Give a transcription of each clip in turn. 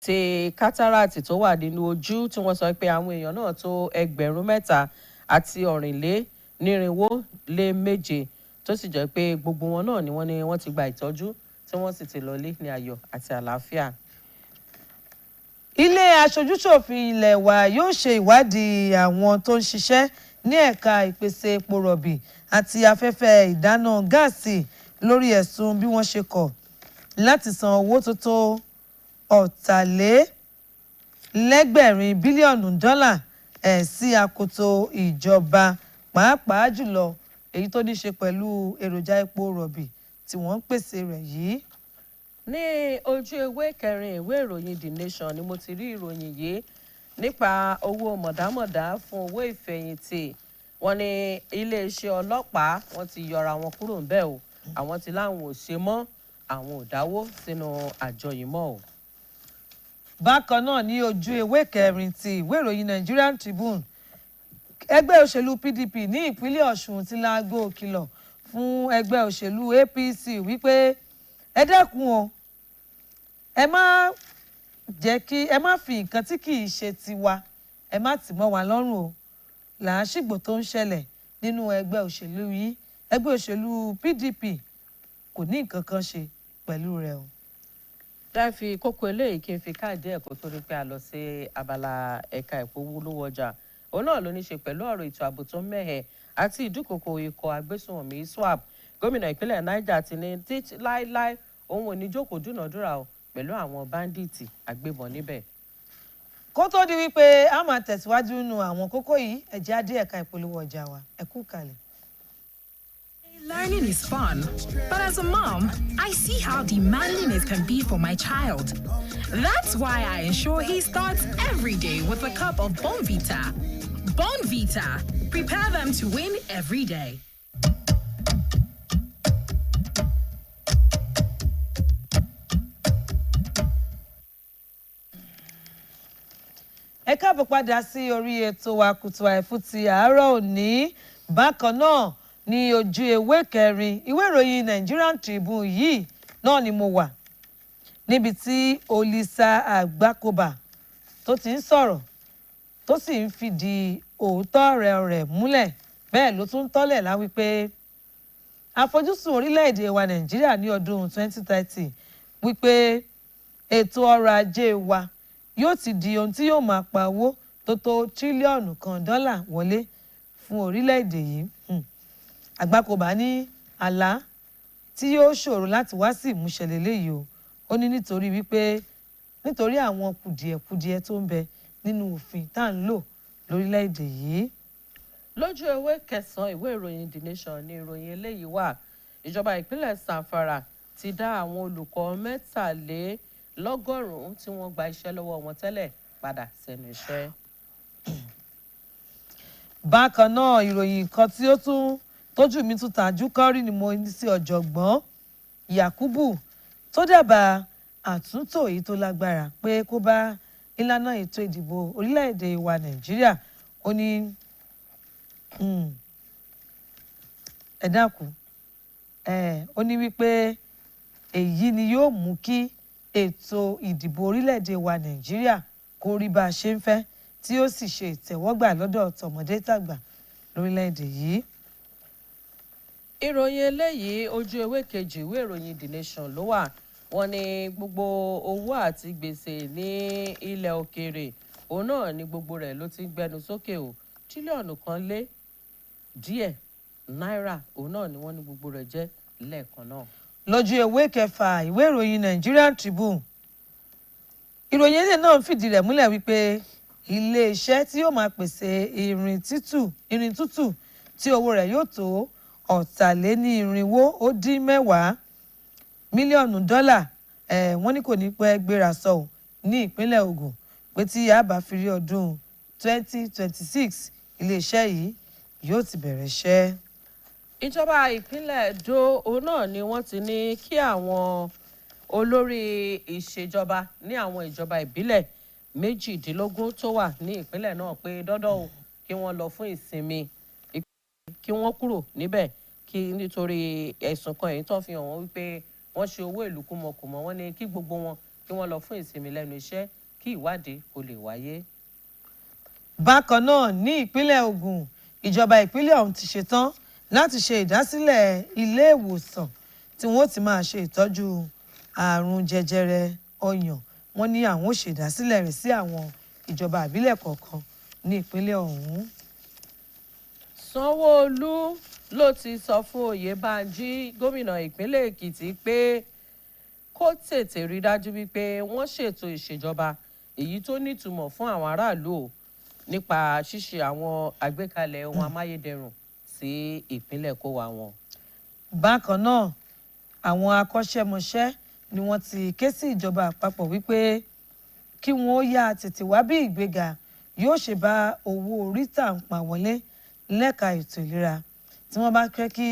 Ti cataract tó wà nínú ojú tí wọ́n sọ pé àwọn èèyàn náà tó 34,407, tó sì jẹ́ pé gbogbo wọn náà ni wọ́n ní wọ́n ti gba ìtọ́jú tí wọ́n sì ti lọlé ní ayọ̀ àti àlàáfíà. Ilé aṣojúṣòfin ilé wa yóò ṣe ìwádìí àwọn tó ń ṣiṣẹ́ ní ẹ̀ka ìpèsè epo rọ̀bì àti afẹ́fẹ́ ìdáná gáàsì lórí ẹ̀sùn bí wọ́n ṣe kọ̀ láti san owó tó tó 8.8 bílíọ̀nù dọ́là ẹ̀ sí akoto ìjọba, pàápàá jùlọ èyí tó ní ṣe pẹ̀lú èròjà epo rọ̀bì tí wọ́n ń pèsè rẹ̀ yìí. Ní ojú ewé kẹrin ìwé ìròyìn The Nation ni mo ti rí ìròyìn yìí nípa owó mọ̀dámọ̀dá fún owó ìfẹ̀yìntì. Wọ́n ní iléeṣẹ́ ọlọ́pàá, wọ́n ti yọra wọn kúrò ńbẹ̀ o. Àwọn ti láwọn ò ṣe mọ́, àwọn ò dáwó sínú àjọ yìí mọ́ o. Bákan náà, ní ojú ewé kẹrin ti ìwé ìròyìn Nigerian Tribune, ẹgbẹ́ òṣèlú PDP ní ìpínlẹ̀ Ọ̀ṣun ti láago kìlọ̀ fún ẹgbẹ́ òṣèlú APC wípé ẹ dẹ́kun o, ẹ má jẹ́ kí ẹ má fi nǹkan tí kì í ṣe tiwa, ẹ má tì mọ́ wa lọ́rùn o. Làásìgbò tó ń ṣẹlẹ̀ nínú ẹgbẹ́ òṣèlú yìí, ẹgbẹ́ òṣèlú PDP kò ní nǹkan kan ṣe pẹ̀lú rẹ̀ o. Dá fi kókó eléyìí kí n fi káàdì ẹ̀kọ́ tó rí pé a lọ sí abala ẹ̀ka ìpolówó ọjà. Òun náà ló ní ṣe pẹ̀lú ọ̀rọ̀ ètò ààbò tó mẹ́hẹ̀ àti ìdúkokò ikọ̀ agbésùnmọ̀mí ISWAP. Gómìnà ìpínlẹ̀ Niger ti ní títí láéláé, òun ò ní jókòó dúnàádúrà o pẹ̀lú àwọn bandits agbébọn níbẹ̀. Kó tó di wípé a máa tẹ̀síwájú nínú àwọn kókó yìí, ẹ jẹ́ á dé ẹ̀ka ìpolówó ọjà wa. Ẹ kú kalẹ̀. Learning is fun, but as a mom, I see how demanding it can be for my child. That's why I ensure he starts every day with a cup of Bournvita. Bournvita, prepare them to win every day. Ẹ káàbọ̀ padà sí orí ètò wa Kùtù Àìfún ti àárọ̀ òní. Bákan náà, ní ojú ewé kẹrin ìwé ìròyìn Nigerian Tribune yìí náà ni mo wà, níbi tí Olisa Agbakoba tó ti ń sọ̀rọ̀, tó sì ń fìdí òótọ́ rẹ̀ múlẹ̀. Bẹ́ẹ̀ ló tún tọ́lẹ̀ láwí pé àfojúsùn orílẹ̀-èdè wa Nàìjíríà ní ọdún 2030 wípé ètò ọrọ̀ ajé wa yóò ti di ohun tí yóò máa pa owó tó tó tírílíọ̀nù 1 dọ́là wọlé fún orílẹ̀-èdè yìí. Àgbákòbá ní àlá tí yóò ṣòro láti wá sí ìmúṣẹ lélẹ́yìí o. Ó ní nítorí wípé nítorí àwọn kùdìẹ̀kudiẹ tó ń bẹ nínú òfin tá à ń lò lórílẹ̀-èdè yìí. Lójú ewé kẹsàn-án ìwé ìròyìn The Nation ní ìròyìn eléyìí wà. Ìjọba ìpínlẹ̀ Zamfara ti dá àwọn olùkọ́ 193 tí wọ́n gba iṣẹ́ lọ́wọ́ wọn tẹ́lẹ̀ padà sẹ́nu iṣẹ́. Bákan náà, ìròyìn kan tí ó tún tójú mi tún tàjú kán rí ni mo ní sí ọ̀jọ̀gbọ́n Yakubu tó dábàá àtúntò èyí tó lágbára pé kó bá ìlànà ètò ìdìbò orílẹ̀-èdè wa Nàìjíríà. Ó ní ẹ dákun ẹ, ó ní wípé èyí ni yóò mú kí ètò ìdìbò orílẹ̀-èdè wa Nàìjíríà kó rí bá a ṣe ń fẹ́, tí ó sì ṣe ìtẹ̀wọ́gbà lọ́dọ̀ tọmọdé tàgbà lórílẹ̀-èdè yìí. Ìròyìn eléyìí, ojú ewé kejì ìwé ìròyìn The Nation ló wà. Wọ́n ní gbogbo owó àti gbèsè ní ilẹ̀ òkèèrè, òun náà ní gbogbo rẹ̀ ló ti ń gbẹnu sókè o. Tírílíọ̀nù 1 lé díẹ̀ náírà, òun náà ni wọ́n ní gbogbo rẹ̀ jẹ́ lẹ́ẹ̀kan náà. Lójú ewé kẹfà ìwé ìròyìn Nigerian Tribune, ìròyìn eléyìí náà ń fìdí rẹ̀ múlẹ̀ wípé iléeṣẹ́ tí yóò máa pèsè irin tútù tí owó rẹ̀ yóò tó 270 mílíọ̀nù dọ́là, wọ́n ní kò ní pẹ́ gbéra sọ ọ́ ní ìpínlẹ̀ Ògùn, pé tí a bá fi rí ọdún 2026, iléeṣẹ́ yìí yóò ti bẹ̀rẹ̀ iṣẹ́. Ìjọba ìpínlẹ̀ Edo, òun náà ni wọ́n ti ní kí àwọn olórí ìṣèjọba ní àwọn ìjọba ìbílẹ̀ 18 tó wà ní ìpínlẹ̀ náà pé dọ́dọ̀ o, kí wọ́n lọ fún ìsinmi, kí wọ́n kúrò níbẹ̀, kí nítorí ẹ̀sùn kan èyí tó fi hàn wọ́n wípé wọ́n ṣe owó ìlú kúmọkùmọ. Wọ́n ní kí gbogbo wọn kí wọ́n lọ fún ìsinmi lẹ́nu iṣẹ́ kí ìwádìí kó lè wáyé. Bákan náà, ní ìpínlẹ̀ Ògùn, ìjọba ìpínlẹ̀ ọ̀hún ti ṣetán láti ṣe ìdásílẹ̀ ilé ìwòsàn tí wọ́n ó ti máa ṣe ìtọ́jú àrùn jẹjẹrẹ ọyàn. Wọ́n ní àwọn ó ṣe ìdásílẹ̀ rẹ̀ sí àwọn ìjọba àbílẹ̀ kọ̀ọ̀kan ní ìpínlẹ̀ ọ̀hún. Sanwó-Olú ló ti sọ fún Oyèbánjí, gómìnà ìpínlẹ̀ Èkìtì, pé kó tètè rí dájú wípé wọ́n ṣètò ìṣèjọba èyí tó nítumọ̀ fún àwọn aráàlú o nípa ṣíṣe àwọn àgbékalẹ̀ ohun amáyédẹrùn sí ìpínlẹ̀ kó wa wọn. Bákan náà, àwọn akọ́ṣẹ́mọṣẹ́ ni wọ́n ti ké sí ìjọba àpapọ̀ wípé kí wọ́n ó yá tètè wá bí ìgbéga yóò ṣe bá owó orí tà ń pa wọlé lẹ́ka ètò ìlera, tí wọ́n bá fẹ́ kí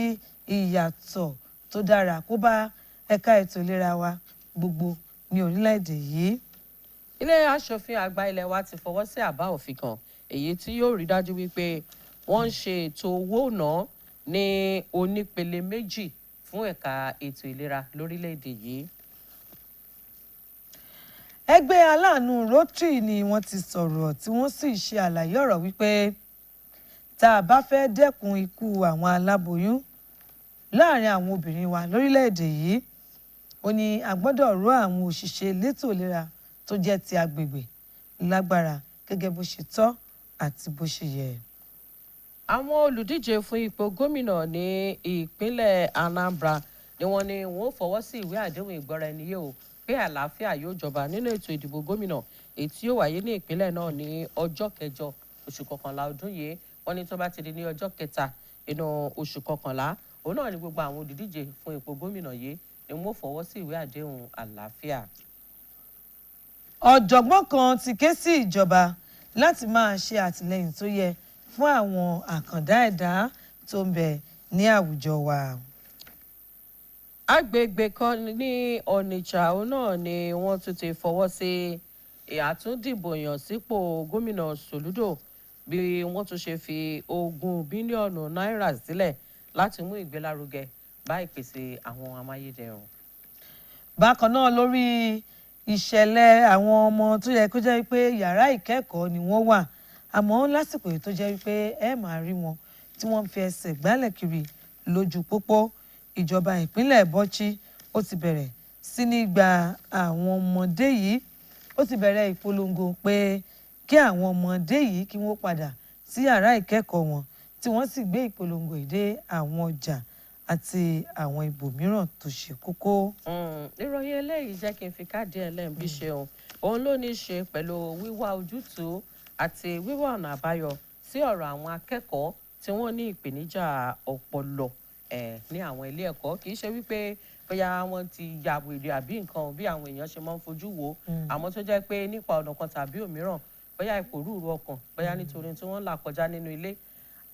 ìyàtọ̀ tó dára kó bá ẹ̀ka ètò ìlera wa gbogbo ní orílẹ̀-èdè yìí. Ilé aṣòfin àgbà ilé wa ti fọwọ́ sí àbá òfin kan èyí tí yóò rí dájú wípé wọ́n ń ṣe ètò owó náà ní onípele méjì fún ẹ̀ka ètò ìlera lórílẹ̀‐èdè yìí. Ẹgbẹ́ aláàánú Rotary ni wọ́n ti sọ̀rọ̀, tí wọ́n sì ṣe àlàyé ọ̀rọ̀ wípé tá a bá fẹ́ dẹ́kun ikú àwọn aláboyún láàrin àwọn obìnrin wa lórílẹ̀‐èdè yìí, ó ní a gbọ́dọ̀ ró àwọn òṣìṣẹ́ elétò ìlera tó jẹ́ ti agbègbè lágbára gẹ́gẹ́ bó ṣe tọ́ àti bó ṣe yẹ. Àwọn olùdíje fún ipò gómìnà ní ìpínlẹ̀ Anambra ni wọ́n ní wọ́n ó fọwọ́ sí ìwé àdéhùn ìgbọ́ra-ẹni-yé o pé àlàáfíà yóò jọba nínú ètò ìdìbò gómìnà èyí tí yóò wáyé ní ìpínlẹ̀ náà ní ọjọ́ 8 oṣù 11 ọdún yìí. Wọ́n ní tó bá ti di ní ọjọ́ 3 inú oṣù 11, òun náà ni gbogbo àwọn olùdíje fún ipò gómìnà yìí ni wọ́n ó fọwọ́ sí ìwé àdéhùn àlàáfíà. Ọ̀jọ̀gbọ́n kan ti ké sí ìjọba láti máa ṣe àtìlẹ́yìn tó yẹ fún àwọn àkàndá ẹ̀dá tó ń bẹ ní àwùjọ wa. Agbègbè kan ní Onitsha, òun náà ni wọ́n tún ti fọwọ́ sí àtúndìbò yàn sípò gómìnà Soludo, bí wọ́n tún ṣe fi 20 bílíọ̀nù náírà sílẹ̀ láti mú ìgbélárugẹ bá ìpèsè àwọn amáyédẹrùn. Bákan náà, lórí ìṣẹ̀lẹ̀ àwọn ọmọ tó yẹ kó jẹ́ pé yàrá ìkẹ́kọ̀ọ́ ni wọ́n wà, àmọ́ lásìkò yìí tó jẹ́ wípé ẹ máa rí wọn tí wọ́n ń fi ẹsẹ̀ gbálẹ̀ kiri lójú pópó, ìjọba ìpínlẹ̀ Bauchi ó ti bẹ̀rẹ̀ sí ní gba àwọn ọmọdé yìí. Ó ti bẹ̀rẹ̀ ìpolongo pé kí àwọn ọmọdé yìí kí wọ́n padà sí yàrá ìkẹ́kọ̀ọ́ wọn, tí wọ́n sì gbé ìpolongo yìí dé àwọn ọjà àti àwọn ibòmíràn tó ṣe kókó. Ìròyìn eléyìí jẹ́ kí n fi káàdì ẹlẹ́ǹbí ṣeun. Òun ló ní í ṣe pẹ̀lú wíwá ojútùú àti wíwá ọ̀nà àbáyọ sí ọ̀rọ̀ àwọn akẹ́kọ̀ọ́ tí wọ́n ní ìpèníjà ọpọlọ ní àwọn ilé ẹ̀kọ́. Kì í ṣe wípé bóyá wọ́n ti ya wèrè àbí nǹkan bí àwọn èèyàn ṣe máa ń fojú wò ó, àmọ́ tó jẹ́ pé nípa ọ̀nà kan tàbí òmíràn, bóyá ìpòrúurú ọkàn, bóyá nítorí tí wọ́n ń là kọjá nínú ilé,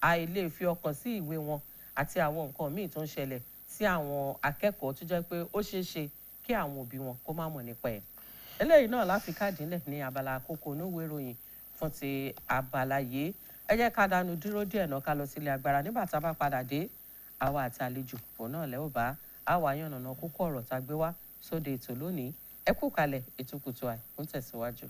àìlè fi ọkàn sí ìwé wọn àti àwọn nǹkan míì tó ń ṣẹlẹ̀ sí àwọn akẹ́kọ̀ọ́ tó jẹ́ pé ó ṣeé ṣe kí àwọn òbí wọn kó má mọ̀ nípa ẹ̀. Eléyìí náà láfi káàdì ńlẹ̀ ní abala àkókò oníwèé ìròyìn fún ti abala yìí. Ẹ jẹ́ ká dánu dúró díẹ̀ náà, ká lọ sílé agbára. Nígbà tá a bá padà dé, àwa àti àlejò òun náà lẹ́wọ̀ bá àwa yànnàná kókó ọ̀rọ̀ tá a gbé wá sóde ètò lónìí. Ẹ kú kalẹ̀, ètò Kùtù Àì ń tẹ̀síwájú.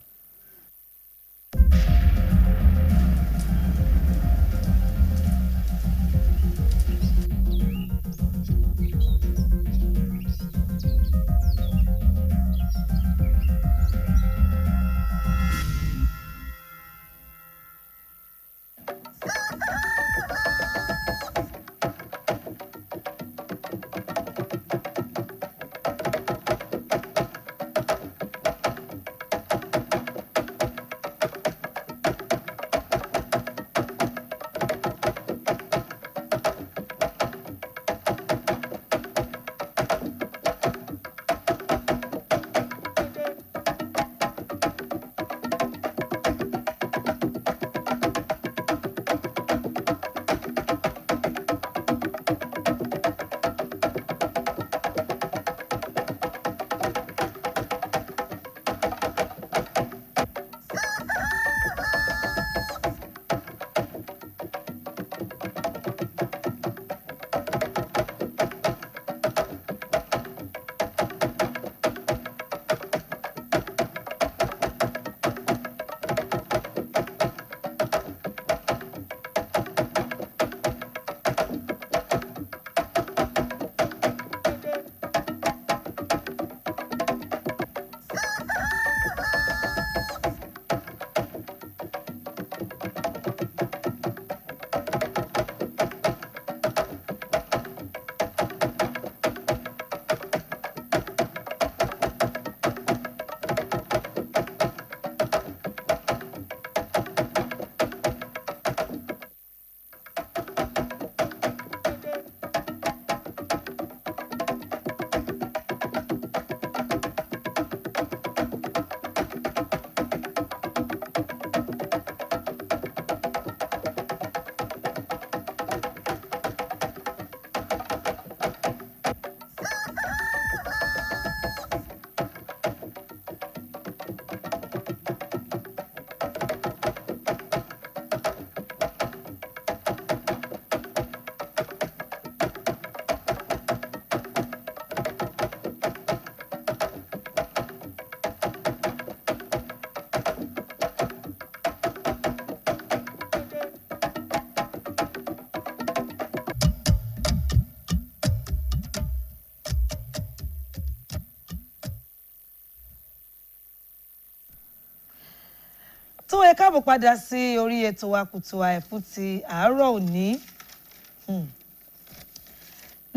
Tó ẹ káàbọ̀ padà sí orí ètò wa Kùtù Àì fún ti àárọ̀ òní.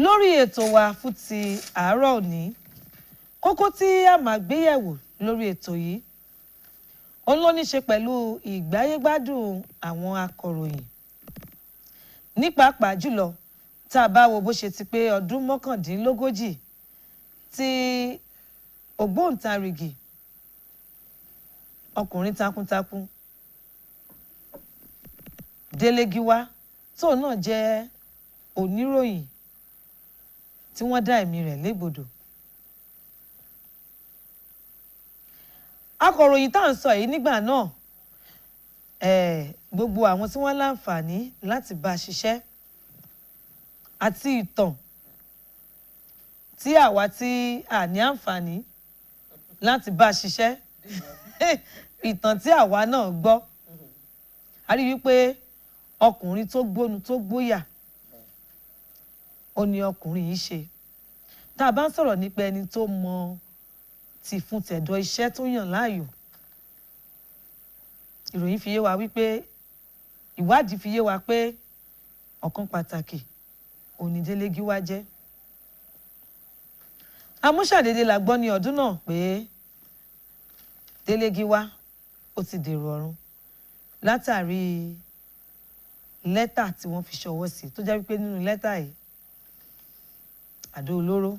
Lórí ètò wa fún ti àárọ̀ òní, kókó tí a máa gbéyẹ̀wò lórí ètò yìí, òun ló ní ṣe pẹ̀lú ìgbáyégbádùn àwọn akọ̀ròyìn, ní pàápàá jùlọ tá a bá wo bó ṣe ti pé ọdún 39 tí ògbóǹtarìgì ọkùnrin takuntakun Délé Gíwá, tóun náà jẹ́ oníròyìn, tí wọ́n dá ẹ̀mí rẹ̀ légbodò. Akọ̀ròyìn tá à ń sọ yìí nígbà náà, gbogbo àwọn tí wọ́n láǹfààní láti bá a ṣiṣẹ́ àti ìtàn tí àwa tí a ní àǹfààní láti bá a ṣiṣẹ́, ìtàn tí àwa náà gbọ́, a rí wípé ọkùnrin tó gbónu tó gbóyà ó ní ọkùnrin yìí ṣe. Tá a bá ń sọ̀rọ̀ nípa ẹni tó mọ ti fún tẹ̀dọ̀ iṣẹ́ tó yàn láàyò, ìròyìn fi yé wa wípé, ìwádìí fi yé wa pé ọ̀kan pàtàkì òní Délé Gíwá jẹ́. Amúṣàdédé la gbọ́ ní ọdún náà pé Délé Gíwá ó ti dèrò ọ̀run látàrí lẹ́tà tí wọ́n fi ṣọwọ́ sí, tó jẹ́ wípé nínú lẹ́tà yìí, àdó olóró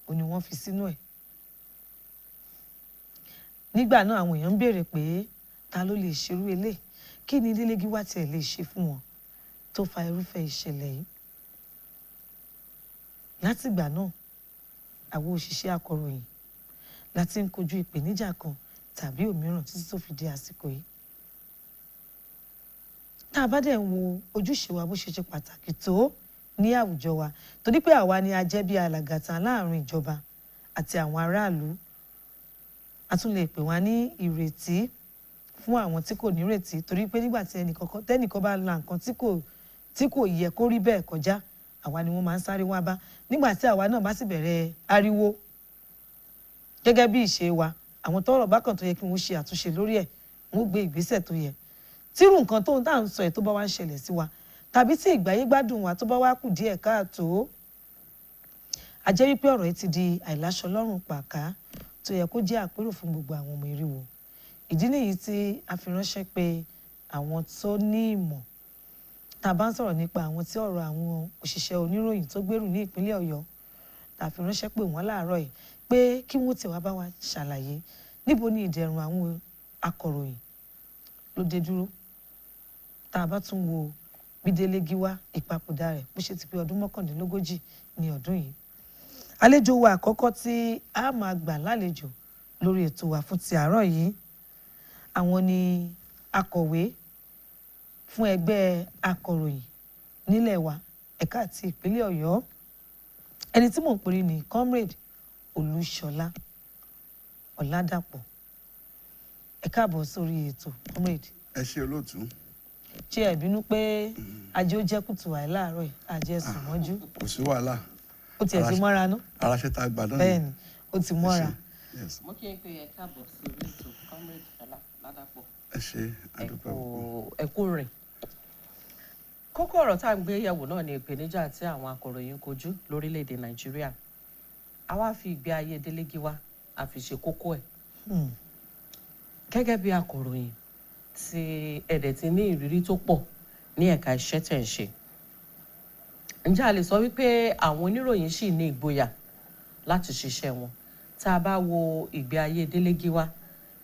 ò ní wọ́n fi sínú ẹ̀. Nígbà náà, àwọn èèyàn ń béèrè pé ta ló lè ṣerú eléyìí, kí ni Délé Gíwá tiẹ̀ lè ṣe fún wọn tó fa irúfẹ́ ìṣẹ̀lẹ̀ yìí? Látìgbà náà, àwọn òṣìṣẹ́ akọ̀ròyìn láti ń kojú ìpèníjà kan tàbí òmíràn títí tó fi di àsìkò yìí. Tá a bá dẹ̀ ń wo ojúṣe wa bó ṣe ṣe pàtàkì tó ní àwùjọ wa, torí pé àwa ni a jẹ́ bí alàgàtà láàrin ìjọba àti àwọn aráàlú, a tún lè pè wá ní ìrètí fún àwọn tí kò nírètí, torí pé nígbà tí ẹnìkọ̀ọ̀kan tẹ́nìkan bá la nǹkan tí kò yẹ kó rí bẹ́ẹ̀ kọjá, àwa ni wọ́n máa ń sáré wá bá. Nígbà tí àwa náà bá sì bẹ̀rẹ̀ ariwo gẹ́gẹ́ bí ìṣe wa, àwọn tọ́rọ̀ bákan tó yẹ kí wọ́n ṣe àtúnṣe lórí ẹ̀, wọ́n gbé ìgbésẹ̀ tó yẹ. Tírú nǹkan tó ń tà ń sọ ẹ̀ tó bá wá ń ṣẹlẹ̀ sí wa, tàbí tí ìgbáyé gbádùn wa tó bá wá kù díẹ̀ káàtó, a jẹ́ wípé ọ̀rọ̀ yìí ti di àìláṣọ lọ́rùn pàká tó yẹ kó jẹ́ àpérò fún gbogbo àwọn ọmọ eriwo. Ìdí nìyí tí a fi ránṣẹ́ pé àwọn tó ní ìmọ̀, tá a bá ń sọ̀rọ̀ nípa àwọn tí ọ̀rọ̀ àwọn òṣìṣẹ́ oníròyìn tó gbèrú ní ìpínlẹ̀ Ọ̀yọ́, tá a fi ránṣẹ́ pé wọ́n láàárọ̀ yìí pé kí wọ́n tiẹ̀ wá bá wa ṣàlàyé níbo ni ìdẹ̀rùn àwọn akọ̀ròyìn ló dé dúró, tá a bá tún wo bí Délé Gíwá ìpapòdà rẹ̀ bó ṣe ti pé ọdún 39 ní ọdún yìí. Àlejò wa àkọ́kọ́ tí a máa gbà lálejò lórí ètò wa fún ti àárọ̀ yìí, àwọn ni akọ̀wé fún ẹgbẹ́ akọ̀ròyìn nílẹ̀ wa, ẹ̀ka àti ìpínlẹ̀ Ọ̀yọ́. Ẹni tí mò ń pè ní Comrade Olúṣọlá Ọ̀làdàpọ̀. Ẹ káàbọ̀ sórí ètò, comrade. Ẹ ṣe, olóòtú. Ṣé ẹ bínú pé ajé ó jẹ́ kùtù àì láàárọ̀ yìí, ajé sùn mọ́jú? Kò sí wàhálà. Ó tiẹ̀ ti mọ́ra ná. Ara ṣe tá a gbà náà. Bẹ́ẹ̀ ni, ó ti mọ́ra. Yes. Mo kí n pé ẹ káàbọ̀ sí orí ètò, Comrade Ṣọlá Ládàpọ̀. Ẹ ṣe, àdúpẹ́ púpọ̀. Ẹ kú rìn. Kókó ọ̀rọ̀ tá à ń gbé yẹ̀wò náà ni ìpèníjà tí àwọn akọ̀ròyìn ń kojú lórílẹ̀‐èdè Nàìjíríà. A wá fi ìgbé ayé Délé Gíwá a fi ṣe kókó ẹ̀. Gẹ́gẹ́ bí akọ̀ròyìn tí ẹ̀dẹ̀ ti ní ìrírí tó pọ̀ ní ẹ̀ka iṣẹ́ tẹ̀ ń ṣe, ǹjẹ́ a lè sọ wípé àwọn oníròyìn ṣì ní ìgboyà láti ṣiṣẹ́ wọn, tá a bá wo ìgbé ayé Délé Gíwá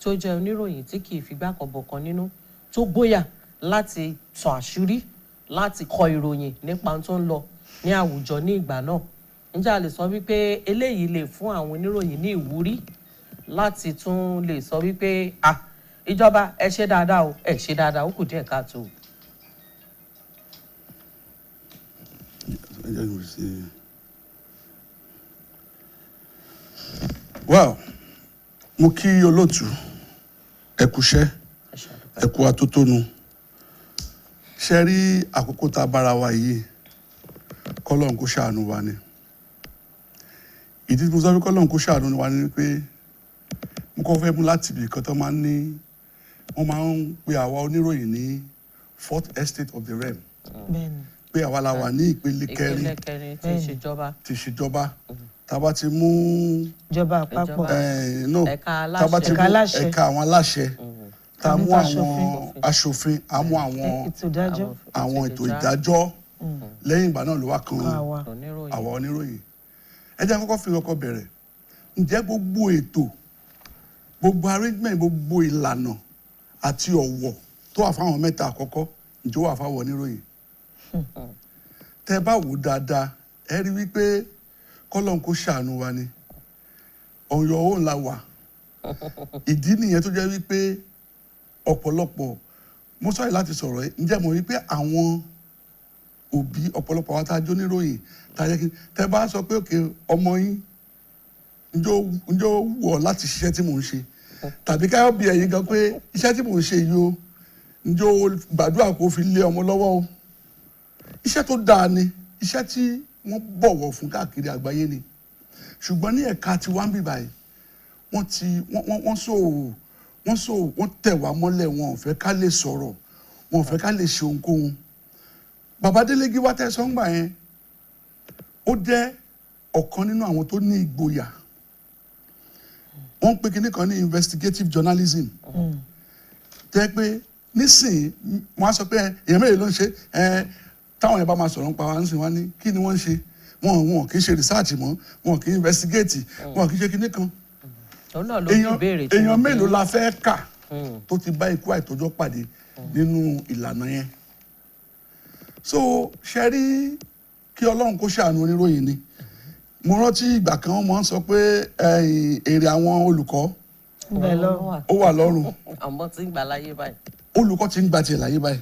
tó jẹ́ oníròyìn tí kì í figbá kan bọ̀kan nínú, tó gbóyà láti sọ àṣírí, láti kọ ìròyìn nípa ohun tó ń lọ ní àwùjọ ní ìgbà náà? Ǹjẹ́ a lè sọ wípé eléyìí lè fún àwọn oníròyìn ní ìwúrí láti tún lè sọ wípé, ah, ìjọba, ẹ ṣe dáadáa o, ẹ ṣe dáadáa, ó kù díẹ̀ káàtó o? Ẹ jẹ́ kí n ṣe. Well, mo kí olóòtú, ẹ kúṣẹ́. Ẹ ṣe, àdúpẹ́. Ẹ kú atótónu. Ṣe rí àkókò tá a bára wa yìí, kọ́lọ́n kó ṣàánú wa ni. Ìdí tí mo sọ pé kọ́lọ́n kó ṣàánú wa ni pé mo kọ́ fẹ́ mú láti ibì kan tó máa ń ní Wọ́n máa ń pe àwa oníròyìn ní fourth estate of the realm, Bẹ́ẹ̀ni. pé àwa la wà ní ìpele kẹrin Ìpínlẹ̀ kẹrin ti ìṣèjọba. Ti ìṣèjọba. Tá a bá ti mú Ìjọba àpapọ̀. Ìjọba. No, Ẹ̀ka tá a bá ti aláṣẹ. mú Ẹ̀ka aláṣẹ. ẹ̀ka àwọn aláṣẹ, tá a mú Àmì àwọn aṣòfin, a mú àwọn Ètò ìdájọ́. àwọn ètò ìdájọ́, lẹ́yìn ìgbà náà ló wá kan Àwa. Oníròyìn. Àwa oníròyìn. Ẹ jẹ́ kọ́kọ́ fi ọkọ̀ bẹ̀rẹ̀. Ǹjẹ́ gbogbo ètò, gbogbo arrangement, gbogbo ìlànà àti ọ̀wọ̀ tó wà fáwọn mẹ́ta àkọ́kọ́, ǹjẹ́ ó wà fáwọn oníròyìn? Tẹ́ bá wò dáadáa, ẹ rí wípé kọ́lọ́n kó ṣàánú wa ni, on your own la wà. Ìdí nìyẹn tó jẹ́ wípé ọ̀pọ̀lọpọ̀, mo sọ̀rọ̀ láti sọ̀rọ̀ ẹ, ǹjẹ́ mo rí pé àwọn òbí ọ̀pọ̀lọpọ̀ àwọn tá a jó níròyìn tá a jẹ́ kí tẹ́ bá sọ pé òkè ọmọ yín, ǹjẹ́ ó wù ọ́ láti ṣiṣẹ́ tí mò ń ṣe, tàbí káyọ̀ bí ẹ̀yin gan pé iṣẹ́ tí mò ń ṣe yìí o, ǹjẹ́ ó gbàdúrà kó fi lé ọmọ lọ́wọ́ o? Iṣẹ́ tó dáa ni, iṣẹ́ tí wọ́n bọ̀wọ̀ fún káàkiri àgbáyé ni. Ṣùgbọ́n ní ẹ̀ka tí wọ́n ń bì báyìí, wọ́n ti wọ́n wọ́n wọ́n so wọ́n so wọ́n tẹ̀ wá mọ́lẹ̀. Wọn ò fẹ́ ká lè sọ̀rọ̀, wọn ò fẹ́ ká lè ṣe ohunkóhun. Bàbá Délé Gíwá tẹ̀sán gbà yẹn, ó jẹ́ ọ̀kan nínú àwọn tó ní ìgboyà. Wọ́n ń pe kinní kan ní investigative journalism, tẹ́ pé nísìnyí wọ́n á sọ pé èèyàn mélòó ló ń ṣe ẹ. Táwọn yẹn bá máa sọ̀rọ̀ nípa wa nísìnyí, wọ́n á ní kí ni wọ́n ń ṣe? Wọn kì í ṣe research mọ́, wọn kì í investigate, wọn kì í ṣe kinní kan. Òun náà ló bí Èèyàn ìbéèrè tí èèyàn mo bí. mélòó la fẹ́ kà tó ti bá ikú àìtọ́jọ́ pàdé nínú ìlànà yẹn? So ṣe rí, kí Ọlọ́run kó ṣàánú oníròyìn ni. Mo rántí ìgbà kan, wọ́n máa ń sọ pé ẹ̀yìn, èrè àwọn olùkọ́ Bẹ́ẹ̀ lọ. ó wà lọ́rùn. Àmọ́ tí ń gbà láyé báyìí. Olùkọ́ ti ń gba tiẹ̀ láyé báyìí.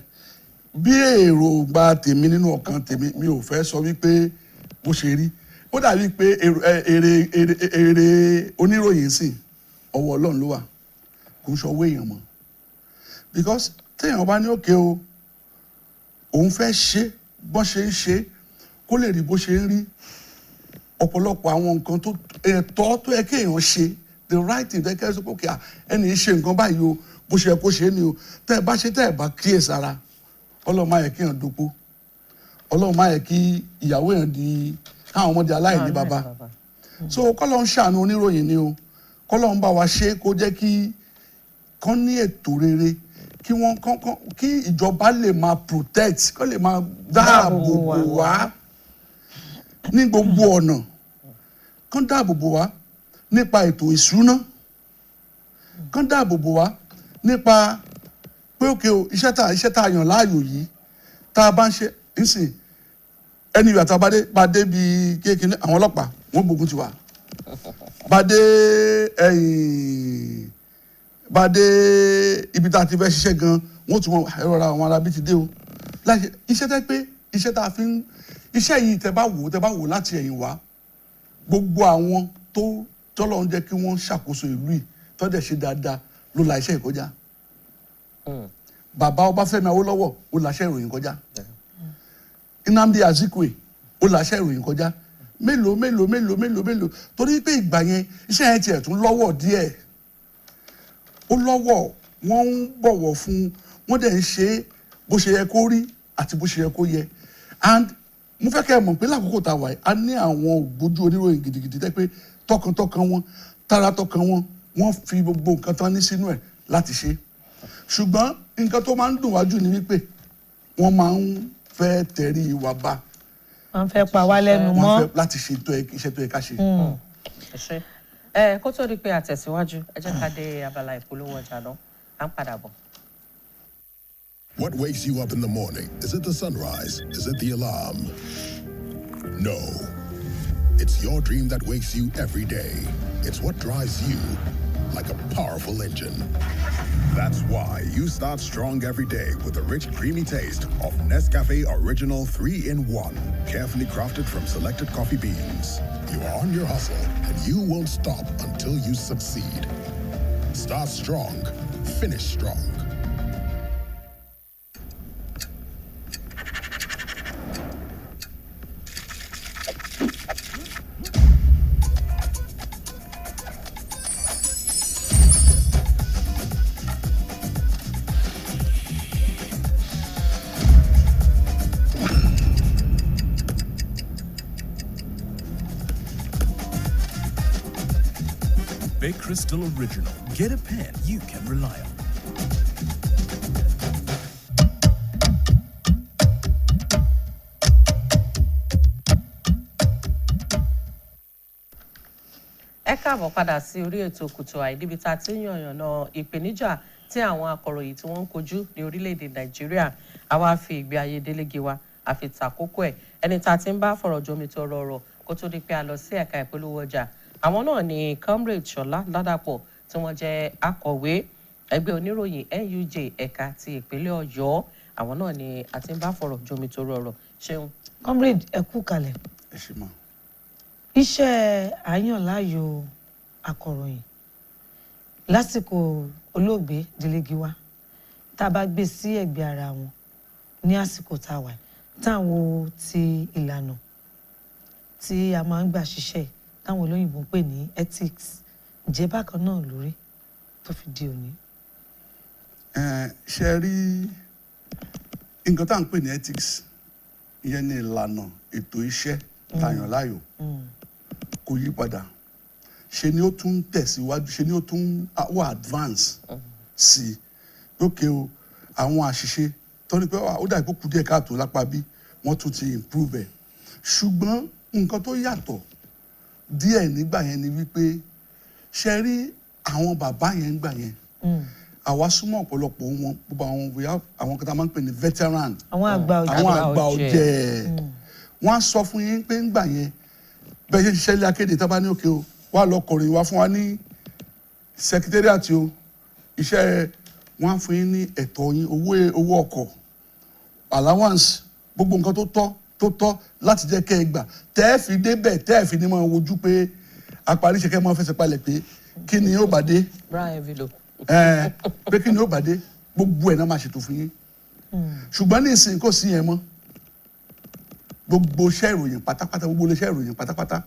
Bí èròǹgbà tèmi nínú ọkàn tèmi, mi ò fẹ́ sọ wípé bó ṣe rí, ó dàbí pé èrè oníròyìn sìn, ọwọ́ Ọlọ́run ló wà, kò ń ṣọwọ́ èèyàn mọ́, because téèyàn bá ní òkè o, òun fẹ́ ṣe bó ṣe ń ṣe kó lè rí bó ṣe ń rí, ọ̀pọ̀lọpọ̀ àwọn nǹkan tó ẹ̀tọ́ tó yẹ kéèyàn ṣe, the right thing tó yẹ kéèyàn sọ pé òkè à, ẹni yìí ṣe nǹkan báyìí o, bó ṣe yẹ kó ṣe é ni o, tẹ́ ẹ bá ṣe, tẹ́ ẹ bá kíyèsára, Ọlọ́run má yẹ kéèyàn dopó, Ọlọ́run má yẹ kí ìyàwó èèyàn di káwọn ọmọdé aláìní bàbá. So kọ́lọ́run ṣàánú oníròyìn ni o, kọ́lọ́run bá wa ṣe kó jẹ́ kí kán ní ètò rere, kí wọ́n kán kí ìjọba lè máa protect, kó lè máa dáàbò bò wá ní gbogbo ọ̀nà, kán dáàbò bò wá nípa ètò ìṣúná, kán dáàbò bò wá nípa pé òkè o, iṣẹ́ tá a yàn láàyò yìí, tá a bá ń ṣe nísìn, ẹni ìgbà tá a bá dé bí kékeré, àwọn ọlọ́pàá wọ́n gbógun ti wá, bá dé ẹ̀yìn, bá dé ibi tá a ti fẹ́ ṣiṣẹ́ gan, wọ́n tún wọn ẹ̀rọ ra àwọn arábí ti dé o láti iṣẹ́ tẹ́ pé iṣẹ́ tá a fi ń iṣẹ́ yìí, tẹ́ bá wò láti ẹ̀yìn wá, gbogbo àwọn tó tọ́lọ́ ń jẹ́ kí wọ́n ṣàkóso ìlú yìí, tọ́jà ṣe dáadáa, ló la iṣẹ́ ìkọjá. Bàbá Ọbáfẹ́mi Awólọ́wọ̀, ó la iṣẹ́ ìròyìn kọjá. Nnamdi Azikiwe, ó la iṣẹ́ ìròyìn kọjá. Mélòó mélòó mélòó mélòó mélòó, torí pé ìgbà yẹn, iṣẹ́ yẹn tiẹ̀ tún lọ́wọ́ díẹ̀, ó lọ́wọ́, wọ́n ń bọ̀wọ̀ fún un, wọ́n dẹ̀ ń ṣe é bó ṣe yẹ kó rí àti bó ṣe yẹ kó yẹ. And mo fẹ́ kẹ́ ẹ mọ̀ pé lákòókò tá a wà yìí, a ní àwọn ògbójú oníròyìn gidigidi tẹ́ pé tọkàntọkàn wọn, taratọkàn wọn, wọ́n fi gbogbo nǹkan tán ní sínú ẹ̀ láti ṣe. Ṣùgbọ́n nǹkan tó máa ń dùn wájú ni wípé wọ́n máa ń fẹ́ tẹ̀rí wa bá. Wọ́n fẹ́ pa wá lẹ́nu Wọ́n mọ́. fẹ́ láti ṣe iṣẹ́ tó yẹ ká ṣe. Ẹ ṣé. Ẹ kó tó di pé àtẹ̀síwájú, ẹ jẹ́ ká dé abala ìpolówó ọjà náà, à ń padà bọ̀. What wakes you up in the morning? Is it the sunrise? Is it the alarm? No. It's your dream that wakes you every day. It's what drives you like a powerful engine. That's why you start strong every day with the rich, creamy taste of Nescafe Original 3 in 1, carefully crafted from selected coffee beans. You are on your hustle, and you won't stop until you succeed. Start strong, finish strong. Crystal Original. Get a pen you can rely on. Ẹ káàbọ̀ padà sí orí ètò Kùtù Àì, níbi tá a ti ń yànnàná ìpèníjà tí àwọn akọ̀ròyìn tí wọ́n ń kojú ní orílẹ̀-èdè Nàìjíríà. Àwa fi ìgbé ayé Délé Gíwá àfi tàkókò ẹ̀. Ẹni tá a ti ń bá fọ̀rọ̀ jomi tó rọrọ̀ kó tó di pé a lọ sí ẹ̀ka ìpolówó ọjà, àwọn náà ni Comrade Ṣọlá Ládàpọ̀, tí wọ́n jẹ́ akọ̀wé ẹgbẹ́ oníròyìn NUJ ẹ̀ka ti ìpínlẹ̀ Ọ̀yọ́. Àwọn náà ni a ti ń bá fọ̀rọ̀ jomi tó rọrọ̀. Ṣeun. Comrade, ẹ kú kalẹ̀. Ẹ ṣe mọ́. Iṣẹ́ àyànláàyò akọ̀ròyìn lásìkò olóògbé Délé Gíwá, tá a bá gbé sí ẹ̀gbẹ́ ara wọn ní àsìkò tá a wà yìí, táwọn ti ìlànà tí a máa ń gbà ṣiṣẹ́, táwọn olóyìnbó ń pè ní ethics, jẹ́ bákan náà lórí tó fi di òní? Ẹ ṣe rí nǹkan tá à ń pè ní ethics, ìyẹn ní ìlànà ètò iṣẹ́ tá a yàn láàyò, kò yí padà. Ṣe ni ó tún ń tẹ̀síwájú, ṣe ni ó tún wà advance sí i lókè o. Àwọn àṣìṣe tó ní pé ó dàbí pé ó kù díẹ̀ káàtó lápá bí, wọ́n tún ti improve ẹ̀. Ṣùgbọ́n nǹkan tó yàtọ̀ díẹ̀ nígbà yẹn ni wípé, ṣe rí àwọn bàbá yẹn nígbà yẹn, àwa súnmọ́ ọ̀pọ̀lọpọ̀ wọn, gbogbo àwọn bóyá àwọn kan tá a máa ń pè ní veteran, àwọn àgbà ọ̀jẹ̀. Àwọn àgbà àgbà ọ̀jẹ̀. ọ̀jẹ̀, wọ́n á sọ fún yín pé ńgbà yẹn, bẹ́ẹ̀ ṣe ń ṣiṣẹ́ ilé akéde, tá a bá ní òkè o, wà á lọ kọ̀ròyìn wá fún wa ní secretariat o, iṣẹ́ wọ́n á fún yín ní ẹ̀tọ́ yín, owó ọkọ̀, allowance, gbogbo nǹkan tó tọ́ láti jẹ́ kẹ́ ẹ gbà tẹ́ ẹ fi débẹ̀, tẹ́ ẹ fi ní máa wojú pé àparí iṣẹ́, kẹ́ ẹ máa fẹsẹ̀ palẹ̀ pé kí ni yóò bá dé. Brown envelope. Ẹ pé kí ni yóò bá dé, gbogbo ẹ̀ náà máa ṣètò fún yín. Ṣùgbọ́n ní ìsìn, kò sí yẹn mọ́. Gbogbo iṣẹ́ ìròyìn pátápátá, gbogbo iṣẹ́ ìròyìn pátápátá,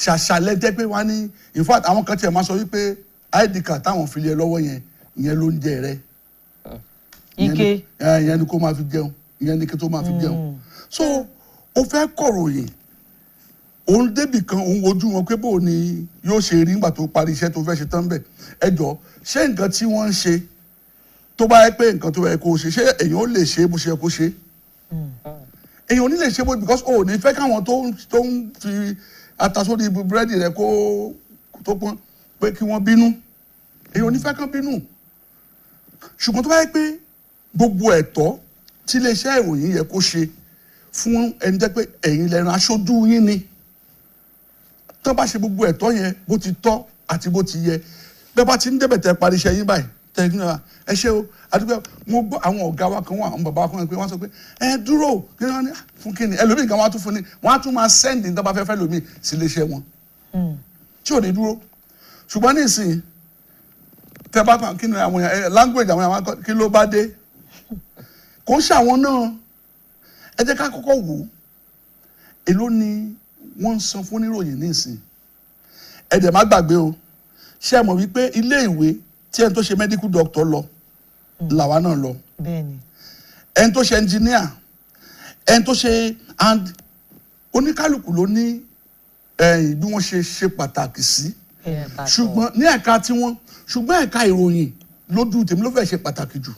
ṣàṣàlẹ̀ jẹ́ pé wọ́n á ní, in fact, àwọn kan tiẹ̀ máa sọ wípé ID card táwọn fi lé ẹ lọ́wọ́ yẹn, ìyẹn ló ń jẹ rẹ. Ike. Ìyẹn ni kó máa fi jẹun, ìyẹn ni kí tó máa fi jẹun. So o fẹ́ kọ̀ròyìn, òun débì kan, òun wojú wọn pé bóò ni yóò ṣe rí nígbà tó parí iṣẹ́ tó fẹ́ ṣe tán bẹ̀. Ẹ jọ, ṣé nǹkan tí wọ́n ń ṣe, tó bá yẹ pé nǹkan tó yẹ kó ṣe, ṣé èèyàn ó lè ṣe bó ṣe yẹ kó ṣe? Èèyàn ò ní lè ṣe bó, because o ò ní fẹ́ káwọn tó ń fi ata sórí búrẹ́dì rẹ kó tó pọ́n pé kí wọ́n bínú. Èèyàn ò ní fẹ́ kán bínú. Ṣùgbọ́n tó bá yẹ pé gbogbo ẹ̀tọ́ tí iléeṣẹ́ ìròyìn yẹ kó ṣe fún ẹni jẹ́ pé ẹ̀yin lẹ́ran aṣojú yín ni, tó bá ṣe gbogbo ẹ̀tọ́ yẹn bó ti tọ́ àti bó ti yẹ, bẹ́ẹ̀ bá ti ń débẹ̀, tẹ́ parí iṣẹ́ yín báyìí, tẹ́ ẹ ní ẹ ṣé o, àdúgbò. Mo gbọ́ àwọn ọ̀gá wa kan wà, àwọn bàbá wa kan wà, pé wọ́n sọ pé ẹ dúró, kí wọ́n ní fún kí ni ẹlòmíì kan wọ́n á tún fún ni, wọ́n á tún máa send ní tó bá fẹ́ fẹ́ lòmíì sí iléeṣẹ́ wọn tí ò ní dúró. Ṣùgbọ́n ní ìsìn, tẹ́ bá kàn kí ni àwọn èèyàn language àwọn èèyàn, kí ló bá dé? Kò ń ṣàwọn náà. Ẹ jẹ́ ká kọ́kọ́ wò ó, èló ni wọ́n ń san fún oníròyìn ní ìsìn? Ẹ dẹ̀ má gbàgbé o, ṣé ẹ mọ̀ wípé ilé ìwé tí ẹni tó ṣe medical doctor lọ làwa náà lọ? Bẹ́ẹ̀ni. Ẹni tó ṣe engineer, ẹni tó ṣe, and oníkálukú ló ní ẹ̀yìn bí wọ́n ṣe ṣe pàtàkì sí. Ṣùgbọ́n ní ẹ̀ka tiwọn, ṣùgbọ́n ẹ̀ka ìròyìn, lójú tèmi, ló fẹ́ ṣe pàtàkì jù,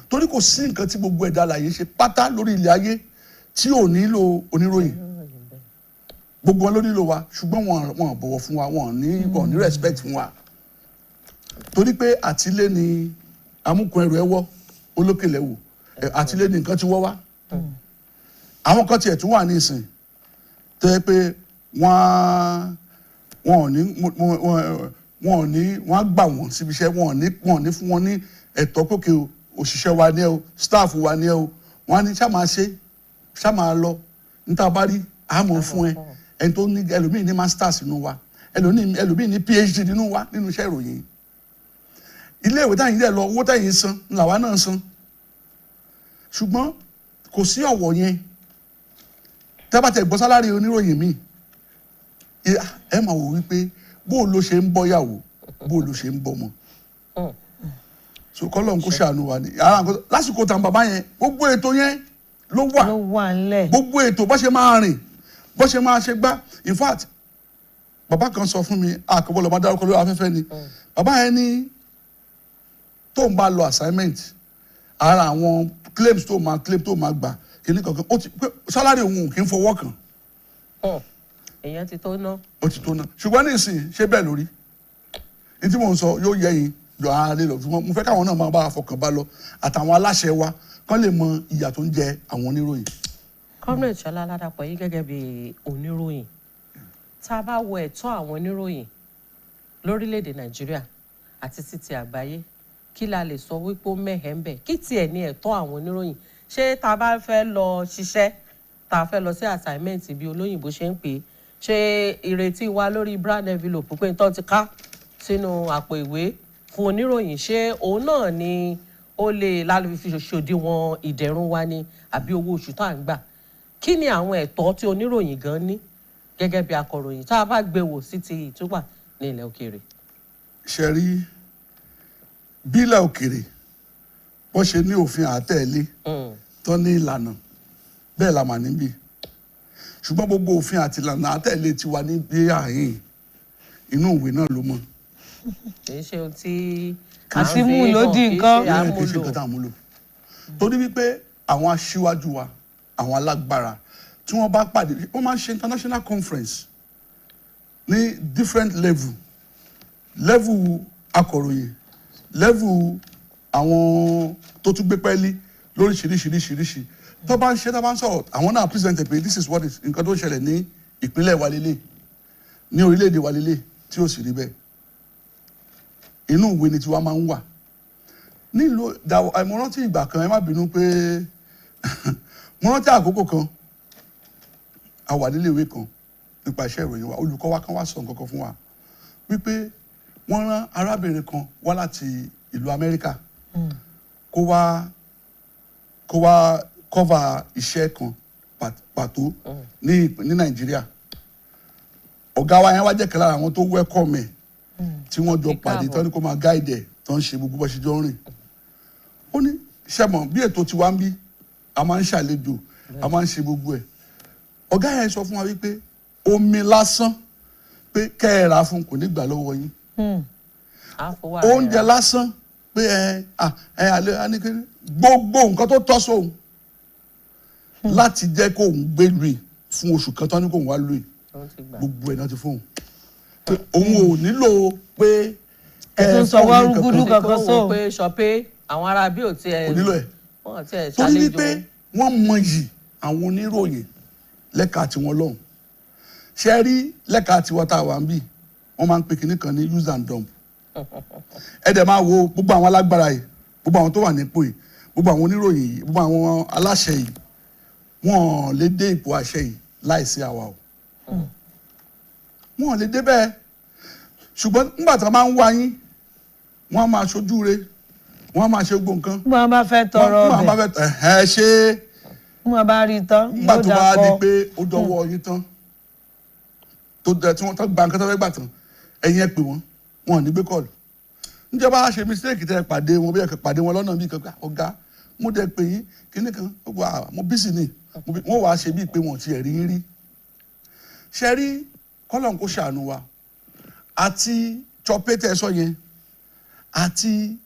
torí kò sí nǹkan tí gbogbo ẹ̀dá alààyè ṣe pátá lórí ilẹ̀ ayé tí ò nílò oníròyìn. Gbogbo wọn ló nílò wa, ṣùgbọ́n wọn bọ̀wọ̀ fún wa, wọn ní respect fún wa, torí pé àtilé ni amúkùn ẹrù ẹ wọ́, olókèlè wò àtilé ni nǹkan ti wọ́ wá. Àwọn kan tiẹ̀ tún wà ní ìsìn tó yẹ pé wọ́n ò ní wọ́n ò ní wọ́n á gbà wọ́n síbi iṣẹ́, wọn ò ní fún wọn ní ẹ̀tọ́ pókè o, òṣìṣẹ́ wa ní ẹ o, staff wa ní ẹ o. Wọ́n á ní ṣá máa ṣe, ṣá máa lọ, níta bá rí àmọ́ fún ẹ. Ẹni tó ní, ẹlòmíì ní masters nínú wa, ẹlòmíì ní PhD nínú wa nínú iṣẹ́ ìròyìn. Ilé ìwé táyìn dẹ̀ lọ, owó táyìn san làwa náà san, ṣùgbọ́n kò sí ọ̀wọ̀ yẹn. Tẹ́ bá tẹ̀ gbọ́ salary oníròyìn míì, ẹ máa wò wípé bó o ló ṣe ń bọ́yàwó, bó o ló ṣe ń bọ́mọ. So kọ́lọ́n kó ṣàánú wa ni. Ara nǹkan lásìkò tàn bàbá yẹn, gbogbo ètò yẹn ló wà. Ló wà ńlẹ̀. Gbogbo ètò, bó ṣe máa rìn, bó ṣe máa ṣe gbá. In fact, Bàbá kan sọ fún mi, àkọ́bọ̀ lọ́ọ́ máa dárúkọ lórí afẹ́fẹ́ ni. Bàbá yẹn ní tó ń bá lọ assignment, ara àwọn claims tó máa claim, tó máa gbà kìíní kankan, ó ti pé salary òun ò kí ń fọwọ́ kàn. Èèyàn ti tó ná. Ó ti tó ná, ṣùgbọ́n nísìnyí, ṣé bẹ́ẹ̀ lórí ní tí mò ń sọ yóò yẹ yín jọ ara lè lọ? Ṣùgbọ́n mo fẹ́ káwọn náà máa bá a fọkàn bá lọ, àtàwọn aláṣẹ wa kán lè mọ ìyà tó ń jẹ àwọn oníròyìn. Comrade Ṣọlá Ládàpọ̀, yìí gẹ́gẹ́ bí oníròyìn, tá a bá wo ẹ̀tọ́ àwọn oníròyìn lórílẹ̀‐èdè Nàìjíríà àti títí àgbáyé, kí la lè sọ wípé ó mẹ́hẹ̀ ń bẹ̀? Kí tiẹ̀ ní ẹ̀tọ́ àwọn oníròyìn? Ṣé tá a bá fẹ́ lọ ṣiṣẹ́, tá a fẹ́ lọ sí assignment bí olóyìnbó ṣe ń pè é, ṣé ìrètí wa lórí brown envelope pé nǹkan ti ká sínú àpò ìwé fún oníròyìn, ṣé òun náà ni ó lè lálẹ́ fi ṣòdiwọ̀n ìdẹ̀rùn wa ni, àbí owó oṣù tá à ń gbà? Kí ni àwọn ẹ̀tọ́ tí oníròyìn gan ní gẹ́gẹ́ bí akọ̀ròyìn, tá a bá gbé wò sí ti ìtúpà ní ilẹ̀ òkèèrè? Ṣe rí bílẹ̀ òkèrè bó ṣe ní òfin àtẹ̀lé tó ní ìlànà, bẹ́ẹ̀ la mà níbí. Ṣùgbọ́n gbogbo òfin àti ìlànà àtẹ̀lé tiwa níbí àyìn, inú ìwé náà ló mọ̀. Kì í ṣe ohun tí Àti mú ló di nǹkan. Bẹ́ẹ̀, kì í ṣe nǹkan tá à ń múlò, torí wípé àwọn aṣíwájú wa, àwọn alágbára, tí wọ́n bá pàdé, wọ́n máa ń ṣe international conference ní different level, level akọ̀ròyìn, level àwọn tó tún gbé pẹ́ẹ́lí lóríṣiríṣiríṣiríṣi. Tó bá ń ṣe, tó bá ń sọ̀rọ̀, àwọn náà present pé this is what is nǹkan tó ń ṣẹlẹ̀ ní ìpínlẹ̀ wa lélẹ̀, ní orílẹ̀-èdè wa lélẹ̀, tí ó sì rí bẹ́ẹ̀. Inú ìwé ni tiwa máa ń wà nílùú. Mo rántí ìgbà kan, ẹ má bínú pé mo rántí àkókò kan, a wà nílé ìwé kan nípa iṣẹ́ ìròyìn wa. Olùkọ́ wa kan wá sọ nǹkan kan fún wa wípé wọ́n rán arábìnrin kan wá láti ìlú Amẹ́ríkà kó wá cover iṣẹ́ kan pàtó ní Nàìjíríà. Ọ̀gá wa yẹn wá jẹ́ kan lára àwọn tó welcome ẹ̀, tí wọ́n jọ Ẹ pàdé káàbọ̀. tán ní kó máa guide ẹ̀, tó ń ṣe gbogbo bó ṣe jọ ń rìn. Ó ní sẹ́mọ̀ bí ètò tiwa ń bí, a máa ń ṣàlejò, a máa ń ṣe gbogbo ẹ̀. Ọ̀gá yẹn sọ fún wa wípé omi lásán pé kẹ́ ẹ rà á fún, kò ní gbà lọ́wọ́ yín. À ń fowó ara ẹ̀ Oúnjẹ rà. lásán pé ẹ à ẹ àlẹ àníkéré, gbogbo nǹkan tó tọ́ sóun láti jẹ́ kóun gbé lùi fún oṣù kan tán ní kóun wá lùi, Òun ti gbà. gbogbo ẹ̀ náà ti fóun, pé òun ò nílò pé Ẹ tún fóun sọ ní wọ́n nǹkan kan. rúgúdú kankan Kó wò sóun. pé sọ pé àwọn ará bí ò tiẹ̀ Kò nílò ẹ̀. Wọ́n tiẹ̀ Torí ṣàlejò. wípé wọ́n mọyì àwọn oníròyìn lẹ́ka tiwọn lọ́hùn. Ṣe rí lẹ́ka tiwọn tá a wà ń bì, wọ́n máa ń pe kinní kan ní use and dump. Ẹ dẹ̀ máa wo gbogbo àwọn alágbára yìí, gbogbo àwọn tó wà nípò yìí, gbogbo àwọn oníròyìn yìí, gbogbo àwọn aláṣẹ yìí, wọ́n lè dé ipò àṣẹ yìí láìsí àwa o. Wọ́n lè dé bẹ́ẹ̀. Ṣùgbọ́n nígbà tí wọ́n máa ń wá yín, wọ́n á máa ṣojú re, wọ́n á máa ṣe gbogbo nǹkan. Bí wọ́n bá fẹ́ tọrọ Wọ́n ọbẹ̀, bá fẹ́ ẹ̀hẹ́n ṣe. Bí wọ́n bá rí i tán, Nígbà yóò tó bá di dàpọ̀. pé ó dọwọ́ yín tán, tó dẹ tí wọ́n tán gba nǹkan tó fẹ́ gbà tán, ẹ̀yin ẹ pè wọ́n, wọn ò ní gbé call. Níjọba bá ṣe mistake tẹ́ ẹ pàdé wọn, bí ẹ kàn pàdé wọn lọ́nà bí kankan, "Ọ̀gá, mo dẹ pè yín kíní kan." Ó wà, "Mo busy ni." Wọ́n wàá ṣe bíi pé wọn ò tiẹ̀ rí yín rí. Ṣe rí, kọ́lọ́n kó ṣàánú wa. Àti chọpẹ́tẹ̀ sọ yẹn, àti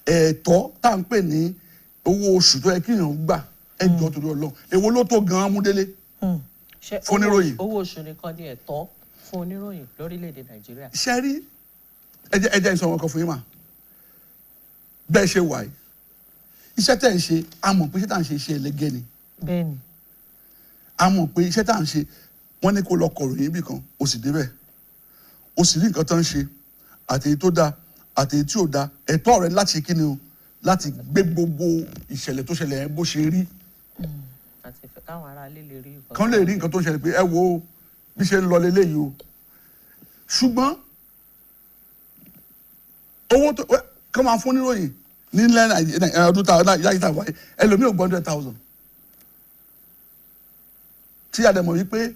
ẹ̀tọ́ tá à ń pè ní owó oṣù tó yẹ kí èèyàn gbà, ẹ jọ̀ọ́, torí Ọlọ́run, èwo ló tó gan-an mú délé Ṣé fún oníròyìn? Owó oṣù nìkan ni ẹ̀tọ́ fún oníròyìn lórílẹ̀‐èdè Nàìjíríà? Ṣe rí, ẹ jẹ́ ìsọ wọn kan fún yín mà. Bẹ́ẹ̀ ṣe wà yìí, iṣẹ́ tẹ̀ ń ṣe, a mọ̀ pé iṣẹ́ tá à ń ṣe, iṣẹ́ ẹlẹgẹ́ ni. A mọ̀ pé iṣẹ́ tá à ń ṣe, wọ́n ní kó lọ kọ̀ròyìn ibì kan, o sì débẹ̀, o sì rí nǹkan tó ń ṣe, àti èyí tó dáa, àti èyí tí ò dáa. Ẹ̀tọ́ rẹ láti kí ni o, láti gbé gbogbo ìṣẹ̀lẹ̀ tó ṣẹlẹ̀ yẹn bó ṣe rí, Àti ìfẹ́ káwọn aráalé lè rí nǹkan. Kán lè rí nǹkan tó ń ṣẹlẹ̀ pé ẹ wo bí ṣe ń lọ leléyìí o. Ṣùgbọ́n owó tó kán máa fún níròyìn nílẹ̀ Nàìjíríà, ọdún tá a yáyí tá a wáyé, ẹlòmíì ò gbọ́ 100,000, tí a dẹ̀ mọ̀ wípé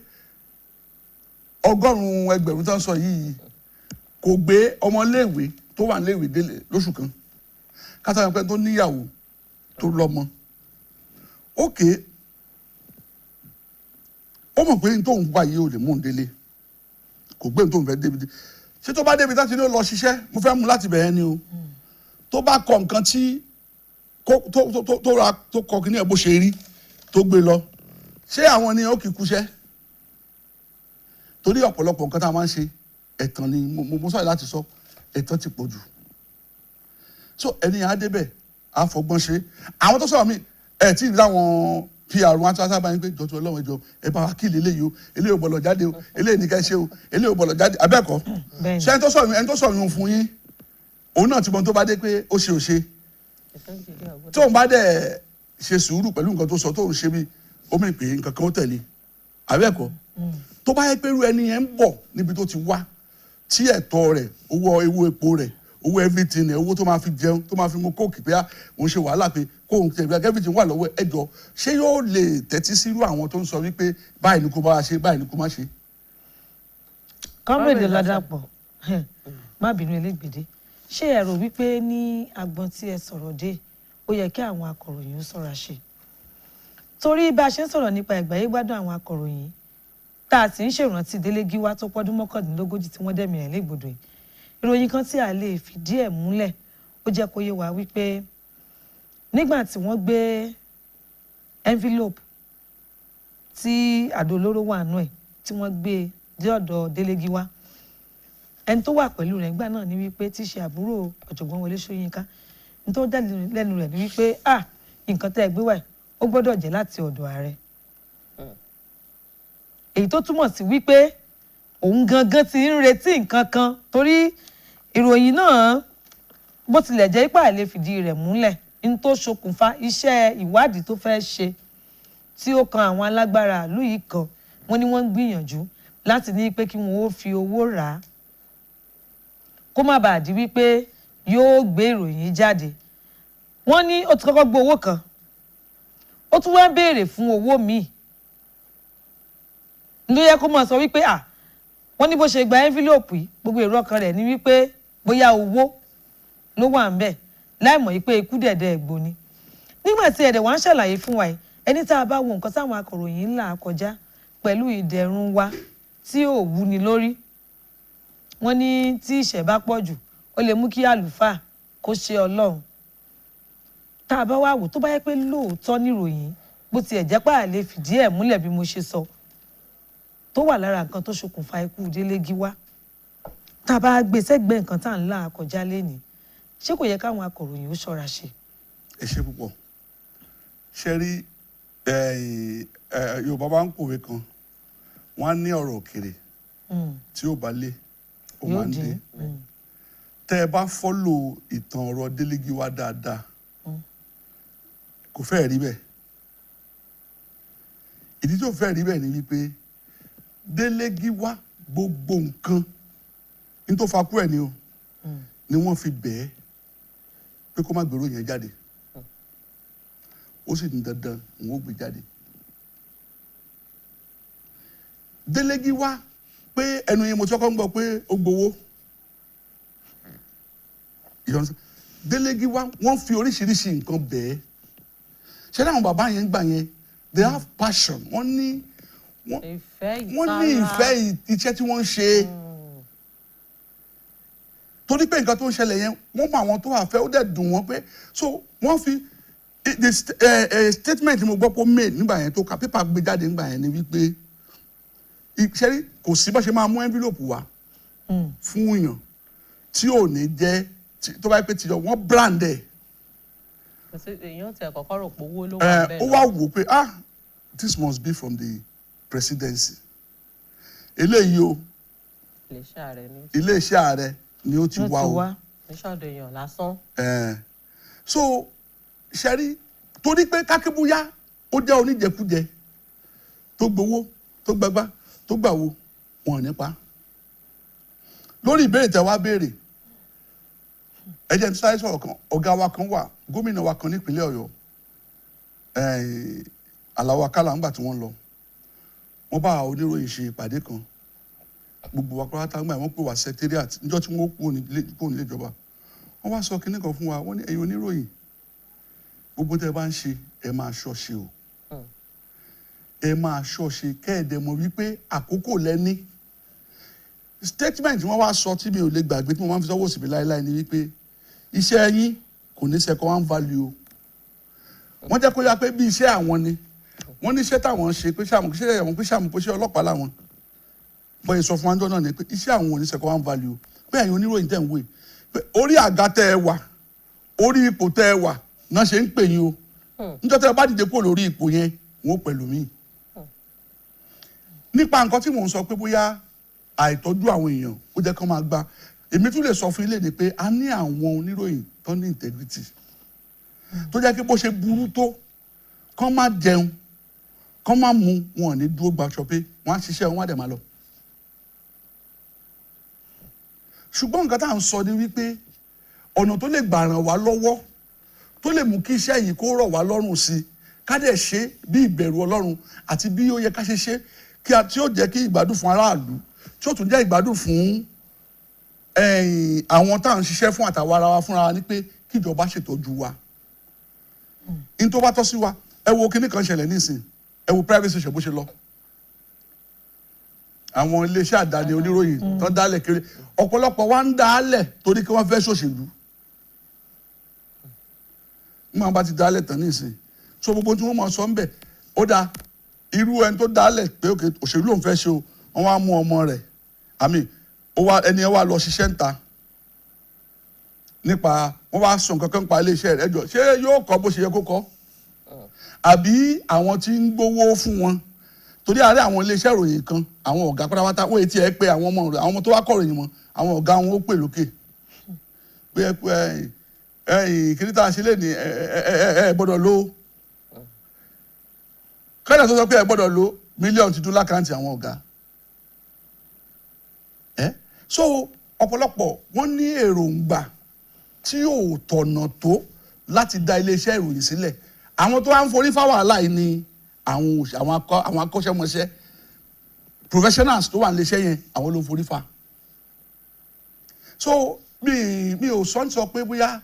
100,000 tó ń sọ yìí kò gbé ọmọléèwé tó wà níléèwé délé lóṣù kan, kátà wọn pé tó níyàwó, tó lọ́mọ. Ókè, ó mọ̀ pé n tó ń wá yìí ò lè mú un délé. Kò gbé tó ń fẹ́ débi dé. Ṣé tó bá débi tá ti ní ó lọ ṣiṣẹ́, mo fẹ́ mú láti bẹ̀rẹ̀ ni o, tó bá kọ nǹkan tí tó ra, tó kọ kí ní ẹ̀ bó ṣe rí, tó gbé lọ, ṣé àwọn ni ó kì í kúṣẹ́? Torí ọ̀pọ̀lọpọ̀ nǹkan tá a máa ń ṣe, ẹ̀tàn ni. Mo sọ̀rọ̀ láti sọ, ẹ̀tàn ti pọ̀ jù. So ẹni yẹn á débẹ̀, á fọgbọ́n ṣe. Àwọn tó sọ̀rọ̀ mi ẹ̀ tí ì láwọn PR wọn á tún sábà yín pé, "Jọ̀ọ́, Ọlọ́run, ẹjọ́ ẹ bá wa kí eléyìí o, eléyìí ò gbọ́dọ̀ jáde o, eléyìí ní ká ṣe o, eléyìí ò gbọ́dọ̀ jáde." Abẹ́ẹ̀kọ́? Bẹ́ẹ̀ni. Ṣé ẹni tó sọ̀rọ̀ yín fún yín, òun náà ti mọ tó bá dé pé ó ṣe ò ṣe. Tóun bá dẹ̀ ṣe sùúrù pẹ̀lú nǹkan tó sọ, tóun ṣe bí ó mì pé nǹkan kan ó tẹ̀lé, àbẹ́ẹ̀kọ́? Tó bá yẹ pé irú ẹni yẹn ń bọ̀ níbi tó ti wá, tí ẹ̀tọ́ rẹ̀, owó ewu epo rẹ̀, owó everything rẹ̀, owó tó máa fi jẹun, tó máa fi mu Coke, pé á òun ṣe wàhálà pé kóun tẹ̀ bí everything wà lọ́wọ́ ẹ̀, ẹjọ́, ṣé yóò lè tẹ́tí sírú àwọn tó ń sọ wípé báyìí ni kò bá wa ṣe, báyìí ni kò má ṣe? Comrade Ládàpọ̀, má bínú, elégbèdé, ṣé ẹ rò wípé ní agbọn tí ẹ sọ̀rọ̀ dé, ó yẹ kí àwọn akọ̀ròyìn ó ṣọ́ra ṣe? Torí bá a ṣe ń sọ̀rọ̀ nípa ìgbáyé gbádùn àwọn akọ̀ròyìn, tá a sì ń ṣèrántí Délé Gíwá tó pọ́dún 39 tí wọ́n dẹ̀mí rẹ̀ légbodò yìí, ìròyìn kan tí a lè fìdí ẹ̀ múlẹ̀, ó jẹ́ kó yé wa wípé nígbà tí wọ́n gbé envelope tí àdó olóró wà nù ẹ̀, tí wọ́n gbé dé ọ̀dọ̀ Délé Gíwá, ẹni tó wà pẹ̀lú rẹ̀ nígbà náà ní wípé, tí í ṣe àbúrò ọ̀jọ̀gbọ́n Wọlé Ṣóyínká, ní tó jáde lẹ́nu rẹ̀ ní wípé, "Ah, nǹkan tẹ́ ẹ gbé wá yìí, ó gbọ́dọ̀ jẹ́ láti ọ̀dọ̀ ààrẹ." Èyí tó túmọ̀ sí wípé òun gangan ti ń retí nǹkan kan, torí ìròyìn náà, bó tilẹ̀ jẹ́ ipá lè fìdí rẹ̀ múlẹ̀, ní tó ṣokùnfà iṣẹ́ ìwádìí tó fẹ́ ṣe tí ó kan àwọn alágbára ìlú yìí kan, wọ́n ní wọ́n ń gbìyànjú láti ní pé kí wọ́n ó fi owó rà á kó má bàa di wípé yóò gbé ìròyìn jáde. Wọ́n ní ó ti kọ́kọ́ gbé owó kan, ó tún wá ń béèrè fún owó míì, ló yẹ kó máa sọ wípé à wọ́n ní bó ṣe gba envelope yìí, gbogbo èrò ọkàn rẹ̀ ní wípé bóyá owó ló wà ń bẹ̀, láì mọ̀ wípé ikú dẹ̀dẹ̀ ẹ̀gbọ́n ni. Nígbà tí ẹ̀dẹ̀ wá ń ṣàlàyé fún wa yìí, ẹni tá a bá wo nǹkan táwọn akọ̀ròyìn ń là kọjá pẹ̀lú ìdẹ̀rùn wa tí ò wúni lórí, wọ́n ní tí ìṣẹ́ bá pọ̀ jù, ó lè mú kí àlùfáà kó ṣe Ọlọ́run. Tá a bá wá wò, tó bá yẹ pé lóòótọ́ níròyìn, bó tiẹ̀ jẹ́ pé à lè fìdí ẹ̀ múlẹ̀ bí mo ṣe sọ, tó wà lára nǹkan tó ṣokùnfà ikú Délé Gíwá, tá a bá gbé sẹ́gbẹ̀ẹ́ nǹkan tá à ń là kọjá lénìí, ṣé kò yẹ káwọn akọ̀ròyìn ó ṣọ́ra ṣe? Ẹ ṣe púpọ̀. Ṣe rí ẹ, Yorùbá bá ń pòwe kan, wọ́n á ní ọ̀rọ̀ òkèrè tí ó bá lé, ó Yóò máa ń dín. dé. Tẹ́ ẹ bá follow ìtàn ọ̀rọ̀ Délé Gíwá dáadáa, kò fẹ́ẹ̀ rí bẹ́ẹ̀. Ìdí tó fẹ́ẹ̀ rí bẹ́ẹ̀ ni wípé Délé Gíwá, gbogbo nǹkan ní tó fa kú ẹ̀ ni o ni wọ́n fi bẹ̀ẹ́ pé kó má gbèrò yẹn jáde, ó sì ní dandan òun ó gbé jáde. Délé Gíwá, pé ẹnu yẹn mo ti kọ́kọ́ ń gbọ́ pé ó gbowó ìyọnu. Délé Gíwá, wọ́n fi oríṣiríṣi nǹkan bẹ́ẹ̀ ṣé láwọn bàbá yẹn gbà yẹn, they have passion, wọ́n ní wọ́n Ìfẹ́, wọ́n ní ìtara. ìfẹ́ iṣẹ́ tí wọ́n ń ṣe, torí pé nǹkan tó ń ṣẹlẹ̀ yẹn, wọ́n mọ àwọn tó wà fẹ́, ó dẹ̀ dùn wọ́n pé. So wọ́n fi the statement mo gbọ́ pé ó made nígbà yẹn, tó ka pépà gbé jáde nígbà yẹn, ni wípé ṣẹ́rí, kò sí bá ṣe máa mú envelope wá fún yàn tí ò ní jẹ́ tó bá yẹ pé tìjọ wọ́n brand ẹ̀. Kò sí èèyàn tẹ kọ́kọ́ rò pé owó ló wà bẹ́ẹ̀. Ó wá wò pé, "Ah, this must be from the presidency, eléyìí o." Iléeṣẹ́ ààrẹ ní. Iléeṣẹ́ ààrẹ ni ó ti Ló wá ti o. wá. Níṣọ́dọ̀ èèyàn lásán. So ṣẹ́rí, torí pé kákébúyá ó jẹ́ oníjẹkújẹ tó gbowó, tó gbàgbá, tó gbàwo, wọn ò ní pa. Lórí ìbéèrè tẹ́ wá béèrè, ẹ jẹ́ n sáré sọ̀rọ̀ kan. Ọ̀gá wa kan wà, gómìnà wa kan nípínlẹ̀ Ọ̀yọ́, Àlàó Akálà, ńgbà tí wọ́n lọ, wọ́n bá àwọn oníròyìn ṣe ìpàdé kan, gbogbo wa pátá. Ńgbà wọ́n pè wá secretariat níjọ́ tí wọ́n kúrò nílé ìjọba, wọ́n wá sọ kinní kan fún wa. Wọ́n ní, "Ẹ̀yin oníròyìn, gbogbo tẹ́ ẹ bá ń ṣe, ẹ máa ṣọ́ ṣe o, ẹ máa ṣọ́ ṣe, kẹ́ẹ̀dẹ̀ mọ̀ wípé àkókò lẹ́ní." Statement wọ́n wá sọ tí mi ò lè gbàgbé, tí mo máa ń fi sọ́wọ́ sí mi láéláé, ni wípé iṣẹ́ yín kò ní second hand value o. Wọ́n jẹ́ kó yá pé bí iṣẹ́ àwọn ni wọ́n ní iṣẹ́ táwọn ń ṣe, pé ṣàmù iṣẹ́ àwọn, pé ṣàmù pé iṣẹ́ ọlọ́pàá làwọn bọ́yì sọ fún wájọ́ náà ni pé iṣẹ́ àwọn ò ní second hand value o, pé ẹ̀yin oníròyìn tẹ̀ ń wò yìí, pé orí àga tẹ́ ẹ wà, orí ipò tẹ́ ẹ wà náà ṣe ń pè yín o. Níjọ́ tẹ́ ẹ bá dìde kúrò lórí ipò yẹn, wọ́n ó pẹ̀lú mi. Nípa nǹkan tí mò ń sọ pé bóyá àìtọ́jú àwọn èèyàn ó jẹ́ kán máa gba, èmi tún lè sọ fún ilé ni pé a ní àwọn oníròyìn tó ní integrity, tó jẹ́ pé bó ṣe burú tó, kán má jẹun, kán má mu, wọn ò ní dúró gbaṣọ, pé wọ́n á ṣiṣẹ́, wọn á dẹ̀ máa lọ. Ṣùgbọ́n nǹkan tá à ń sọ ni wípé ọ̀nà tó lè gbà ràn wá lọ́wọ́, tó lè mú kí iṣẹ́ yìí kó rọ̀ wá lọ́rùn sí i, ká dẹ̀ ṣe bí ìbẹ̀rù Ọlọ́run àti bí ó yẹ ká ṣe ṣe, kí a tí ó jẹ́ kí ìgbádùn fún aráàlú, tí ó tún jẹ́ ìgbádùn fún ẹ̀yìn àwọn tá à ń ṣiṣẹ́ fún àtàwọn ara wa fúnra wa, ni pé kíjọba ṣètọ́jú wa ní tó bá tọ́ sí wa. Ẹ wo kinní kan ṣẹlẹ̀ nísìn, ẹ wo private station bó ṣe lọ, àwọn iléeṣẹ́ àdáni oníròyìn tán dálẹ̀ kiri, ọ̀pọ̀lọpọ̀ wa ń dálẹ̀ torí kí wọ́n fẹ́ ṣòṣèlú. Nígbà wọn bá ti dálẹ̀ tán nísìn, so gbogbo tí wọ́n máa sọ ń bẹ̀ ó dáa. Irú ẹni tó dálẹ̀ pé òkè òṣèlú lòun fẹ́ ṣe o, wọ́n wá mú ọmọ rẹ̀ àmì ó wá, ẹni ẹ wá lọ ṣiṣẹ́ ń ta nípa wọ́n wá sọ nǹkan kan pa iléeṣẹ́ rẹ̀. Jọ, ṣé yóò kọ́ bó ṣe yẹ kó kọ́, àbí àwọn tí ń gbowó fún wọn? Torí àárẹ̀ àwọn iléeṣẹ́ ìròyìn kan, àwọn ọ̀gá pátápátá wọ́n etí ẹ pé àwọn ọmọ rẹ̀, àwọn ọmọ tó wá kọ̀ròyìn wọn, àwọn ọ̀gá wọn ó pè lókè pé ẹ pé ẹyìn kí ní tá a ṣe lè ní ẹ ẹ ẹ ẹ gbọ́dọ̀ lò ó. Kẹ́lẹ̀ tó sọ pé ẹ gbọ́dọ̀ lò mílíọ̀nù ti dún lákàntì àwọn ọ̀gá ẹ. So ọ̀pọ̀lọpọ̀ wọ́n ní èròǹgbà tí ò tọ̀nà tó láti dá iléeṣẹ́ ìròyìn sílẹ̀. Àwọn tó wá ń forí fá wàhálà yìí ni àwọn akọ́ṣẹ́mọṣẹ́, professionals tó wà níléeṣẹ́ yẹn, àwọn ló ń forí fa. So mi ò sọ ń sọ pé bóyá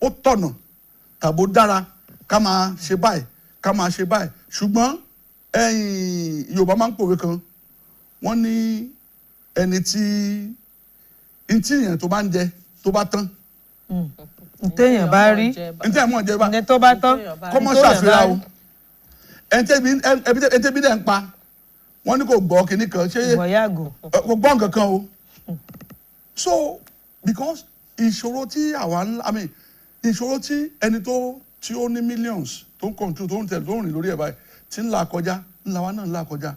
ó tọ̀nà tàbó dára ká máa ṣe báyìí, ká máa ṣe báyìí, ṣùgbọ́n ẹ̀yin Yorùbá máa ń pòwe kan, wọ́n ní ẹni tí ntí èèyàn tó bá ń jẹ tó bá tán, Ntẹ̀yàn bá rí, ntí ẹ̀ mọ̀ jẹ bá ní tó bá tán, kọ́mọ́ ntẹ̀yàn bá ṣàfihàn o rí. Ẹni tẹ́bi dẹ̀ ń pa, wọ́n ní kò gbọ́ kinní kan ṣé Ìwọ yàgò. Kò gbọ́ nǹkan kan o. So because ìṣòro tí àwa ń, I mean, ìṣòro tí ẹni tó tí ó ní millions tó ń control, tó ń tẹ̀, tó ń rìn lórí ẹ̀ báyìí, tí ń là kọjá, ńlá wa náà ń là kọjá.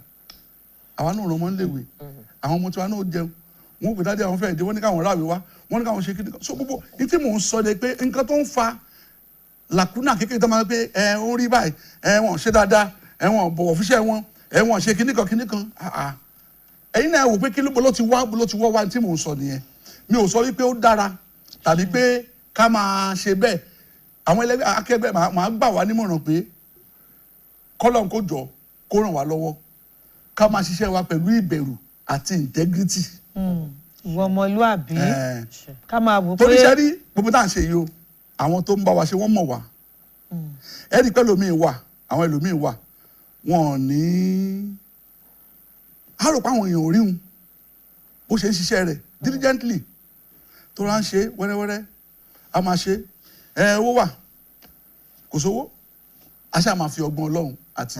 Àwa náà ràn wọ́n léwe, àwọn ọmọ tiwa náà jẹun, wọn ò pè dáadé, àwọn fẹ́ẹ̀ dé, wọ́n ní káwọn ráwé wá, wọ́n ní káwọn ṣe kíni kan. So gbogbo ní tí mò ń sọ ni pé nǹkan tó ń fa làkúnà kékeré tó máa ń pé ẹ ó rí báyìí, ẹ wọn ṣe dáadáa, ẹ wọn bọ̀wọ̀ fúnṣẹ́ wọn, ẹ wọn ṣe kíní kan kíní kan. Ah, ah. Ẹ̀yin náà wò pé kí ló bó ló ti wá, bó ló ti wọ́ wá. Tí mò ń sọ nìyẹn. Mi ò sọ wípé ó dára tàbí pé ká máa ṣe bẹ́ẹ̀. Àwọn ẹlẹgbẹ́ akẹgbẹ́ máa gbà wá nímọ̀ràn pé kọ́lọ́n kó jọ kó ràn wá lọ́wọ́, ká máa ṣiṣẹ́ wa pẹ̀lú ìbẹ̀rù àti integrity. Ìwọ ọmọlúàbí, ká máa wò Torí pé ṣe rí gbogbo tá à ń ṣe yìí o, àwọn tó ń bá wa ṣe, wọ́n mọ̀ wá. Ẹ rí i pé ẹlòmíín wà, àwọn ẹlòmíín wà, wọn ò ní á rò pé àwọn èèyàn ò rí wọn bó ṣe ń ṣiṣẹ́ rẹ̀ diligently, tó rà ń ṣe wẹ́rẹ́wẹ́rẹ́, a máa ṣe ẹ. Owó wà, kò sówó, a ṣáà máa fi ọgbọ́n Ọlọ́run àti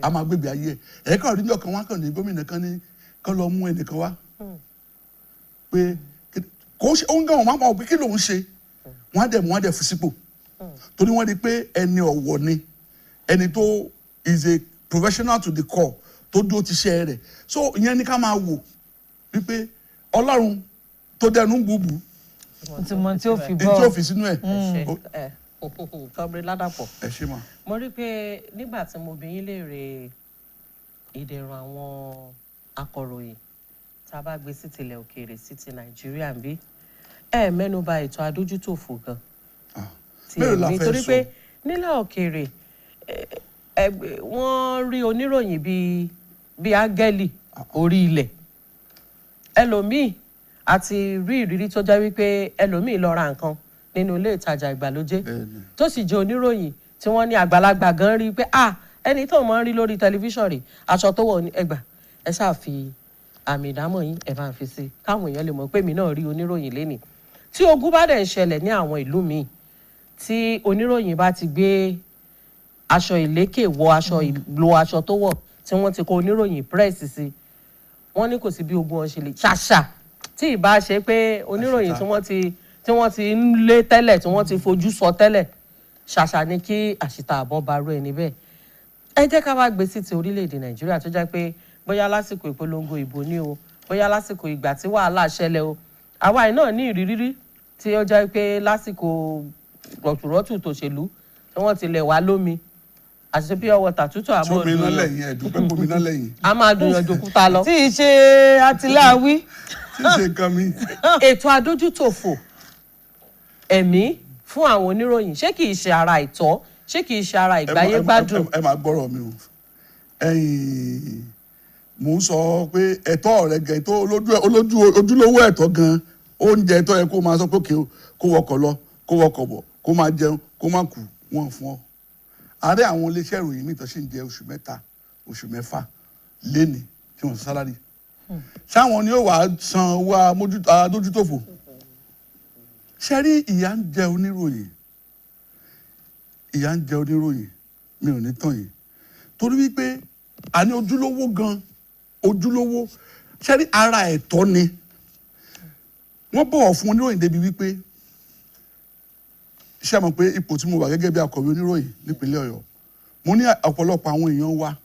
a máa gbégbé ayé ẹ̀. Ẹ̀ kàn rí ní ọkàn wọn kàn ní gómìnà kan ní kán lọ mú ẹnìkan wá pé kò ṣe òun gan, wọn máa mọ̀ pé kí lòun ṣe. Wọ́n á dẹ̀ mú, wọ́n á dẹ̀ fi sípò, torí wọ́n rí i pé ẹni ọ̀wọ̀ ni, ẹni tó is a professional to the core, tó dúró ti ṣe rẹ̀. So ìyẹn ni ká máa wò wípé Ọlọ́run tó dẹnu gbùgbù Ó ti mọ tí ó fi ní bọ́. tí ó fi sínú ẹ̀. Ẹ ṣe ẹ, Comrade Ládàpọ̀. Ẹ ṣe mà. Mo rí i pé nígbà tí mo bi yín léèrè ìdẹ̀rùn àwọn akọ̀ròyìn, tá a bá gbé sí tilẹ̀ òkèèrè sí ti Nàìjíríà ń bí, ẹ mẹ́nu bà ètò adójútòfò gan ti Mélòó la ẹ̀mí, fẹ́ torí sọ? pé nílẹ̀ òkèèrè wọ́n rí oníròyìn bíi áńgẹ́lì orí ilẹ̀. Ẹlòmíì àti rí ìrírí tó jẹ́ wípé ẹlòmíì lọ ra nǹkan nínú ilé ìtajà ìgbàlódé, tó sì jẹ́ oníròyìn, tí wọ́n ní àgbàlagbà gan rí pé ah, ẹni tó mọ̀ ń rí lórí tẹlifíṣàn rè, aṣọ tó wọ̀ ní ẹgbà, ẹ ṣáà fi Àmì ìdámọ̀ yín ẹ bá ń fi sí káwọn èèyàn lè mọ̀ pé èmi náà rí oníròyìn lénìí. Tí ogun bá dẹ̀ ń ṣẹlẹ̀ ní àwọn ìlú míì, tí oníròyìn bá ti gbé aṣọ ìlékè wọ aṣọ ìlò aṣọ tó wọ̀ tí wọ́n ti kọ oníròyìn press sí, wọ́n ní kò sí bí ogun ọ̀hún ṣe lè ṣàṣà tí ì bá ṣe pé oníròyìn tí wọ́n ti ń lé tẹ́lẹ̀, tí wọ́n ti fojú sọ tẹ́lẹ̀, ṣàṣà ni kí àṣìta àbọ̀n bá rú ẹni bẹ́ẹ̀. Ẹ jẹ́ ká wá gbé sí ti orílẹ̀-èdè Nàìjíríà, tó jẹ́ pé bóyá lásìkò ìpolongo ìbò ní o, bóyá lásìkò ìgbà tí wàhálà ṣẹlẹ̀ o, àwa yìí náà ní ìrírí tí ó jẹ́ pé lásìkò rọ̀tùrọ̀tù tòṣèlú tí wọ́n ti lẹ̀ wá lómi àti pure water tútù àmọ́ Sómi iná lẹ́yìn ẹ̀dùn pé kómi iná lẹ́yìn. A máa dùn yànjú òkúta lọ. Tí ì ṣe àtìláwí. Tí ì ṣe nǹkan mi. Ètò adójútòfò ẹ̀mí fún àwọn oníròyìn, ṣé kìí ṣe ara ìtọ́? Ṣé kìí ṣe ara ìgbáyé gbádùn? Ẹ máa gbọ́rọ̀ mi o. Ẹ̀yin, mò ń sọ pé ẹ̀tọ́ rẹ gan tó olójú ojúlówó ẹ̀tọ́ gan, oúnjẹ tó yẹ kó máa sọ pé òkè o, kó wọkọ̀ lọ, kó wọkọ̀ bọ̀, kó máa jẹun, kó má kú, wọ́n fún ọ. Àárẹ̀ àwọn iléeṣẹ́ ìròyìn míì tó sì ń jẹ oṣù 3, oṣù 6 lénìí tí wọ́n san salary, sáwọn ni ó wàá san owó adójútòfò. Ṣe rí, ìyà ń jẹ oníròyìn, ìyà ń jẹ oníròyìn, mi ò ní tàn yín, torí wípé àní ojúlówó gan, ojúlówó. Ṣe rí, ara ẹ̀tọ́ ni wọ́n bọ̀wọ̀ fún oníròyìn débi wípé, ṣé ẹ mọ̀ pé ipò tí mo wà gẹ́gẹ́ bí akọ̀wé oníròyìn nípínlẹ̀ Ọ̀yọ́, mo ní ọ̀pọ̀lọpọ̀ àwọn èèyàn wa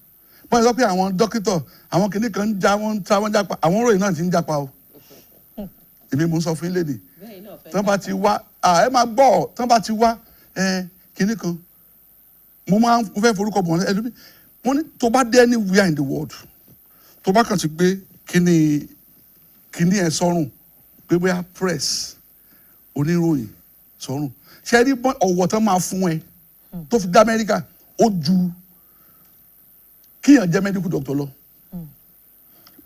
bọ́n sọ pé àwọn dókítà, àwọn kìnnì kan ń já wọ́n ń ta wọ́n jápa, àwọn oníròyìn náà ti ń jápa o. Èmi mò ń sọ fún yín léde, tán bá ti wá, ẹ máa gbọ́, tán bá ti wá ẹ kìnnì kan, mo máa ń fẹ́ forúkọ bọ̀ wọ́n. Ẹlòmíì, wọ́n ní tó bá dé anywhere in the world, tó bá kàn ti gbé kíní kíní ẹ sọ́rùn pé bóyá press, oníròyìn sọ́rùn, ṣe rí ọ̀wọ̀ tán máa fún ẹ tó fi dé Amẹ́ríkà, ó ju kíyàn jẹ́ medical doctor lọ.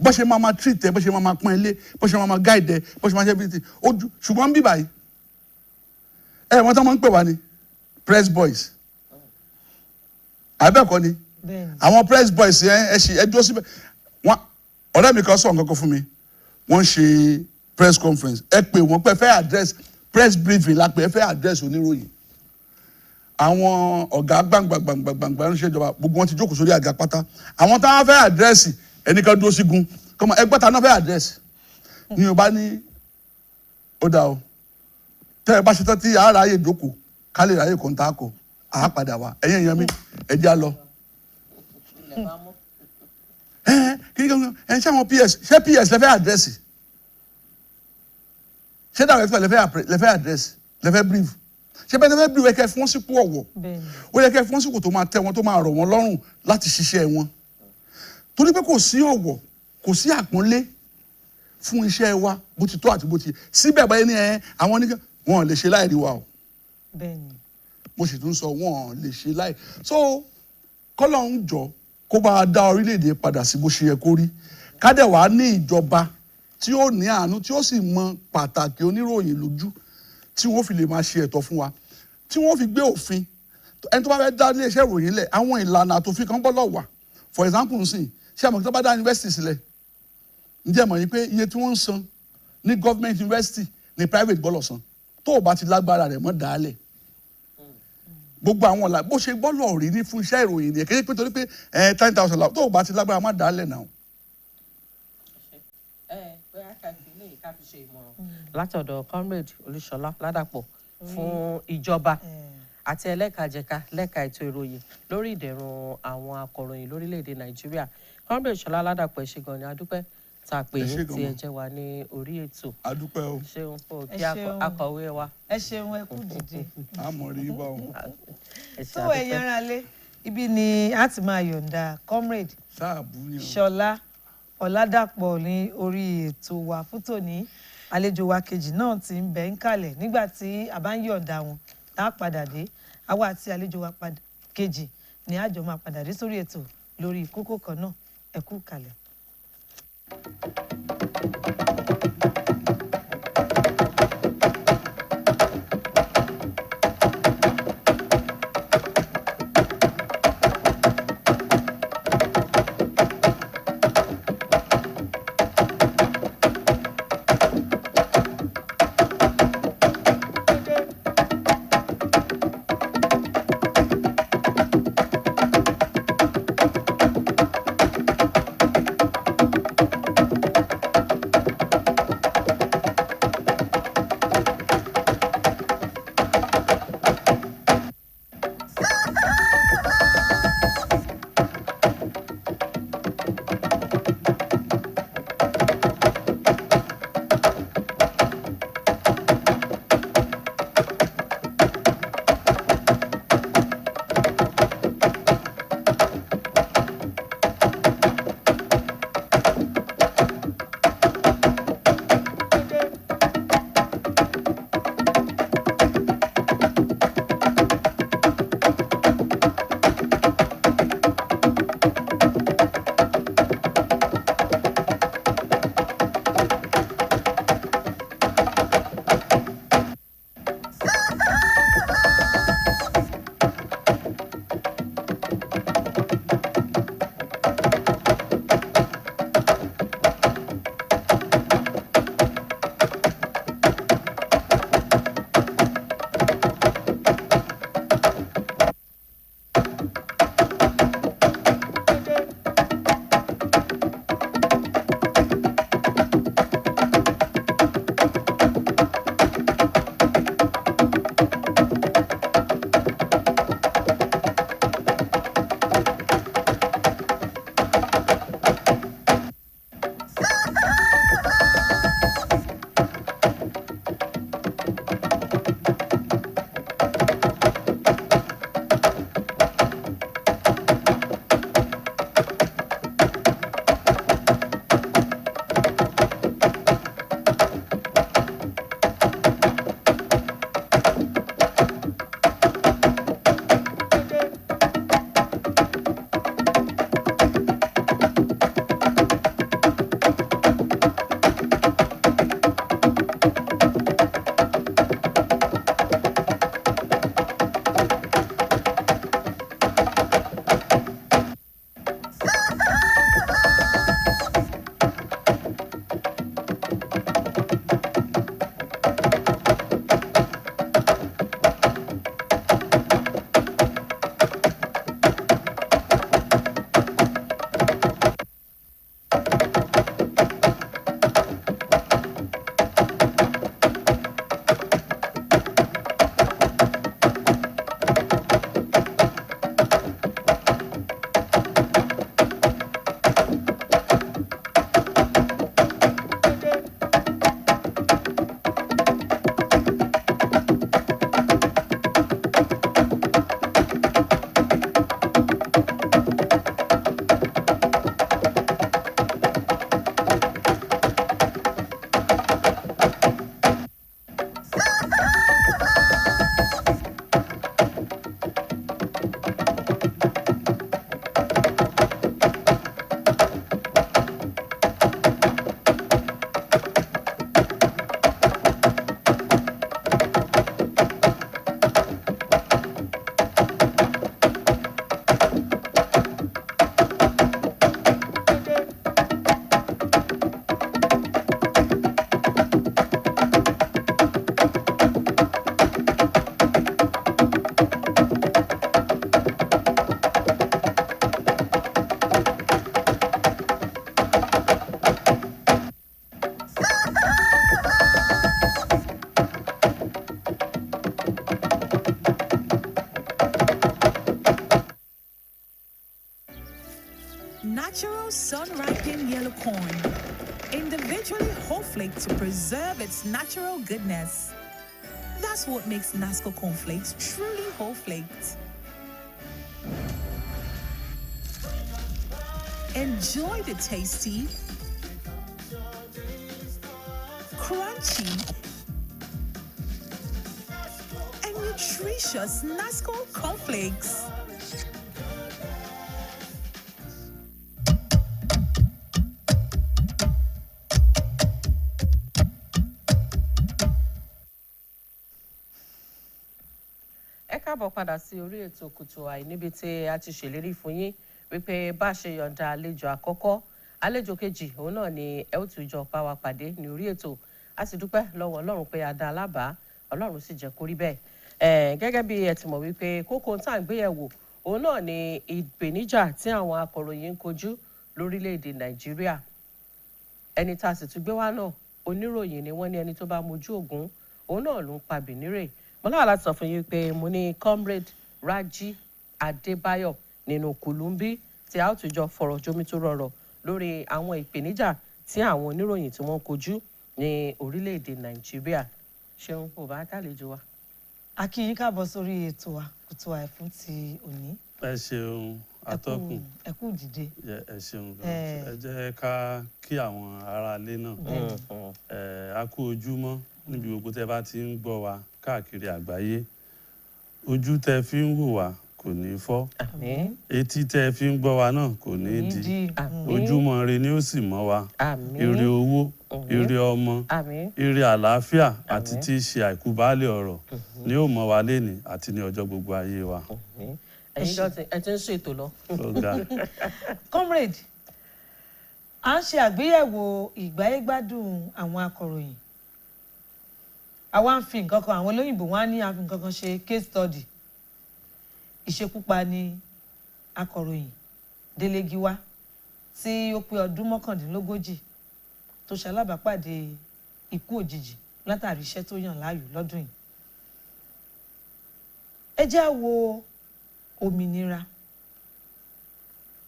Bó ṣe máa ma treat ẹ, bó ṣe máa ma pọ́n ẹ lé, bó ṣe máa ma guide ẹ, bó ṣe máa ṣe everything, ó ju. Ṣùgbọ́n bí báyìí ẹ, wọ́n tán máa ń pè wá ní press boys, àbẹ́ẹ̀kọ́ ni? Bẹ́ẹ̀ni. Àwọn press boys yẹn, ẹ ṣe ẹ dúró síbẹ̀. Wọ́n, ọ̀rẹ́ mi kan sọ nǹkan kan fún mi. Wọ́n ṣe press conference, ẹ pè wọ́n pé ẹ fẹ́ address, press briefing la pé ẹ fẹ́ address oníròyìn. Àwọn ọ̀gá gbàngbàngbàngbàngbà ń ṣèjọba, gbogbo wọn ti jókòó sórí àga pátá. Àwọn táwọn fẹ́ address, ẹnìkan dúró sígun kọ́mọ ẹgbẹ́ ta náà fẹ́ address ní o bá ní ó dà o. Tẹ́ ẹ bá ṣe tán tí a ráyè jókòó, ká lè ráyè kọ́ńtà kọ, àá padà wá. Ẹ̀yin èèyàn mi, ẹ jẹ́ á lọ. Ẹ kí ni ẹ ṣé àwọn PS, ṣé PS lẹ fẹ́ address? Ṣé director lẹ fẹ́ address, lẹ fẹ́ brief? Ṣé bẹ́ẹ̀ lẹ fẹ́ brief? Ẹ kẹ́ fún wọn sípò ọ̀wọ̀. Ó yẹ kẹ́ fún wọn sípò tó máa tẹ́ wọn, tó máa rọ̀ wọ́n lọ́rùn láti ṣiṣẹ́ wọn, torí pé kò sí ọ̀wọ̀, kò sí àpọ́nlé fún iṣẹ́ wa bó ti tó àti bó ti yẹ. Síbẹ̀ báyìí ní ẹ àwọn oníkẹ́ wọn ò lè ṣe láì rí wa o. Mo sì tún sọ, wọn ò lè ṣe láì so. Kọ́lọ̀ ń jọ kó bá a dá orílẹ̀-èdè padà sí bó ṣe yẹ kó rí, ká dẹ̀ wá ní ìjọba tí ó ní àánú, tí ó sì mọ pàtàkì oníròyìn lójú, tí wọ́n fi lè máa ṣe ẹ̀tọ́ fún wa, tí wọ́n fi gbé òfin. Ẹni tó bá fẹ́ dá iléeṣẹ́ ìròyìn lẹ̀, àwọn ìlànà àtòfin kan gbọ́dọ̀ wà. For example nsìn, ṣé àmọ́ tó bá dá yunifásitì sílẹ̀, ǹjẹ́ mọ̀ yín pé iye tí wọ́n ń san ní government university ní private gbọ́dọ̀ san? Tó o bá ti lágbára rẹ̀, mọ́ dàálẹ̀. Gbogbo àwọn ọ̀la bó ṣe gbọ́dọ̀ rí ní fún iṣẹ́ ìròyìn nìyẹn. Kéde pé torí pé ẹ 10,000 la, tó o bá ti lágbára, má dàálẹ̀ náà. Ẹ bóyá ká fi eléyìí ká fi ṣe ìmọ̀ràn látọ̀dọ̀ Comrade Olúṣọlá Ládàpọ̀ fún ìjọba àti ẹlẹ́kajẹ̀ka lẹ́ka ètò ìròyìn lórí ìdẹ̀rùn àwọn akọ̀ròyìn lórílẹ̀‐èdè Nàìjíríà. Comrade Ṣọlá Ládàpọ̀, ẹ ṣé gan ni, a dúpẹ́ tá a pè Ẹ yín ṣé gan tí ẹ ma. jẹ́ wa ní orí ètò. A dúpẹ́ o. Ṣeun o. Ẹ Kí ṣeun. akọ̀wé wa. Ẹ ṣeun, ẹ kú dìde. Àmọ̀ rí bá o. Ẹ ṣé, Tó a ẹ̀yin dúpẹ́. ará lé, ibi ni a ti máa yọ̀ǹda Comrade Sáàbù ni o. Ṣọlá Ọládàpọ̀ ní orí ètò wa fún tòní. Àlejò wa kejì náà ti ń bẹ ń kalẹ̀. Nígbà tí a bá ń yọ̀ǹda wọn, tá a padà dé, àwa àti àlejò wa kejì ni a jọ máa padà dé sórí ètò lórí kókó kan náà. Ẹ kú kalẹ̀. Natural sun ripened yellow corn, individually whole flaked to preserve its natural goodness. That's what makes Nasco cornflakes truly whole flaked. Enjoy the tasty, crunchy, and nutritious Nasco cornflakes. Ẹ káàbọ̀ padà sí orí ètò Kùtù Àì, níbi tí a ti ṣèlérí fún yín wípé bá a ṣe yọ̀ǹda àlejò àkọ́kọ́, àlejò kejì, òun náà ni ẹ ó tún jọ bá wa pàdé ní orí ètò. A sì dúpẹ́ lọ́wọ́ Ọlọ́run pé a dá a lábàá, Ọlọ́run sì jẹ́ kó rí bẹ́ẹ̀. Gẹ́gẹ́ bí ẹ ti mọ̀ wípé kókó tá à ń gbéyẹ̀wò, òun náà ni ìpèníjà tí àwọn akọ̀ròyìn ń kojú lórílẹ̀‐èdè Nàìjíríà. Ẹni tá a sì tún gbé wá náà, oníròyìn ni wọ́n. Ní ẹni tó bá mojú ògún, òun náà ló ń pa bìnírè. Mo láwọn láti sọ fún yín pé mo ní Comrade Raji Adébáyọ̀ nínú Kùlùmbí, tí a ó tún jọ fọ̀rọ̀ jomitoro ọ̀rọ̀ lórí àwọn ìpèníjà tí àwọn oníròyìn tí wọ́n ń kojú ní orílẹ̀-èdè Nàìjíríà. Ṣeun, kò bá kàlejò wa. A kí yín káàbọ̀ sórí ètò wa Kùtù Àì fún ti òní. Ẹ ṣeun, atọ́kùn. Ẹ kú dìde. Ẹ ṣeun gan. Ẹ jẹ́ ká kí àwọn aráalé náà. A kú ojúmọ́ níbi gbogbo tẹ́ bá ti ń gbọ́ wa káàkiri àgbáyé. Ojú tẹ́ fi ń wò wá kò ní fọ́. Àmín. Etí tẹ́ fi ń gbọ́ wa náà kò ní di. Di. Àmín. Ojúmọ́ ire ni ó sì mọ́ wa. Àmín. Ire owó, ire ọmọ, Àmín. ire àlàáfíà àti tí í ṣe àìkú baálé ọ̀rọ̀ ni ó mọ́ wa lénìí àti ní ọjọ́ gbogbo ayé wa. Àmín. Ẹ̀yin gan ẹ ti ń ṣètò lọ. Ó ga. Comrade, à ń ṣe àgbéyẹ̀wò ìgbáyégbádùn àwọn akọ̀ròyìn. Àwa ń fi nǹkan kan, àwọn olóyìnbó wọn á ní a fi nǹkan kan ṣe case study. Ìṣekúpani akọ̀ròyìn Délé Gíwá, tí ó pé ọdún 39, tó ṣalábàápàdé ikú òjijì látàrí iṣẹ́ tó yàn láàyò lọ́dún yìí. Ẹ jẹ́ á wo òmìnira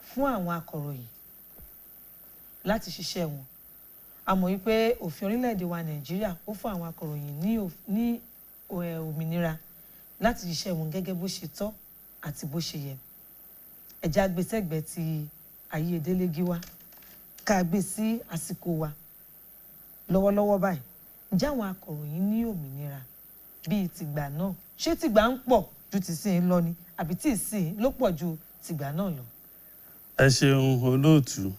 fún àwọn akọ̀ròyìn láti ṣiṣẹ́ wọn. A mọ̀ wípé òfin orílẹ̀-èdè wa Nàìjíríà, ó fún àwọn akọ̀ròyìn ní òmìnira láti ṣiṣẹ́ wọn gẹ́gẹ́ bó ṣe tọ́ àti bó ṣe yẹ. Ẹ jẹ́ á gbé sẹ́gbẹ̀ẹ́ ti ayé Délé Gíwá, ká gbé sí àsìkò wa lọ́wọ́lọ́wọ́ báyìí. Ǹjẹ́ àwọn akọ̀ròyìn ní òmìnira bíi tìgbà náà? Ṣé tìgbà ń pọ̀ ju tìsín lọ ni, àbí tìsín ló pọ̀ ju tìgbà náà lọ? Ẹ ṣeun, olóòtú.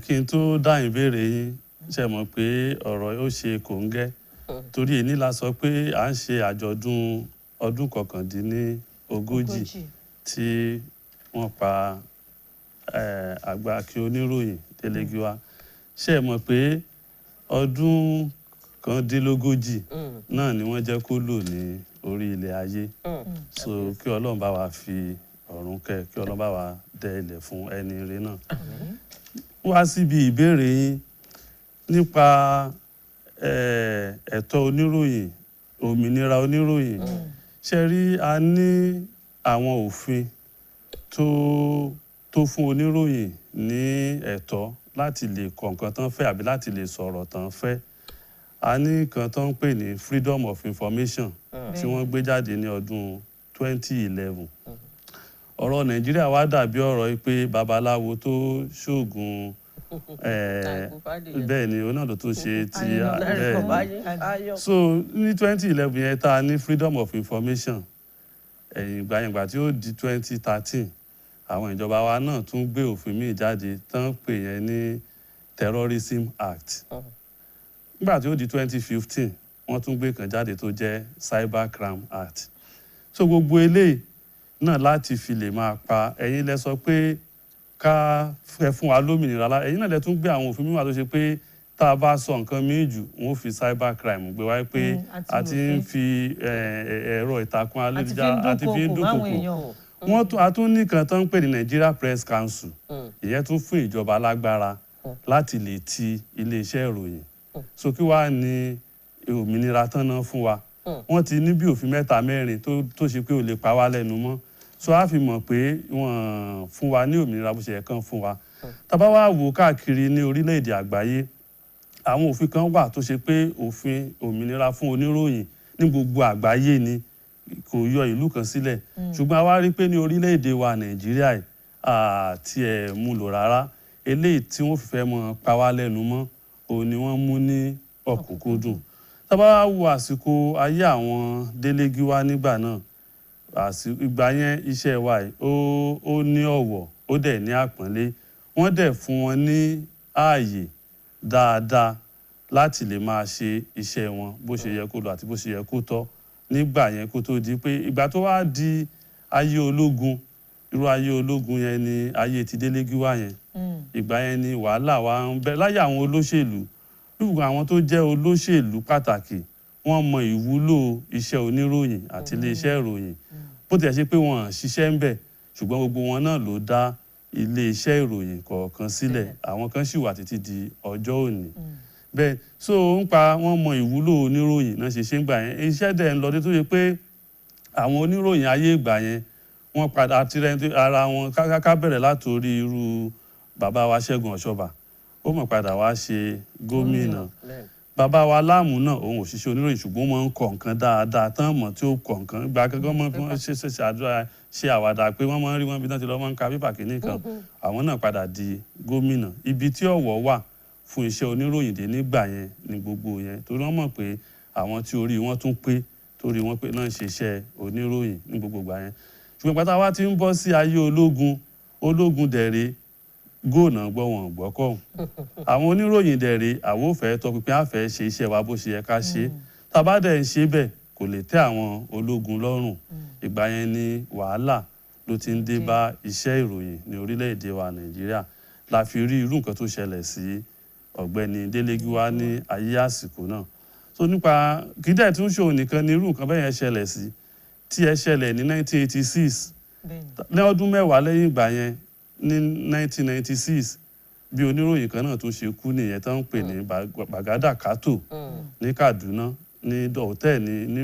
Kí n tó dáhùn ìbéèrè yín, ṣe mọ̀ pé ọ̀rọ̀ ó ṣe kòńgẹ́, torí èní la sọ pé à ń ṣe àjọ̀dún ọdún 39 tí wọ́n pa àgbà kí oníròyìn Délé Gíwá. Ṣe mọ̀ pé ọdún 39 náà ni wọ́n jẹ́ kó lò ní orí ilẹ̀ ayé. So kí Ọlọ́run bá wa fi ọ̀run kẹ́, kí Ọlọ́run bá wa dẹ ilẹ̀ fún ẹni ire náà. Wá síbi ìbéèrè yín nípa ẹ̀tọ́ oníròyìn, òmìnira oníròyìn. Ṣe rí, a ní àwọn òfin tó fún oníròyìn ní ẹ̀tọ́ láti lè kọ nǹkan tán fẹ́ àbí láti lè sọ̀rọ̀ tán fẹ́. A ní nǹkan tó ń pè ní freedom of information tí wọ́n gbé jáde ní ọdún 2011. Ọ̀rọ̀ Nàìjíríà wá dàbí ọ̀rọ̀ yìí pé babaláwo tó ṣoògùn bẹ́ẹ̀ ni òun náà ló tún ṣe ti bẹ́ẹ̀ ni. So ní 2011 yẹn tá a ní freedom of information, ẹ̀yìn ìgbà yẹn, ìgbà tí ó di 2013, àwọn ìjọba wa náà tún gbé òfin míì jáde tán pè yẹn ní Terrorism Act. Nígbà tí ó di 2015, wọ́n tún gbé kan jáde tó jẹ́ Cyber Crime Act. So gbogbo eléyìí náà láti fi lè máa pa, ẹ̀yin lẹ sọ pé ká fẹ́ fún wa lómìnira lá, ẹ̀yin náà lẹ tún gbé àwọn òfin mímọ́ tó ṣe pé tá a bá sọ nǹkan míì jù, wọ́n fi cyber crime gbé wáyé pé a ti ń fi ẹ̀rọ ìtàkùn ayélujára àti fi ń dúnkòkò. Wọ́n tún a tún ní kan tó ń pè ní Nigeria Press Council. Ìyẹn tún fún ìjọba lágbára láti lè ti iléeṣẹ́ ìròyìn. So kí wàá ní òmìnira tán náà fún wa? Wọ́n ti ní bí òfin mẹ́ta mẹ́rin tó ṣe pé ò lè pa wá lẹ́nu mọ́. So a fi mọ̀ pé wọ́n fún wa ní òmìnira bó ṣe yẹ kán fún wa. Tá bá wá wò káàkiri ní orílẹ̀-èdè àgbáyé, àwọn òfin kan wà tó ṣe pé òfin òmìnira fún oníròyìn ní gbogbo àgbáyé ni, kò yọ ìlú kan sílẹ̀. Ṣùgbọ́n a wá rí pé ní orílẹ̀-èdè wa Nàìjíríà yìí, àti ẹ̀ mú lò rárá. Eléyìí tí wọ́n fi fẹ́ mọ pa wá lẹ́nu mọ́ òun ni wọ́n mú ní ọ̀kúnkúndùn. Tá bá wá wo àsìkò ayé àwọn Délé Gíwá nígbà náà, ìgbà yẹn iṣẹ́ wa yìí ó ní ọ̀wọ̀, ó dẹ̀ ní àpọ́nlé. Wọ́n dẹ̀ fún wọn ní ààyè dáadáa láti lè máa ṣe iṣẹ́ wọn bó ṣe yẹ kó lọ àti bó ṣe yẹ kó tọ́ nígbà yẹn, kó tó di pé ìgbà tó wá di ayé ológun. Irú ayé ológun yẹn ni ayé ti Délé Gíwá yẹn. Ìgbà yẹn ni wàhálà wa ń bẹ láyé àwọn olóṣèlú. Gbogbo àwọn tó jẹ́ olóṣèlú pàtàkì, wọ́n mọ ìwúlò iṣẹ́ oníròyìn àti iléeṣẹ́ ìròyìn, bó tiẹ̀ ṣe pé wọ́n ṣiṣẹ́ ń bẹ̀, ṣùgbọ́n gbogbo wọn náà ló dá iléeṣẹ́ ìròyìn kọ̀ọ̀kan sílẹ̀. Àwọn kan sì wà títí di ọjọ́ òní bẹ́ẹ̀. So ń pa wọ́n mọ ìwúlò oníròyìn náà ṣe ṣe ń gbà yẹn. Iṣẹ́ dẹ̀ ń lọ dé tó ṣe pé àwọn oníròyìn ayé ìgbà yẹn, wọ́n padà tirẹ̀ ara wọn. Ká bẹ̀rẹ̀ látòrí irú bàbá wa Ṣẹ́gun Ọ̀ṣọ́bà, ó mọ̀ padà wá ṣe gómìnà. Bàbá wa Láàmú náà, òun ò ṣiṣẹ́ oníròyìn, ṣùgbọ́n wọ́n ń kọ nǹkan dáadáa tán mọ̀ tí ó kọ nǹkan gba kankan mọ́ bí wọ́n ṣe ṣe àdúrà, ṣe àwàdà pé wọ́n máa ń rí wọn bí wọ́n ti lọ́ máa ń ka pépà kìíní kan. Àwọn náà padà di gómìnà. Ibi tí ọ̀wọ̀ wà fún iṣẹ́ oníròyìn dé nígbà yẹn ní gbogbo yẹn, torí wọ́n mọ̀ pé àwọn tí orí wọn tún pé, torí wọ́n pé náà ń ṣe iṣẹ́ oníròyìn ní gbogbo ìgbà yẹn. Ṣùgbọ́n pátá wa ti ń bọ́ sí ayé ológun, ológun dẹ̀rẹ̀ góònà gbọ́ wọn gbọ́kọ̀. Àwọn oníròyìn dẹ̀rẹ̀, àwọn ò fẹ́ tọpinpin, á fẹ́ ṣe iṣẹ́ wa bó ṣe yẹ ká ṣe. Tá a bá dẹ̀ ń ṣe bẹ́ẹ̀, kò lè tẹ́ àwọn ológun lọ́rùn. Ìgbà yẹn ni wàhálà ló ti ń dé bá iṣẹ́ ìròyìn ní orílẹ̀-èdè wa Nàìjíríà, la fi rí irú nǹkan tó ṣẹlẹ̀ sí ọ̀gbẹ́ni Délé Gíwá ní ayé àsìkò náà. So nípa kì í dẹ̀ tún ṣòwò nìkan ni irú nǹkan bẹ́ẹ̀ yẹn ṣẹlẹ̀ sí. Tí ẹ ṣẹlẹ̀ ní 1986, ní ọdún 10 lẹ́yìn ìgbà yẹn, ní 1996, bí oníròyìn kan náà tó ṣe kú nìyẹn, tó ń pè ní Gbàgádà Kátó ní Kaduna, ní hòtẹ́ẹ̀lì ní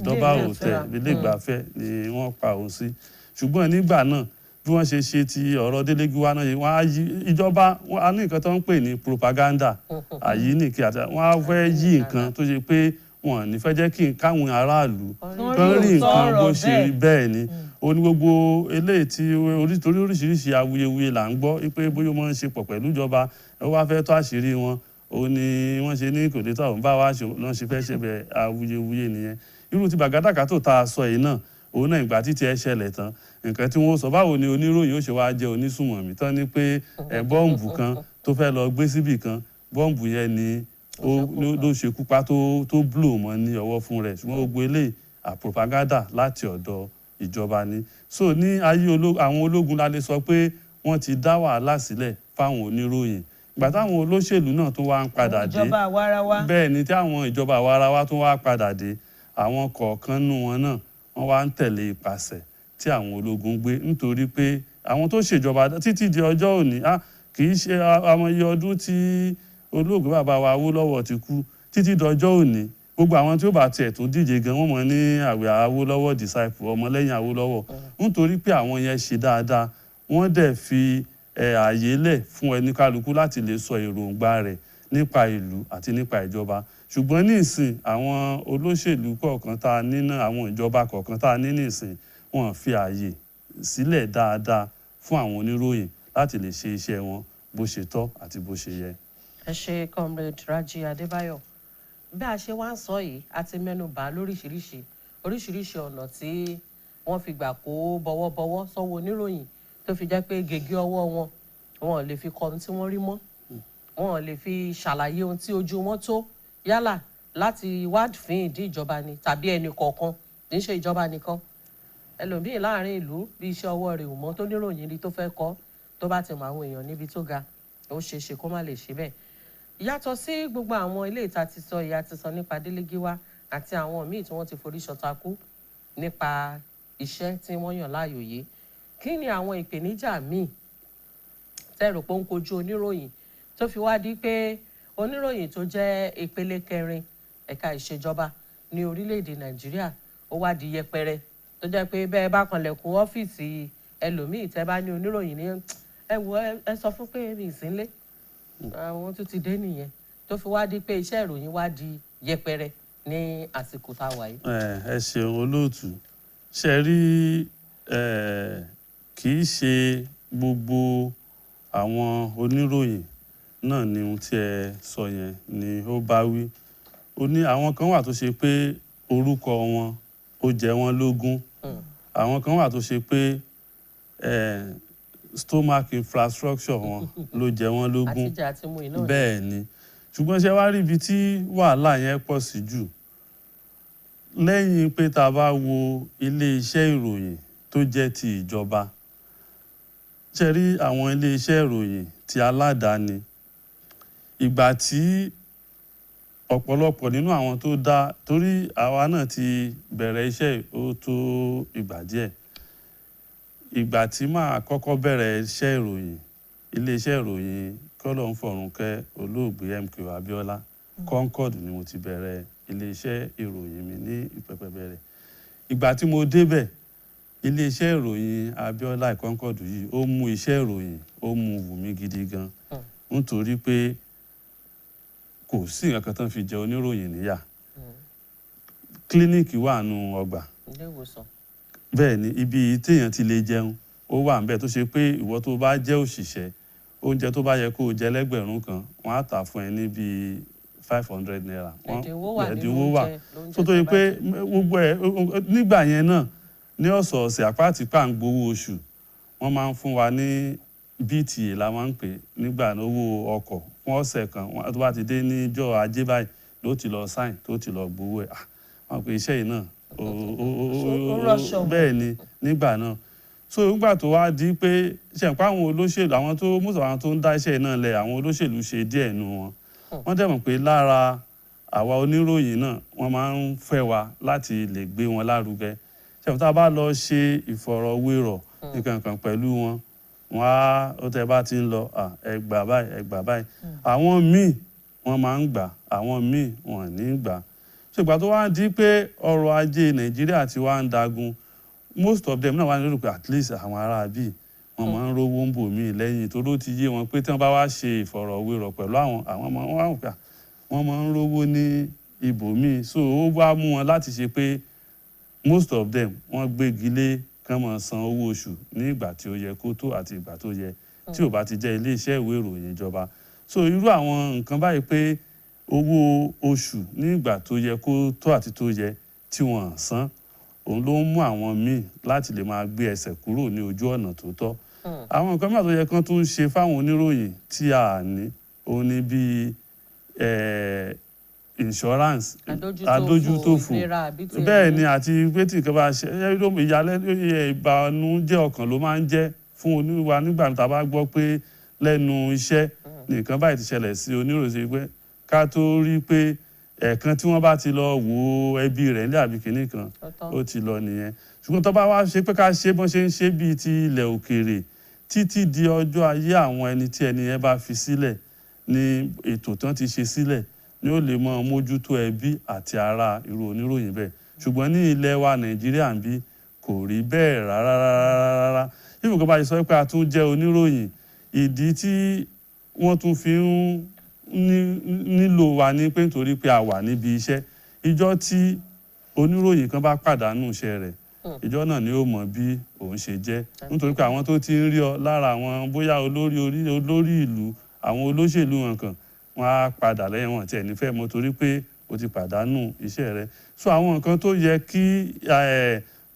Dọ́bà hòtẹ́ẹ̀lì, ilé ìgbafẹ́ ni wọ́n pa òun sí. Ṣùgbọ́n nígbà náà, bí wọ́n ṣe ṣe ti ọ̀rọ̀ Délé Gíwá náà, wọ́n á yí ìjọba á ní nǹkan tó ń pè ní propaganda àyíníkì, àti wọ́n á fẹ́ yí nǹkan tó ṣe pé wọn ò ní fẹ́ jẹ́ kí káwọn aráàlú kán rí nǹkan bó ṣe rí bẹ́ẹ̀ ni. Ó ní gbogbo eléyìí tí torí oríṣiríṣi awuyewuye là ń gbọ́ pé bóyá ó máa ń ṣe pọ̀ pẹ̀lú ìjọba, ó wá fẹ́ tó àṣírí wọn, ó ní wọ́n ṣe ní kò lè tó àwọn bá wá náà ṣe fẹ́ ṣe bẹ̀, awuyewuye nìyẹn. Irú ti Gbàgádà Kátó tá a sọ yìí náà, òun náà ìgbà títí ẹ ṣẹlẹ̀ tán, nǹkan tí wọ́n sọ, báwo ni oníròyìn ó ṣe wá jẹ́ onísùmọ̀mí tán ní pé ẹ bọ́ǹbù kan tó fẹ́ lọ gbé síbì kan, bọ́ǹbù yẹn ni ló ṣekú pa tó blow mọ́ ní ọwọ́ fún rẹ̀. Ṣùgbọ́n gbogbo eléyìí propaganda láti ọ̀dọ̀ ìjọba ni. So ní ayé àwọn ológun la lè sọ pé wọ́n ti dá wàhálà sílẹ̀ fáwọn oníròyìn. Ìgbà táwọn olóṣèlú náà tó wá ń padà dé, bẹ́ẹ̀ ni tí àwọn ìjọba àwarawa tó wá padà dé, àwọn kọ̀ọ̀kan nú wọn náà wọ́n wá ń tẹ̀lé ipasẹ̀ tí àwọn ológun gbé, nítorí pé àwọn tó ṣèjọba títí di ọjọ́ òní, kì í ṣe àwọn iye ọdún tí olóògbé bàbá wa Awólọ́wọ̀ ti kú títí dọjọ́ òní, gbogbo àwọn tí ó bá tiẹ̀ tún díje gan wọ́n mọ̀ ní àwẹ̀ Awólọ́wọ̀ disciple, ọmọlẹ́yìn Awólọ́wọ̀, nítorí pé àwọn yẹn ṣe dáadáa, wọ́n dẹ̀ fi ààyè lẹ̀ fún ẹni kálukú láti lè sọ èròǹgbà rẹ̀ nípa ìlú àti nípa ìjọba. Ṣùgbọ́n nísìn àwọn olóṣèlú kọ̀ọ̀kan tá a ní náà, àwọn ìjọba kọ̀ọ̀kan tá a ní nísìn, wọ́n fi ààyè sílẹ̀ dáadáa fún àwọn oníròyìn láti lè ṣe iṣẹ́ wọn bó ṣe tọ́ àti bó ṣe yẹ. Ẹ ṣe, Comrade Raji Adébáyọ̀. Bí a ṣe wá ń sọ yìí, a ti mẹ́nu bà lóríṣiríṣi oríṣiríṣi ọ̀nà tí wọ́n fi gbà kó bọ̀wọ̀bọ̀wọ̀ sọ́wọ́ oníròyìn, tó fi jẹ́ pé gègé ọwọ́ wọn, wọn ò lè fi kọ ohun tí wọ́n rí mọ́, wọn ò lè fi ṣàlàyé ohun tí ojú wọn tó, yálà láti wádìí ìdí ìjọba ni tàbí ẹnì kọ̀ọ̀kan, kì í ṣe ìjọba nìkan. Ẹlòmíì láàrin ìlú, bí iṣẹ́ ọwọ́ rẹ̀ ò mọ́ tó níròyìn rí tó fẹ́ kọ́, tó bá ti mọ àwọn èèyàn níbi tó ga, ó ṣeé ṣe kó má lè ṣe bẹ́ẹ̀. Yàtọ̀ sí gbogbo àwọn ilé ìta ti sọ, ìyá ti sọ nípa Délé Gíwá àti àwọn míì tí wọ́n ti forí ṣọta kú nípa iṣẹ́ tí wọ́n yàn láàyò yìí, kí ni àwọn ìpèníjà míì tẹ́ rò pé ó ń kojú oníròyìn tó fi wá di pé oníròyìn tó jẹ́ ìpele kẹrin ẹ̀ka ìṣèjọba ní orílẹ̀-èdè Nàìjíríà ó wá di yẹpẹrẹ? Tó jẹ́ pé bẹ́ẹ̀ bá kanlẹ̀kùn ọ́fíìsì ẹlòmíì, tẹ́ bá ní oníròyìn ní, ẹ wo, ẹ sọ fún pé mi ì sí nílé, àwọn tó ti dé nìyẹn, tó fi wá di pé iṣẹ́ ìròyìn wá di yẹpẹrẹ ní àsìkò tá a wà yìí. Ẹ ṣeun, olóòtú. Ṣe rí, kì í ṣe gbogbo àwọn oníròyìn náà ni ohun tí ẹ sọ yẹn ni ó bá wí. Ó ní àwọn kan wà tó ṣe pé orúkọ wọn ó jẹ wọ́n lógún, àwọn kan wà tó ṣe pé stomach infrastructure wọn ló jẹ wọ́n lógún. Àtijẹ àti mu iná ni. Bẹ́ẹ̀ ni, ṣùgbọ́n ṣé wá rí ibi tí wàhálà yẹn pọ̀ sí jù, lẹ́yìn pé tá a bá wo ilé-iṣẹ́ ìròyìn tó jẹ́ ti ìjọba, ṣe rí àwọn ilé-iṣẹ́ ìròyìn ti aládàáni, ìgbà tí ọ̀pọ̀lọpọ̀ nínú àwọn tó dá, torí àwa náà ti bẹ̀rẹ̀ iṣẹ́ yìí, ó tó ìgbà díẹ̀. Ìgbà tí màá kọ́kọ́ bẹ̀rẹ̀ iṣẹ́ ìròyìn, iléeṣẹ́ ìròyìn, kọ́lọ́un fọ̀run kẹ́ olóògbé MKO Abiola, Concord ni mo ti bẹ̀rẹ̀ iléeṣẹ́ ìròyìn mi ní ìpẹ̀pẹ̀bẹ̀rẹ̀. Ìgbà tí mo débẹ̀, iléeṣẹ́ ìròyìn Abiola Concord yìí, ó mú iṣẹ́ ìròyìn, ó mú wù mí gidi gan, nítorí pé kò sí nǹkan kan tán fi jẹ oníròyìn níyà. Clinic wà nù ọgbà. Ilé ìwòsàn. Bẹ́ẹ̀ ni, ibi téèyàn ti lè jẹun ó wà níbẹ̀, tó ṣe pé ìwọ tó bá jẹ́ òṣìṣẹ́, oúnjẹ tó bá yẹ kó o jẹ l'1000, wọ́n á tà fún ẹ ní bíi ₦500. Ẹ̀dínwó wà nínú Ẹ̀dínwó wà. oúnjẹ lóúnjẹ So tó yẹ tó bá pé jẹ. Gbogbo ẹ nígbà yẹn náà, ní ọ̀sọ̀ọ̀sẹ̀, àpáàtì pà ń gbowó oṣù, wọ́n máa ń fún wa ní BTA la máa ń pè nígbà náà, owó ọkọ̀ fún ọ̀sẹ̀ kan. Tó bá ti dé níjọ́ Ajé báyìí ló ti lọ sign, tó ti lọ gbowó ẹ̀. Ah, wọ́n pe iṣẹ́ yìí náà Ó rọ̀ṣọ̀. Bẹ́ẹ̀ ni nígbà náà. So nígbà tó wá di pé ṣe ń pa àwọn olóṣèlú, àwọn tó mú, àwọn tó ń dá iṣẹ́ náà lẹ̀, àwọn olóṣèlú ṣe díẹ̀ nù wọn, wọ́n dẹ̀ mọ̀ pé lára àwa oníròyìn náà, wọ́n máa ń fẹ́ wa láti lè gbé wọn lárugẹ. Ṣe tá a bá lọ ṣe ìfọ̀rọ̀wérọ̀ nǹkan kan pẹ̀lú wọn, wọn á ó tẹ́ bá ti ń lọ, "À, ẹ gbà báyìí, ẹ gbà báyìí." Àwọn míì wọ́n máa ń gbà, àwọn míì wọn ò ní gbà. Ṣùgbọ́n tó wá ń di pé ọrọ̀ ajé Nàìjíríà ti wá ń dagun, most of them náà wà nílò pé at least àwọn ará bíi wọ́n máa ń rówó ń bò míì lẹ́yìn, torí ó ti yé wọn pé tí wọ́n bá wá ṣe ìfọ̀rọ̀wérọ̀ pẹ̀lú àwọn ọmọ wọn, wọ́n á wọ́n máa ń rówó ní ibòmíì. So ó wá mú wọn láti ṣe pé most of them, wọ́n gbégi lé kán máa san owó oṣù ní ìgbà tí ó yẹ kó tó àti ìgbà tó yẹ, tí ò bá ti jẹ́ iléeṣẹ́ ìwé ìròyìn ìjọba. So irú àwọn nǹkan báyìí pé owó oṣù ní ìgbà tó yẹ kó tó àti tó yẹ tí wọ́n san, òun ló ń mú àwọn míì láti lè máa gbé ẹsẹ̀ kúrò ní ojú ọ̀nà tó tọ́. Àwọn nǹkan mìíràn tó yẹ kán tún ṣe fáwọn oníròyìn tí a ní, òun ni bíi insurance. Adójútòfò. Adójútòfò. Ìlera àbí ti Bẹ́ẹ̀ ẹ̀mí. ni, àti pé tí nǹkan bá ṣe ìyàlẹ́nu, ìbànújẹ́ ọkàn ló máa ń jẹ́ fún oníwa nígbà tá a bá gbọ́ pé lẹ́nu iṣẹ́ nìkan báyìí ti ṣẹlẹ̀ sí oníròyìn, sí pé ká tó rí pé ẹ̀ẹ̀kan tí wọ́n bá ti lọ wo ẹbí rẹ̀ ní àbí kìíní kan, Ó tán. ó ti lọ nìyẹn. Ṣùgbọ́n tó bá wá ṣe pé ká ṣe bọ́n ṣe ń ṣe bíi ti ilẹ̀ òkèèrè, títí di ọjọ́ ayé àwọn ẹni tí ẹni yẹn bá fi sílẹ̀ ní ètò tán ti ṣe sílẹ̀ ni ó lè mọ mójútó ẹbí àti ará irú oníròyìn bẹ́ẹ̀. Ṣùgbọ́n ní ilẹ̀ wa Nàìjíríà ń bí, kò rí bẹ́ẹ̀ rárá rárá rárá. Ibùkún bá ṣe sọ pé a tún jẹ́ oníròyìn, ìdí tí wọ́n tún fi ń nílò wa ní pé nítorí pé a wà níbi iṣẹ́. Ìjọ́ tí oníròyìn kan bá pàdánù iṣẹ́ rẹ̀, ìjọ́ náà ni ó mọ̀ bí òun ṣe jẹ́, nítorí pé àwọn tó ti ń rí ọ lára àwọn, bóyá olórí orí, olórí ìlú, àwọn olóṣèlú wọn kan, wọn á padà lẹ́yìn wọn tiẹ̀ nífẹ̀ẹ́ mọ́, torí pé o ti pàdánù iṣẹ́ rẹ̀. So àwọn nǹkan tó yẹ kí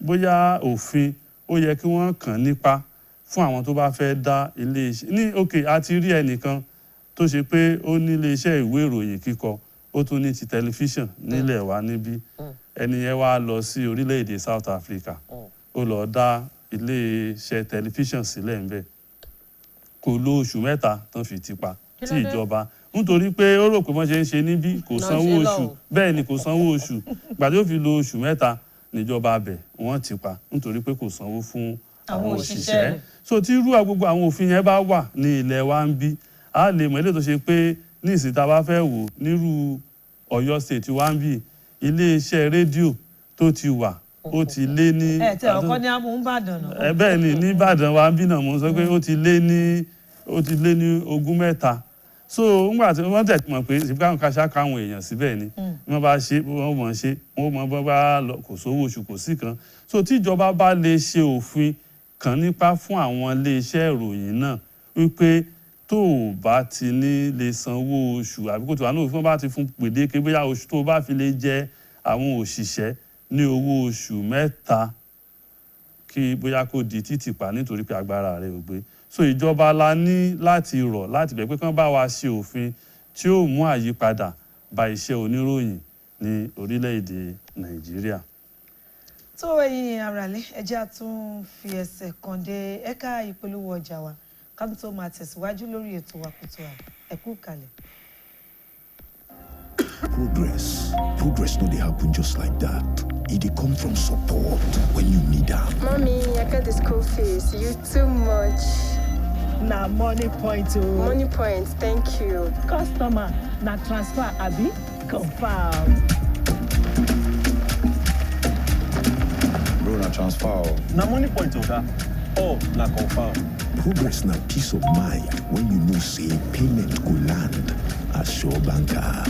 bóyá òfin ó yẹ kí wọ́n kàn nípa fún àwọn tó bá fẹ́ dá ilé iṣẹ́ ní. Ok, a ti rí ẹnìkan tó ṣe pé ó ní ilé iṣẹ́ ìwé ìròyìn kíkọ, ó tún ní ti tẹlifíṣàn nílẹ̀ wa níbí. Ẹni yẹn wá lọ sí orílẹ̀-èdè South Africa, ó lọ dá ilé iṣẹ́ tẹlifíṣàn sílẹ̀ ńbẹ̀. Kò lo oṣù 3 tán fi ti pa. Kí Tí ló dé? ìjọba, nítorí pé ó rò pé wọ́n ṣe ń ṣe níbí, kò Náà sanwó ṣe oṣù. lọ́hùn. Bẹ́ẹ̀ ni, kò sanwó oṣù. Gbà tí ó fi lo oṣù 3, níjọba abẹ wọ́n ti pa, nítorí pé kò sanwó fún àwọn àwọn òṣìṣẹ́ òṣìṣẹ́ rẹ̀. So tí irú gbogbo àwọn òfin yẹn bá wà ní ilẹ̀ wa ń bí, a lè mọ̀ eléyìí tó ṣe pé ní ìsìn tá a bá fẹ́ wò nírú Ọ̀yọ́ State wa ń bí, iléeṣẹ́ rédíò tó ti wà. Ó ti lé ní. Ẹ tẹ ọkọ ní amúnbàdàn náà. Ẹ bẹ́ẹ̀ ni, ní Ìbàdàn wa ń bí náà, mo sọ pé ó ti lé ní 30. So ńgbà tí wọ́n tẹ̀ mọ̀ pé ṣe káwọn kaṣá káwọn èèyàn síbẹ̀ ni wọ́n bá ṣe, wọ́n mọ̀ ṣe, wọ́n mọ̀ bọ́ bá lọ, kò sówó oṣù, kò sí kan. So tíjọba bá lè ṣe òfin kan nípa fún àwọn iléeṣẹ́ ìròyìn náà wípé tó o bá ti ní lè sanwó oṣù, àbí kó tó wà ní òfin, bá ti fún gbèdéke bóyá oṣù tó o bá fi lè jẹ àwọn òṣìṣẹ́ ní owó oṣù 3, kí bóyá kó di títì pa nítorí pé agbára rẹ̀ ò gbé. So ìjọba la ní láti rọ̀ láti bẹ̀ pé kán bá wa ṣe òfin tí ó mú àyípadà bá iṣẹ́ oníròyìn ní orílẹ̀-èdè Nàìjíríà. Tó ẹ̀yin aráalé, ẹ jẹ́ á tún fi ẹsẹ̀ kan dé ẹ̀ka ìpolówó ọjà wa ká tó máa tẹ̀síwájú lórí ètò wa Kùtù Àì. Ẹ kú kalẹ̀. Progress. Progress no dey happen just like that. E dey come from support when you need am. Mommy, I got the school fees. You too much. Na Moniepoint o. Moniepoint, thank you. Customer, na transfer abi? Confam. Bro, na transfer o. Na Moniepoint, oga. Oh, na confam. Progress na peace of mind when you know say payment go land as sure banker.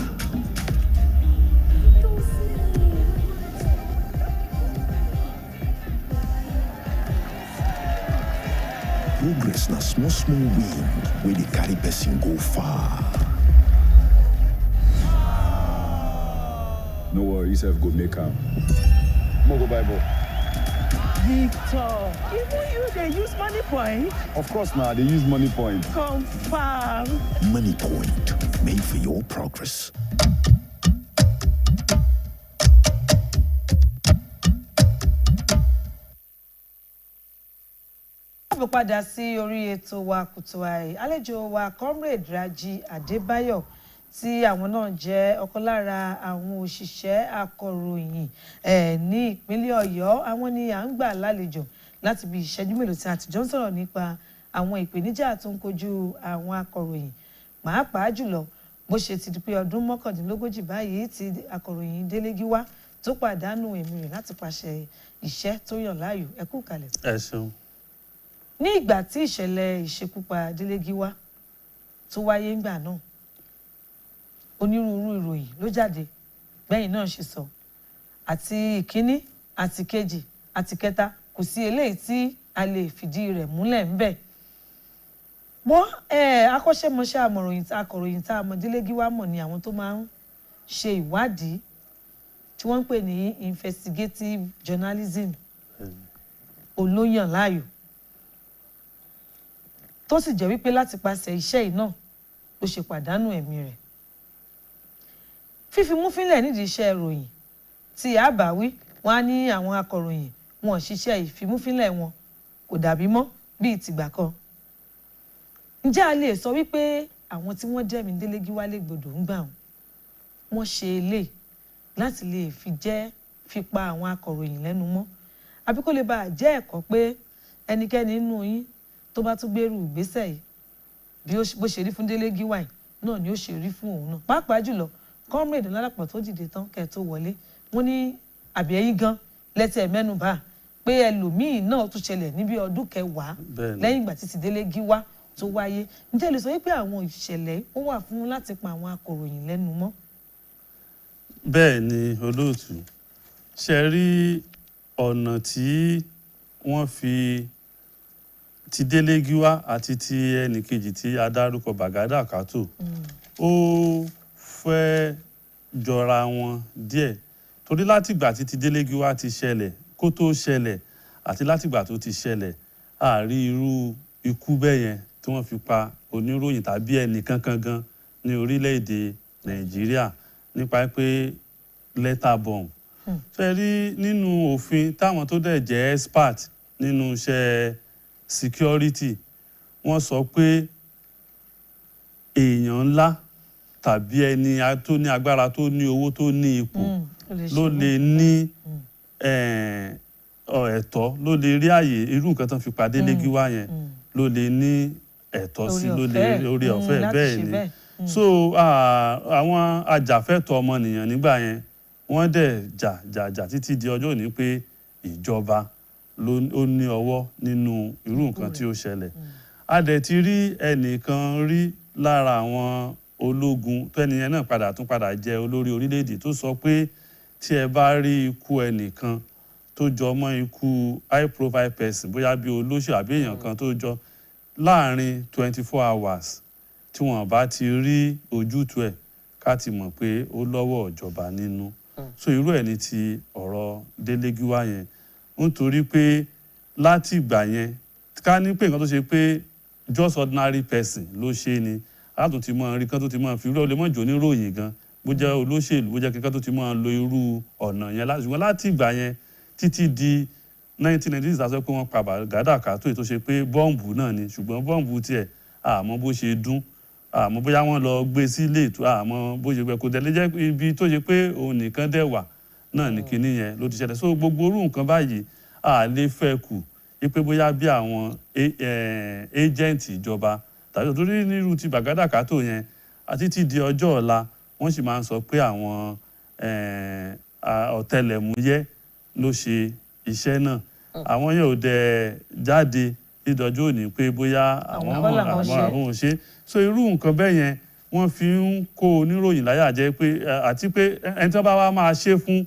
Progress na small small win wey dey carry person go far. No worry, you sef go make am. Mo go buy ball. Victor, even you dey use Moniepoint? Of course na, I dey use Moniepoint. Confam. Moniepoint, made for your progress. Káàbọ̀ padà sí orí ètò wa Kùtù Àì. Àlejò wa, Comrade Raji Adébáyọ̀, tí àwọn náà jẹ́ ọ̀kan lára àwọn òṣìṣẹ́ akọ̀ròyìn ní ìpínlẹ̀ Ọ̀yọ́, àwọn ni à ń gbà lálejò láti bí ìṣẹ́jú mélòó tí a ti jọ ń sọ̀rọ̀ nípa àwọn ìpèníjà tó ń kojú àwọn akọ̀ròyìn, pàápàá jùlọ bó ṣe ti di pé ọdún 39 báyìí tí akọ̀ròyìn Délé Gíwá tó pàdánù ẹ̀mí rẹ̀ láti pàṣẹ iṣẹ́ tó yàn láàyò. Ẹ kú kalẹ̀. Ẹ ṣeun. Ní ìgbà tí ìṣẹ̀lẹ̀ ìṣekúpa Délé Gíwá tó wáyé ńgbà náà, onírúurú ìròyìn ló jáde bẹ́yìn náà ṣe sọ, àti ìkíní àti kejì àti kẹta, kò sí eléyìí tí a lè fìdí rẹ̀ múlẹ̀ ńbẹ̀. Wọ́n akọ́ṣẹ́mọṣẹ́ amọ̀ròyìn, akọ̀ròyìn tá a mọ̀ Délé Gíwá mọ̀ ni àwọn tó máa ń ṣe ìwádìí tí wọ́n ń pè ní investigative journalism olóyàn láàyò, tó sì jẹ́ wípé láti pàṣẹ iṣẹ́ yìí náà ló ṣe pàdánù ẹ̀mí rẹ̀. Fífimúfínlẹ̀ nídìí iṣẹ́ ìròyìn tí a bá wí, wọn á ní àwọn akọ̀ròyìn wọn ò ṣiṣẹ́ ìfimúfínlẹ̀, wọn kò dàbí mọ́ bíi tìgbà kan. Ǹjẹ́ a lè sọ wípé àwọn tí wọ́n dẹ́mi Délé Gíwá légbodò ń gbà wọ́n ṣe eléyìí láti lè fi jẹ́ fi pa àwọn akọ̀ròyìn lẹ́nu mọ́, àbí kó lè bàa jẹ́ ẹ̀kọ́ pé ẹnikẹ́ni nínú yín tó bá tún gbèrú ìgbésẹ̀ yìí, bí bó ṣe rí fún Délé Gíwá yìí náà ni ó ṣe rí fún òun náà? Pàápàá jùlọ, Comrade Ọlálàpọ̀ tó dìde tán kẹ́ ẹ̀ tó wọlé, wọ́n ní àbí ẹ̀yin gan lẹ́tẹ̀ mẹ́nubà pé ẹlòmíì náà tún ṣẹlẹ̀ níbi ọdún 10 lẹ́yìn ìgbà tí ti Délé Gíwá tó wáyé. Ǹjẹ́ lè sọ wípé àwọn ìṣẹ̀lẹ̀ ó wà fún láti pa àwọn akọ̀ròyìn lẹ́nu mọ́? Bẹ́ẹ̀ ni, olóòtú. Ṣe rí ọ̀nà tí wọ́n fi ti Délé Gíwá àti ti ẹnìkejì tí a dárúkọ, Bàgádà Kátó, ó fẹ́ jọra wọn díẹ̀, torí látìgbà tí ti Délé Gíwá ti ṣẹlẹ̀, kó tó ṣẹlẹ̀ àti látìgbà tó ti ṣẹlẹ̀, àárí irú ikú bẹ́ẹ̀ yẹn tí wọ́n fi pa oníròyìn tàbí ẹnì kankan gan ní orílẹ̀-èdè Nàìjíríà nípa pé letter bomb. Ṣe rí nínú òfin, táwọn tó dẹ̀ jẹ́ expert nínú iṣẹ́ security, wọ́n sọ pé èèyàn ńlá tàbí ẹni tó ní agbára, tó ní owó, tó ní ipò ló lè ní ẹ̀tọ́, ló lè rí àyè irú nǹkan tó fi pa Délé Gíwá yẹn, ló lè ní ẹ̀tọ́ sí, ló lè orí ọ̀fẹ́. Bẹ́ẹ̀ ni. So àwọn ajàfẹ́tọ̀ọ́ ọmọnìyàn nígbà yẹn, wọ́n dẹ̀ jà jà jà títí di ọjọ́ òní pé Ìjọba ló ó ní ọwọ́ nínú irú nǹkan tí ó ṣẹlẹ̀. A dẹ̀ ti rí ẹnìkan rí lára àwọn ológun tẹ́niyẹn náà padà tún padà jẹ olórí orílẹ̀-èdè, tó sọ pé tí ẹ bá rí ikú ẹnìkan tó jọ mọ́ ikú high profile person, bóyá bí olóṣèlú àbí èèyàn kan tó jọ, láàrin 24 hours tí wọ́n bá ti rí ojútùú ẹ̀, ká ti mọ̀ pé ó lọ́wọ́ ìjọba nínú. So irú ẹ̀ ní ti ọ̀rọ̀ Délé Gíwá yẹn, nítorí pé láti ìgbà yẹn, ká ní pé nǹkan tó ṣe pé just ordinary person ló ṣe ni, látún ti mọ rí kan tó ti mọ fi irú ẹ̀, ó lè mọ̀ jò níròyìn gan, bó jẹ́ olóṣèlú, bó jẹ́ kíkan tó ti mọ lo irú ọ̀nà yẹn. Ṣùgbọ́n láti ìgbà yẹn títí di 1996, a sọ pé wọ́n pa Bàgádà Kátó tó ṣe pé bọ́ǹbù náà ni, ṣùgbọ́n bọ́ǹbù tiẹ̀, àmọ́ bó ṣe dún, àmọ́ bóyá wọ́n lọ gbé sí ilé ìtura, àmọ́ bó ṣe pẹ́ kò tẹ̀lé jẹ́ ibi tó ṣe pé òun nìkan dẹ̀ wà náà ní kinní yẹn ló ti ṣẹlẹ̀. So gbogbo irú nǹkan báyìí, a lè fẹ́ kù wípé bóyá bí àwọn agent ìjọba tàbí torí nírú ti Bàgádà Kátó yẹn, àti ti di ọjọ́ ọ̀la, wọ́n sì máa ń sọ pé àwọn ọ̀tẹlẹ̀múyẹ́ ló ṣe iṣẹ́ náà. Àwọn yẹn ò dẹ̀ jáde dídọjọ́ òní pé bóyá àwọn Àwọn mọ̀ kọ́ làwọn àwọn ṣe. àwọn ò ṣe. So irú nǹkan bẹ́ẹ̀ yẹn, wọ́n fi ń kó oníròyìn láyà jẹ́ pé àti pé ẹni tí wọ́n bá wá máa ṣe fún,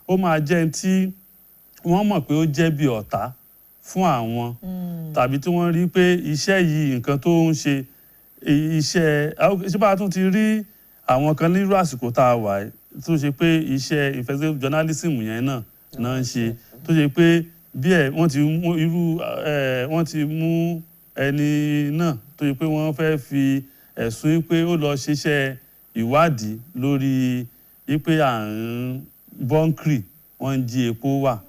ó máa jẹ́ ẹni tí wọ́n mọ̀ pé ó jẹ́ bí ọ̀tá fún àwọn, tàbí tí wọ́n rí pé iṣẹ́ yìí, nǹkan tó ń ṣe iṣẹ́. Ṣé bá a tún ti rí àwọn kan nírú àsìkò tá a wà yìí tó ṣe pé iṣẹ́ investigative journalism yẹn náà náà ń ṣe, tó ṣe pé bí ẹ wọ́n ti mú irú ẹ wọ́n ti mú ẹni náà tó ṣe pé wọ́n fẹ́ fi ẹ̀sùn pé ó lọ ṣiṣẹ́ ìwádìí lórí wípé à ń bunkering, wọ́n ń jí epo wà,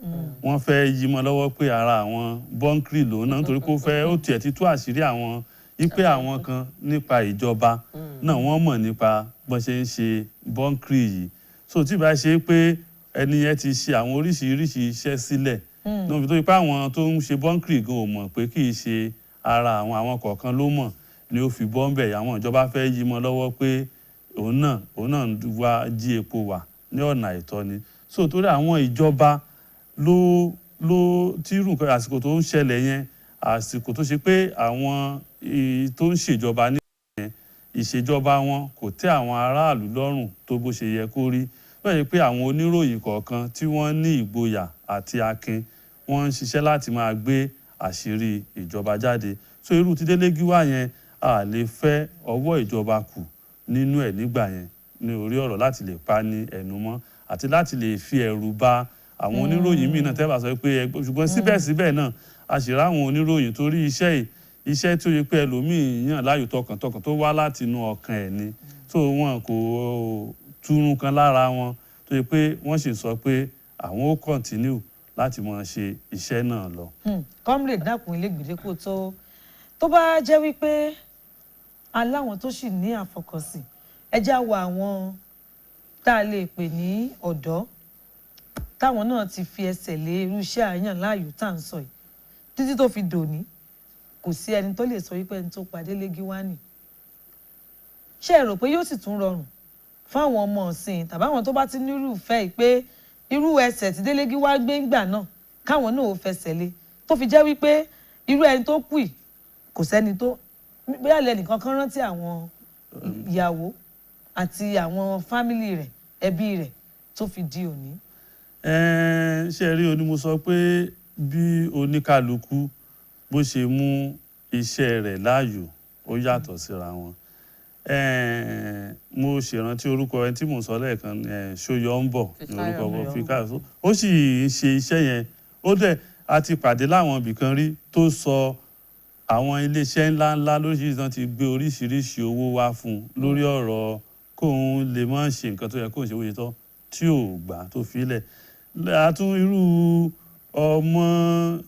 wọ́n fẹ́ yí mọ́ lọ́wọ́ pé ara àwọn bunkering lòun náà, nítorí pé ó fẹ́ ó tiẹ̀ ti tú àṣírí àwọn wípé àwọn kan nípa ìjọba náà, wọ́n mọ̀ nípa bọ́n ṣe ń ṣe bunkering yìí. So tí ìbá ṣe pé ẹni yẹn ti ṣe àwọn oríṣiríṣi iṣẹ́ sílẹ̀ níbi tó yẹ pé àwọn tó ń ṣe bunkering gan ò mọ̀ pé kì í ṣe ara àwọn kọ̀ọ̀kan ló mọ̀ ni ó fi bọ́m̀bẹ̀, àwọn ìjọba fẹ́ yí mọ́ lọ́wọ́ pé òun náà ń wá jí epo wà ní ọ̀nà àìtọ́ ni. So torí àwọn ìjọba ló tí irú nǹkan àsìkò tó ń ṣẹlẹ̀ yẹn, àsìkò tó ṣe pé àwọn tó ń ṣèjọba ní yẹn, ìṣèjọba wọn kò tẹ́ àwọn aráàlú lọ́rùn tó bó ṣe yẹ kó rí bẹ́ẹ̀ ni, pé àwọn oníròyìn kọ̀ọ̀kan tí wọ́n ní ìgboyà àti akin, wọ́n ń ṣiṣẹ́ láti máa gbé àṣírí ìjọba jáde. So irú ti Délé Gíwá yẹn, a lè fẹ́ ọwọ́ ìjọba kù nínú ẹ̀ nígbà yẹn ní orí ọ̀rọ̀ láti lè pa ní ẹnu mọ́ àti láti lè fi ẹ̀rù ba àwọn oníròyìn míì náà tẹ́ bá sọ pé ẹgbẹ́. Ṣùgbọ́n síbẹ̀síbẹ̀ náà, a sì ráwọn oníròyìn, torí iṣẹ́ yìí, iṣẹ́ tí ó yẹ pé ẹlòmíì yàn láàyò tọkàntọkàn, tó wá láti inú ọkàn ẹ̀ ni, tó wọn kò túrun kan lára wọn, tó yẹ pé wọ́n sì sọ pé àwọn ó continue láti máa ṣe iṣẹ́ náà lọ. Comrade, dákun, ilé gbèdéko tó bá jẹ́ wípé aláwọn tó sì ní àfọkànsìn, ẹ já wo àwọn tá a lè pè ní ọ̀dọ́ táwọn náà ti fi ẹsẹ̀ lé irú iṣẹ́ àyàn láàyò tá à ń sọ yìí títí tó fi dòní, kò sí ẹni tó lè sọ wípé ẹni tó pa Délé Gíwá nì. Ṣé ẹ rò pé yóò sì tún rọrùn fáwọn ọmọ ọ̀sìn tàbí àwọn tó bá ti nírúfẹ́ yìí pé irú ẹsẹ̀ tí Délé Gíwá gbé ń gbà náà, káwọn náà ò fẹsẹ̀ lé, tó fi jẹ́ wípé irú ẹni tó kù yìí, kò sẹ́ni tó bóyá lẹ́nìkan kan rántí àwọn ìyàwó àti àwọn family rẹ̀, ẹbí rẹ̀, tó fi di òní? Ẹ̀ẹ́n, ṣe rí oní mo sọ pé bí oníkálukú bó ṣe mú iṣẹ́ rẹ̀ láàyò, ó yàtọ̀ síra wọn. Ẹ̀ẹ́n, mo ṣèrántí orúkọ ẹni tí mò ń sọ lẹ́ẹ̀kan, Ṣóyọ̀ǹbọ̀ ní orúkọ Fisáyọ̀. Fíkáyọ̀. Ó sì ń ṣe iṣẹ́ yẹn, ó dẹ̀ a ti pàdé láwọn ibìkan rí tó sọ àwọn iléeṣẹ́ ńláńlá lóríṣiríṣi náà ti gbé oríṣiríṣi owó wá fún un lórí ọ̀rọ̀ kóun lè má ṣe nǹkan tó yẹ kóun ṣe bó ṣe tọ́, tí ò gbà tó filẹ̀. Àtún irú ọmọ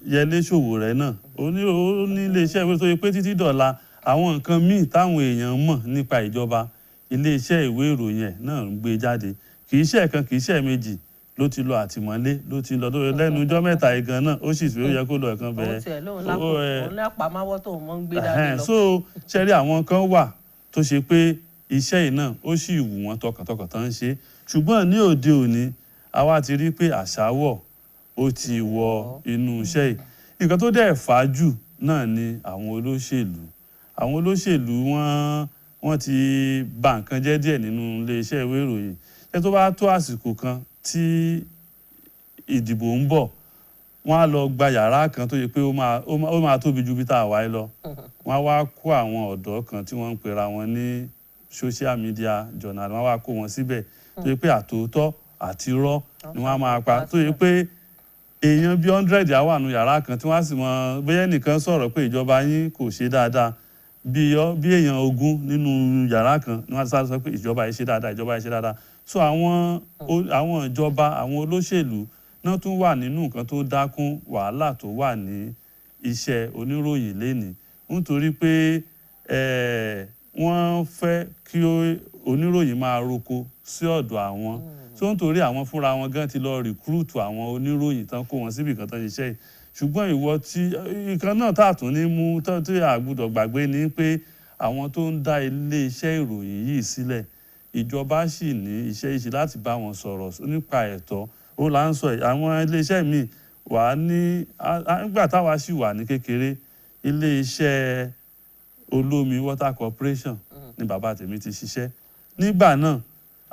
Yẹlé Sowore náà, ó ní iléeṣẹ́ ìwé tó yẹ pé títí dọ̀la, àwọn nǹkan míì táwọn èèyàn mọ̀ nípa ìjọba, iléeṣẹ́ ìwé ìròyìn ẹ̀ náà ń gbé jáde. Kì í ṣe ẹ̀kan, kì í ṣe ẹ̀mejì ló ti lọ àtìmọ́lé, ló ti lọ lẹ́nu ọjọ́ mẹ́ta yìí gan náà, ó sì fi ó yẹ kó lọ ẹ̀kan Òun bẹ̀rẹ̀. tiẹ̀ lóun lápò òun lápamọ́wọ́ tó mọ́ ń gbé dání lọ. So ṣe rí, àwọn kan wà tó ṣe pé iṣẹ́ yìí náà, ó sì wù wọ́n tọkàntọkàn tán ń ṣe, ṣùgbọ́n ní òde òní, àwa ti rí pé àṣà wọ̀. ó ti wọ inú iṣẹ́ yìí. Nǹkan tó dẹ̀ fà á jù náà ni àwọn olóṣèlú. Àwọn olóṣèlú wọ́n ti bà nǹkan jẹ́ díẹ̀ nínú iléeṣẹ́ ìwé ìròyìn. Ṣé tó bá tó àsìkò kan tí ìdìbò ń bọ̀, wọ́n á lọ gba yàrá kan tó yẹ pé ó máa tóbi ju bí tá a wáyé lọ. Wọ́n á wá kó àwọn ọ̀dọ́ kan tí wọ́n ń pera wọn ní social media journal, wọ́n á wá kó wọn síbẹ̀ tó yẹ pé àtòótọ́ àti irọ́ ni wọ́n á máa pa, tó yẹ pé èèyàn bíi 100 á wà nù yàrá kan tí wọ́n á sì mọ bóyá ẹnìkan sọ̀rọ̀ pé ìjọba yín kò ṣe dáadáa, bí èèyàn 20 nínú yàrá kan ni wọ́n á sáré sọ pé ìjọba yìí ṣe dáadáa, ìjọba yìí ṣe dáadáa. So àwọn ìjọba, àwọn olóṣèlú náà tún wà nínú nǹkan tó dákún wàhálà tó wà ní iṣẹ́ oníròyìn lénìí, nítorí pé wọ́n fẹ́ kí oníròyìn máa roko sí ọ̀dọ̀ àwọn. So nítorí àwọn fúnra wọn gan ti lọ rìkúrútù àwọn oníròyìn tán kó wọn síbì kan tán ṣiṣẹ́ yìí. Ṣùgbọ́n ìwọ tí nǹkan náà tá a tún ní mú tí a gbọ́dọ̀ gbàgbé ni pé àwọn tó ń dá iléeṣẹ́ ìròyìn yìí sílẹ̀, ìjọba sì ní iṣẹ́ ìṣe láti bá wọn sọ̀rọ̀ nípa ẹ̀tọ́. Ó là ń sọ àwọn iléeṣẹ́ míì wà ní nígbà táwa sì wà ní kékeré, iléeṣẹ́ olómi Water Corporation ni bàbá tèmi ti ṣiṣẹ́. Nígbà náà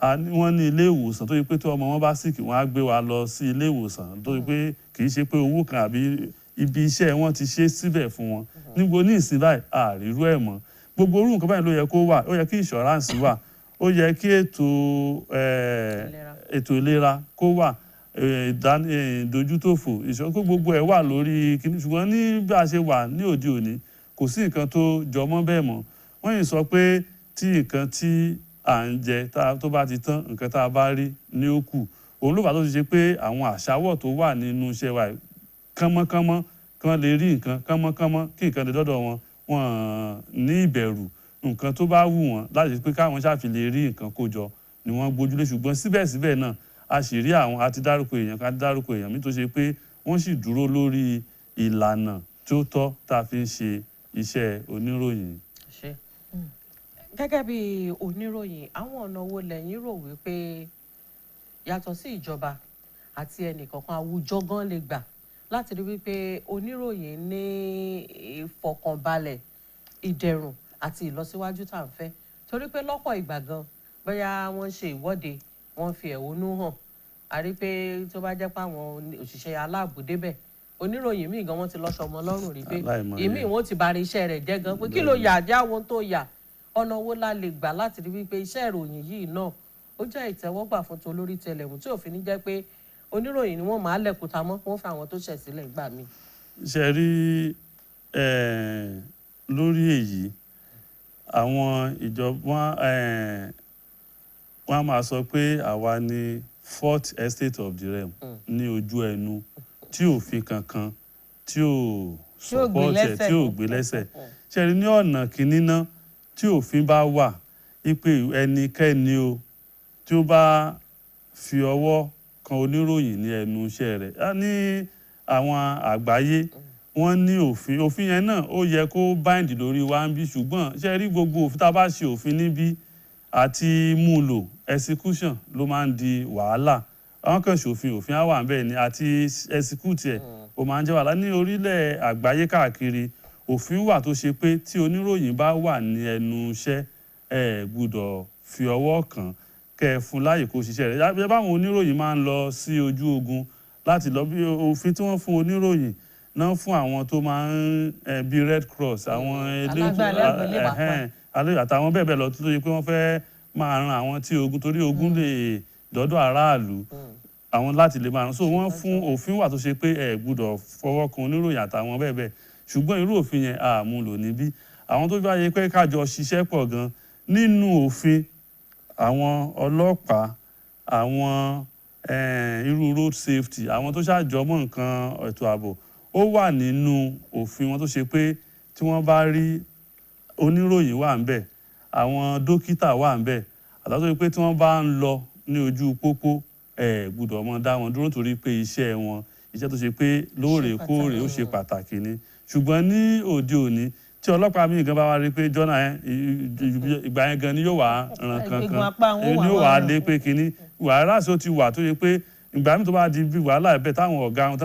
wọ́n ní ilé ìwòsàn tó yẹ pé tí ọmọ wọn bá síkì, wọ́n á gbé wa lọ sí ilé ìwòsàn tó yẹ pé kì í ṣe pé owó kan àbí ibi iṣẹ́ wọn ti ṣe síbẹ̀ fún wọn. Níbo ní ìsìn báyìí àrírú ẹ̀ mọ́. Gbogbo orú nǹkan báyìí ló yẹ kó wà. Ó yẹ kí insurance wà, ó yẹ kí ètò ìlera kó wà, ìdójútòfò ìṣọ́kó gbogbo ẹ̀ wà lórí kíní. Ṣùgbọ́n ní bí a ṣe wà ní òde òní, kò sí nǹkan tó jọmọ́ bẹ́ẹ̀ mọ́. Wọ́n yìí sọ pé tí nǹkan tí à ń jẹ tó bá ti tán, nǹkan tá a bá rí ní ó kù. Òun ló fà tó ti ṣe pé àwọn àṣàwọ̀ tó wà nínú iṣẹ́ wa kánmọ́kánmọ́ kán lè rí nǹkan kánmọ́kánmọ́ kí nǹkan lè dọ́dọ̀ wọn, wọn ní ìbẹ̀rù nǹkan tó bá wù wọ́n láti pé káwọn ṣáà fi lè rí nǹkan kó jọ ni wọ́n gbójúlé. Ṣùgbọ́n síbẹ̀síbẹ̀ náà a sì rí àwọn àti dárúkọ èèyàn ká dárúkọ èèyàn mi tó ṣe pé wọ́n sì dúró lórí ìlànà tó tọ́ tá a fi ń ṣe iṣẹ́ oníròyìn. Ṣe gẹ́gẹ́ bí oníròyìn, àwọn ọ̀nà wo lẹ́yìn rò wípé yàtọ̀ sí ìjọba àti ẹnìkọ̀ọ̀kan àwùjọ gan lè gbà láti rí wípé oníròyìn ní ìfọ̀kànbalẹ̀, ìdẹ̀rùn àti ìlọsíwájú tá à ń fẹ́? Torí pé lọ́pọ̀ ìgbà gan bóyá wọ́n ń ṣe ìwọ́de, wọ́n fi ẹ̀hónú hàn, a rí pé tó bá jẹ́ pé àwọn òṣìṣẹ́ aláàbò débẹ̀, oníròyìn míì gan wọ́n ti lọ́ṣọ ọmọ lọ́rùn rí pé ìmíì wọ́n ti bára iṣẹ́ rẹ̀ jẹ́ gan pé kí ló yà á àwọn tó yà. Ọ̀nà wo la lè gbà láti rí wípé iṣẹ́ ìròyìn yìí náà ó jẹ́ ìtẹ́wọ́gbà fún tolórí tẹlẹ̀mù tí òfin ní jẹ́ pé oníròyìn ni wọ́n máa lẹ̀kúta mọ́ wọ́n fún àwọn tó ṣẹ̀ sílẹ̀ gbà mí. Ṣe rí lórí èyí, àwọn ìjọba wọ́n á máa sọ pé àwa ni fourth estate of the realm ní ojú ẹnu tí òfin kankan tí ò support ẹ̀ tí ò gbé lẹ́sẹ̀. Ṣe rí ní ọ̀nà kìíní náà, tí òfin bá wà wípé ẹnikẹ́ni o tí ó bá fi ọwọ́ kan oníròyìn ní ẹnu iṣẹ́ rẹ̀, ní àwọn àgbáyé wọ́n ní òfin. Òfin yẹn náà ó yẹ kó bind lórí wa ń bí. Ṣùgbọ́n ṣe rí gbogbo òfin tá a bá ṣe òfin níbí àti mú lò, execution ló máa ń di wàhálà. Àwọn kan ṣòfin, òfin á wà níbẹ̀ ni àti execute ẹ̀ ó máa ń jẹ́ wàhálà. Ní orílẹ̀ àgbáyé káàkiri, òfin wà tó ṣe pé tí oníròyìn bá wà ní ẹnu iṣẹ́, ẹ gbọ́dọ̀ fi ọwọ́ kàn kẹ́ ẹ fún láàyè kó ṣiṣẹ́ rẹ̀. Báwọn oníròyìn máa ń lọ sí ojú ogun láti lọ bí òfin tí wọ́n fún oníròyìn náà fún àwọn tó máa ń bí Red Cross, àwọn eléyìí àtàwọn bẹ́ẹ̀ bẹ́ẹ̀ lọ tó yẹ pé wọ́n fẹ́ máa ran àwọn tí ogun, torí ogun lè dọ́dọ̀ aráàlú àwọn láti lè máa ran. So wọ́n fún òfin wà tó ṣe pé ẹ gbọ́dọ̀ fọwọ́ kan oníròyìn àtàwọn bẹ́ẹ̀ bẹ́ẹ̀. Ṣùgbọ́n irú òfin yẹn a mú lò níbí. Àwọn tó bá yẹ pé kájọ ṣiṣẹ́ pọ̀ gan nínú òfin, àwọn ọlọ́pàá, àwọn irú road safety, àwọn tó ṣàjọmọ́ nǹkan ètò ààbò, ó wà nínú òfin wọn tó ṣe pé tí wọ́n bá rí oníròyìn wà ń bẹ̀, àwọn dókítà wà ń bẹ̀, àtàwọn tó ṣe pé tí wọ́n bá ń lọ ní ojú pópó, ẹ gbọ́dọ̀ mọ́ dá wọn dúró torí pé iṣẹ́ wọn, iṣẹ́ tó ṣe pé lóòrèkóòrè ó ṣe pàtàkì ni. Ṣùgbọ́n ní òde òní tí ọlọ́pàá míì gan bá wá rí pé jọ́nà yẹn ìgbà yẹn gan ni yóò wá ràn kankan, ni yóò wá lé pé kínní wàhálà sí ó ti wà tó yẹ pé Ìgbà míì tó bá di bí wàhálà ẹ̀bẹ̀ táwọn ọ̀gá wọn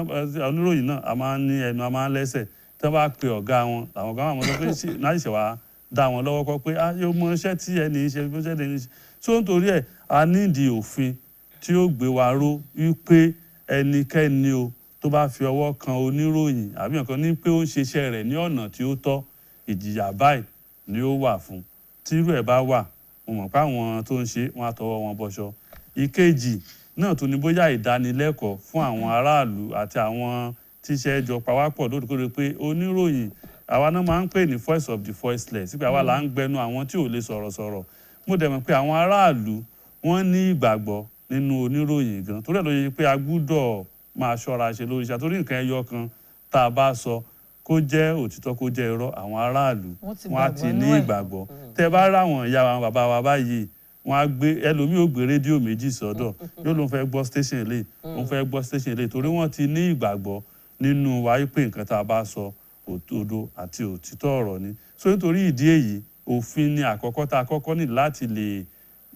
oníròyìn náà a máa ń ní ẹnu, a máa ń lẹ́sẹ̀, tí wọ́n bá pe ọ̀gá wọn, làwọn ọ̀gá wọn sọ pé ṣé náà ṣe wàá dá wọn lọ́wọ́ kọ́ pé ah, yóò mọ iṣẹ́ tí ẹni ṣe, bó ṣe ẹni ṣe. So nítorí ẹ̀, a nídìí òfin tí ó gbé wa ró wípé ẹnikẹ́ni o tó bá fi ọwọ́ kan oníròyìn àbí nǹkan ní pé ó ń ṣiṣẹ́ rẹ̀ ní ọ̀nà tí ó tọ́, ìjìyà báyìí ni ó wà fún. Tírú ẹ̀ bá wà, mo mọ̀ pé àwọn tó ń ṣe wọn á tọwọ́ wọn bọṣọ. Ìkejì náà tún ni bóyá ìdánilẹ́kọ̀ọ́ fún àwọn aráàlú àti àwọn tíṣẹ́ jọ pawápọ̀ lóòrèkóòrè pé oníròyìn àwa náà máa ń pè ní voice of the voiceless, sípò àwa là ń gbẹnu àwọn tí ò lè sọ̀rọ̀ sọ̀rọ̀. Mo dẹ̀ mọ̀ pé àwọn aráàlú wọ́n ní ìgbàgbọ́ nínú oníròyìn gan, torí ẹ̀ ló yẹ pé a gbúdọ̀ máa ṣọ́ra ṣe lórí iṣẹ́, torí nǹkan ẹyọ kan tá a bá sọ, kó jẹ́ òtítọ́, kó jẹ́ irọ́, àwọn aráàlú wọ́n á ti ní ìgbàgbọ́. Tẹ́ bá ráwọn ìyá wa, bàbá wa báyìí, wọ́n á gbé ẹlòmíì ó gbé rédíò méjì sọ́dọ̀, yóò lóun fẹ́ gbọ́ station eléyìí, òun fẹ́ gbọ́ station eléyìí, torí wọ́n ti ní ìgbàgbọ́ nínú wa pé nǹkan tá a bá sọ òdodo àti òtítọ́ ọ̀rọ̀ ni. So nítorí ìdí èyí, òfin ni àkọ́kọ́ tá a kọ́kọ́ ní láti lè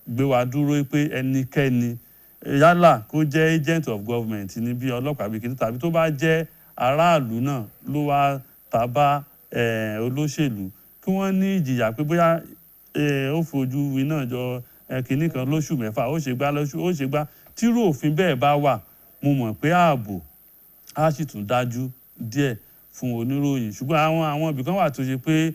gbé wa dúró pé ẹnikẹ́ni, yálà kó jẹ́ agent of government ní bí ọlọ́pàá bí kìíní, tàbí tó bá jẹ́ aráàlú náà ló wá tàbá olóṣèlú, kí wọ́n ní ìjìyà pé bóyá ó fojú winá jọ kìíní kan lóṣù 6, ó ṣe gbá lóṣù, ó ṣe gbá. Tírú òfin bẹ́ẹ̀ bá wà, mo mọ̀ pé ààbò á sì tún dájú díẹ̀ fún oníròyìn. Ṣùgbọ́n àwọn ibìkan wà tó ṣe pé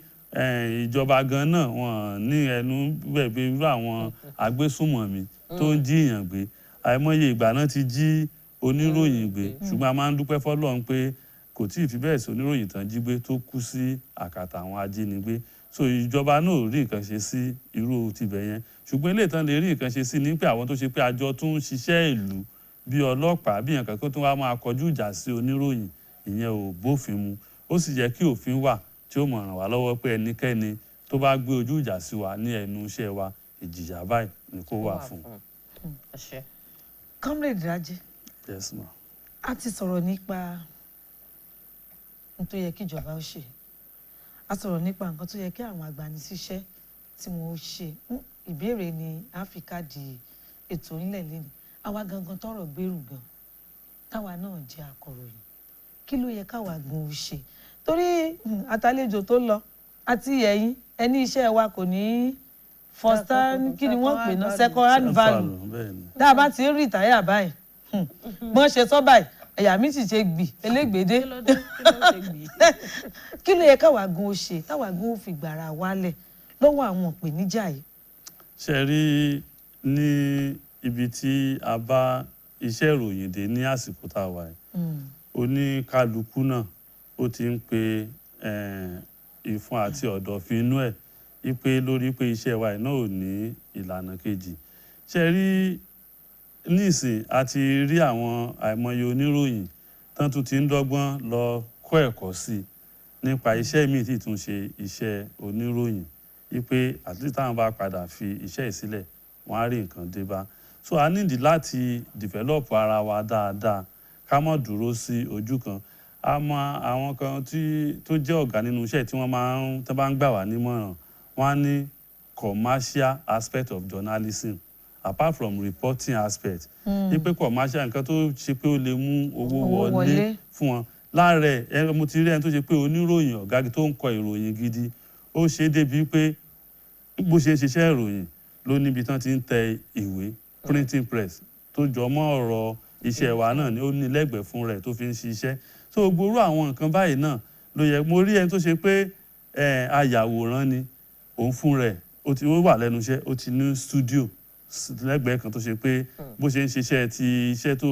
ìjọba gan náà wọ́n ní ẹnu bẹ́ẹ̀ bí irú àwọn agbésùnmọ̀mí tó ń jí èèyàn gbé. Àìmọye ìgbà náà ti jí oníròyìn gbé, ṣùgbọ́n a máa ń dúpẹ́ fọ́lọ́run pé kò tí ì fi bẹ́ẹ̀ sí oníròyìn tán jí gbé tó kú sí àkàtà àwọn ajínigbé. So ìjọba náà ò rí nǹkan ṣe sí irú tibẹ̀ yẹn. Ṣùgbọ́n eléyìí tán lè rí nǹkan ṣe sí ni pé àwọn tó ṣe pé àjọ tó ń ṣiṣẹ́ ìlú bí ọlọ́pàá bí nǹkan kan tó wá máa kọjú ìjà sí oníròyìn, ìyẹn ò bófin mu. Ó sì yẹ kí òfin wà tí ó mọ̀ ràn wá lọ́wọ́ pé ẹnikẹ́ni tó bá gbé ojú ìjà sí wa ní ẹnu iṣẹ́ wa, ìjìyà báyìí ni kó wà fún. Comrade Raji, Yes, ma. A ti sọ̀rọ̀ nípa ohun tó yẹ kí ìjọba ó ṣe, a sọ̀rọ̀ nípa nǹkan tó yẹ kí àwọn agbanisíṣẹ́ tí wọ́n ó ṣe. Ìbéèrè ni Áfíríkà di ètò ńlẹ̀ lẹ́nu. Àwa gangan tọrọ gbèrú gan, táwa náà jẹ́ akọ̀ròyìn, kí ló yẹ káwa gan ó ṣe? Torí àtàlejò tó lọ àti ẹ̀yin ẹni iṣẹ́ wa kò ní first hand, kí ni wọ́n pè náà, second hand value. Tá a bá ti ń rìtáyà báyìí, bọ́n ṣe sọ báyìí, àyà mi sì ṣe gbì elégbèdé. Kí ló yẹ káwa gan ó ṣe táwa gan ó fi gbàrà wálẹ̀ lọ́wọ́ àwọn ìpèníjà yìí? Ṣe rí ní ibi tí a bá iṣẹ́ ìròyìn dé ní àsìkò tá a wà yìí, oníkálukú náà ó ti ń pe ìfun àti ọ̀dọ̀fin inú ẹ̀ wípé lórí pé iṣẹ́ wa náà ò ní ìlànà kejì. Ṣe rí nísìn a ti rí àwọn àìmọye oníròyìn tán tún ti ń dọ́gbọ́n lọ kọ́ ẹ̀kọ́ sí i nípa iṣẹ́ míì tí tún ṣe iṣẹ́ oníròyìn, wípé àti táwọn bá padà fi iṣẹ́ yìí sílẹ̀ wọ́n á rí nǹkan dé bá. So a nídìí láti develop ara wa dáadáa, ká má dúró sí ojú kan. A mọ àwọn kan tí tó jẹ́ ọ̀gá nínú iṣẹ́ tí wọ́n máa ń tán bá ń gbà wá nímọ̀ràn, wọ́n á ní commercial aspect of journalism apart from reporting aspect, wípé commercial nǹkan tó ṣe pé ó lè mú owó wọlé fún wọn. Lára ẹ̀, mo ti rí ẹni tó ṣe pé oníròyìn ọ̀gá tó ń kọ ìròyìn gidi, ó ṣe é débi pé bó ṣe ń ṣiṣẹ́ ìròyìn ló níbi tán ti ń tẹ ìwé, printing press tó jọ mọ́ ọ̀rọ̀ iṣẹ́ wa náà ni ó ní lẹ́gbẹ̀ẹ́ fún rẹ̀ tó fi ń ṣiṣẹ́. So gbogbo àwọn nǹkan báyìí náà ló yẹ. Mo rí ẹni tó ṣe pé ayàwòrán ni òun fún rẹ̀, ó ti wà lẹ́nu iṣẹ́, ó ti ní studio lẹ́gbẹ̀ẹ́ kan tó ṣe pé bó ṣe ń ṣiṣẹ́ ti iṣẹ́ tó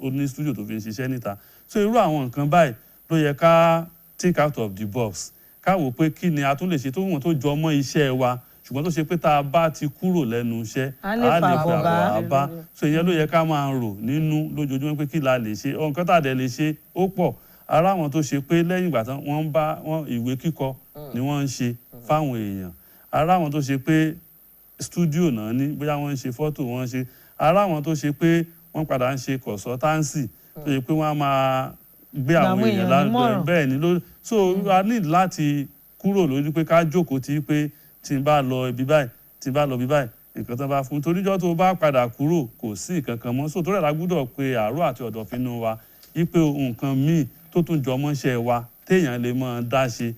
ó ní studio tó fi ń ṣiṣẹ́ níta. So irú àwọn nǹkan báyìí ló yẹ ká think out of the box, ká wò pé kí ni a tún lè ṣe tó wọ́n tó jọ mọ́ iṣẹ́ wa, ṣùgbọ́n tó ṣe pé tá a bá ti kúrò lẹ́nu iṣẹ́ a lè fàbọ̀ bá. So ìyẹn ló yẹ ká máa rò nínú lójoojúmọ́ pé kí la lè ṣe. Nǹkan tá a dẹ̀ lè ṣe ó pọ̀. Ara àwọn tó ṣe pé lẹ́yìn ìgbà tán wọ́n ń bá wọn ìwé kíkọ ni wọ́n ń ṣe fáwọn èèyàn. Ara àwọn tó ṣe pé studio náà ní bóyá wọ́n ń ṣe fọ́tò wọ́n ń ṣe. Ara àwọn tó ṣe pé wọ́n padà ń ṣe consultancy tó ṣe pé wọ́n á máa gbé àwọn èèyàn lárugẹ bẹ́ẹ̀ ni ló. So a ní láti kúrò lórí pé ká jókòó tí pé tí n bá lọ ibi báyìí, tí n bá lọ ibi báyìí, nǹkan tó bá fún toríjọ́ tó bá padà kúrò kò sí nǹkan kan mọ́. So torí ẹ̀ la gbúdọ̀ pe àárọ̀ àti ọ̀dọ̀fínú wa wípé nǹkan míì tó tún jọ mọ́ṣẹ́ wa téèyàn lè máa dá ṣe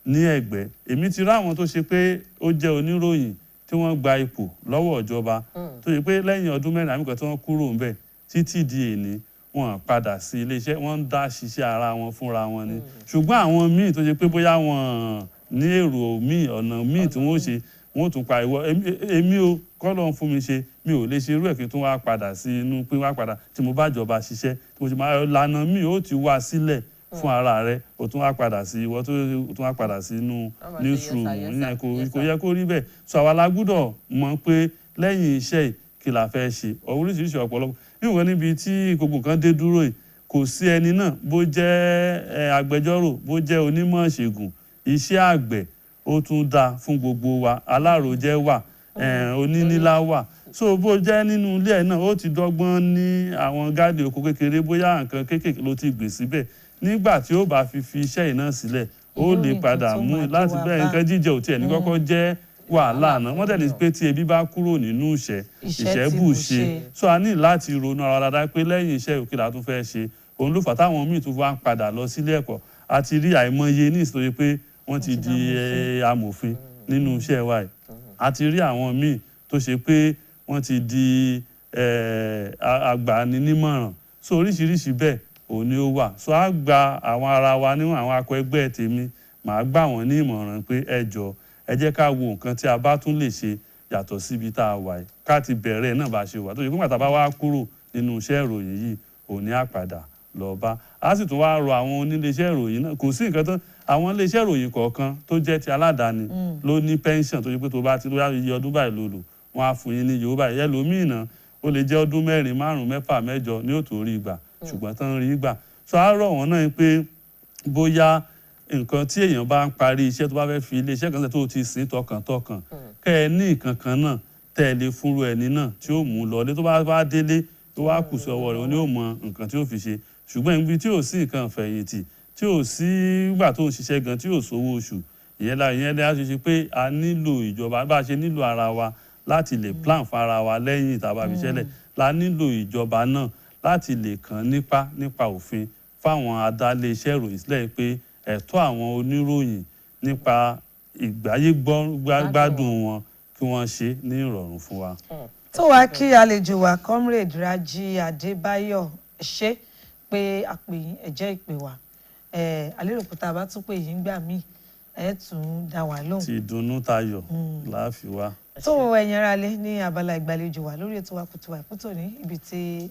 ní ẹ̀gbẹ́. Èmi ti ráwọn tó ṣe pé ó jẹ́ oníròyìn tí wọ́n gba ipò lọ́wọ́ ìjọba, tó ṣe pé lẹ́yìn ọdún 4 àmì kan tí wọ́n kúrò ńbẹ̀ títí di èní wọn padà sí iléeṣẹ́, wọ́n ń dá ṣiṣẹ́ ara wọn fúnra wọn ni. Ṣùgbọ́n àwọn míì tó ṣe pé bóyá wọn ní èrò míì, ọ̀nà míì tí wọ́n ṣe, wọ́n tún pa ìwọ. Èmi ò kọ́ ló ń fún mi ṣe, mi ò lè ṣe irú ẹ̀ kí n tún wá padà sí inú pé wá padà tí mo bá jọba ṣiṣẹ́, tí mo ṣe máa lànà míì ó ti wá sílẹ̀ fún ara rẹ, o tún wá padà sí ìwọ tó tún wá padà sí inú newsroom yẹn, kò yẹ kó rí bẹ́ẹ̀. So àwa la gbúdọ̀ mọ̀ pé lẹ́yìn iṣẹ́ yìí kí la fẹ́ ṣe. Oríṣiríṣi ọ̀pọ̀lọpọ̀ níwọ̀n níbi tí gbogbo nǹkan dé dúró yìí, kò sí ẹni náà bó jẹ́ agbẹjọ́rò, bó jẹ́ onímọ̀ ìṣègùn, iṣẹ́ àgbẹ̀ ó tún dáa fún gbogbo wa, aláròjẹ́ wà, onínílá wà. So bó jẹ́ nínú ilé ẹ̀ náà ó ti dọ́gbọ́n ní àwọn gáàdì oko kékeré, bóyá nǹkan kéékèèké ló ti gbìn síbẹ̀, nígbà tí ó bá fi iṣẹ́ yìí náà sílẹ̀ ó lè padà mú láti bẹ́ẹ̀. Nǹkan jíjẹ ò tiẹ̀ ní kọ́kọ́ jẹ́ wàhálà náà, wọ́n tẹ̀lé pé tí ebi bá kúrò nínú ìṣẹ́, ìṣẹ́ bù ṣe. So a ní láti ronú ara dáadáa pé lẹ́yìn iṣẹ́ òkè la tún fẹ́ ṣe. Òun ló fà táwọn míì tún wá ń padà lọ sílé ẹ̀kọ́. A ti rí àìmọye ní ìsòye pé wọ́n ti di amòfin nínú iṣẹ́ wa yìí. A ti rí àwọn míì tó ṣe pé wọ́n ti di agbaninímọ̀ràn. So oríṣiríṣi bẹ́ẹ̀ òun ni ó wà. So a gba àwọn ara wa níwọ̀n, àwọn akọ ẹgbẹ́ tèmi, màá gbà wọ́n ní ìmọ̀ràn pé ẹ jọ̀ọ́, ẹ jẹ́ ká wo nǹkan tí a bá tún lè ṣe yàtọ̀ síbi tá a wà yìí, ká ti bẹ̀rẹ̀ náà bá ṣe wà. Tó ṣe pé pàtàkì bá wá kúrò nínú iṣẹ́ ìròyìn yìí, òun ni a padà lọ bá. A sì tún wá rọ àwọn oníléeṣẹ́ ìròyìn náà, kò sí nǹkan tán. Àwọn iléeṣẹ́ ìròyìn kọ̀ọ̀kan tó jẹ́ ti aládàáni ló ní pension tó ṣe pé tó bá ti lóyá iye ọdún báyìí ló lò, wọ́n á fún yín ní iye owó báyìí. Ẹlòmíì náà ó lè jẹ́ ọdún 4, 5, 6, 8 ní ó tó rí gbà, ṣùgbọ́n tán rí gbà. So a rọ̀ wọ́n náà pé bóyá nǹkan tí èèyàn bá ń parí iṣẹ́ tó bá fẹ́ fi iléeṣẹ́ kan tó ti sìn tọkàntọkàn, kẹ́ ẹ ní nǹkan kan náà tẹ́ ẹ lè fúnru ẹni náà tí ó mú lọlé, tó bá bá délé tó wá kù sí ọwọ́ rẹ̀, ó ní ó mọ nǹkan tí ó fi ṣe. Ṣùgbọ́n ibi tí ò sí nǹkan fẹ̀yìntì, tí ò sí ìgbà tó ń ṣiṣẹ́ gan, tí ò sówó oṣù, ìyẹn la ṣe ṣe pé a nílò ìjọba. Bá a ṣe nílò ara wa láti lè plan fún ara wa lẹ́yìn tá a bá fi ṣẹlẹ̀, la nílò ìjọba náà láti lè kàn nípa òfin fáwọn adálé iṣẹ́ ìròyìn sílẹ̀ pé ẹ̀tọ́ àwọn oníròyìn nípa ìgbáyé gbádùn wọn kí wọ́n ṣe ní ìrọ̀rùn fún wa. Tó wá kí àlejò wa Comrade Raji Adébáyọ̀, ṣe pé àpè yín, ẹ jẹ́ ìpè wa. Àlérò pé tá a bá tún pè yín gbà míì, ẹ tún dá wa lóhùn. Ti ìdùnnú tayọ̀ láàfin wa. Tó ẹ̀yin ará lé ní abala ìgbàlejò wa lórí ètò wa Kùtù Àì fún tòní, ibi tí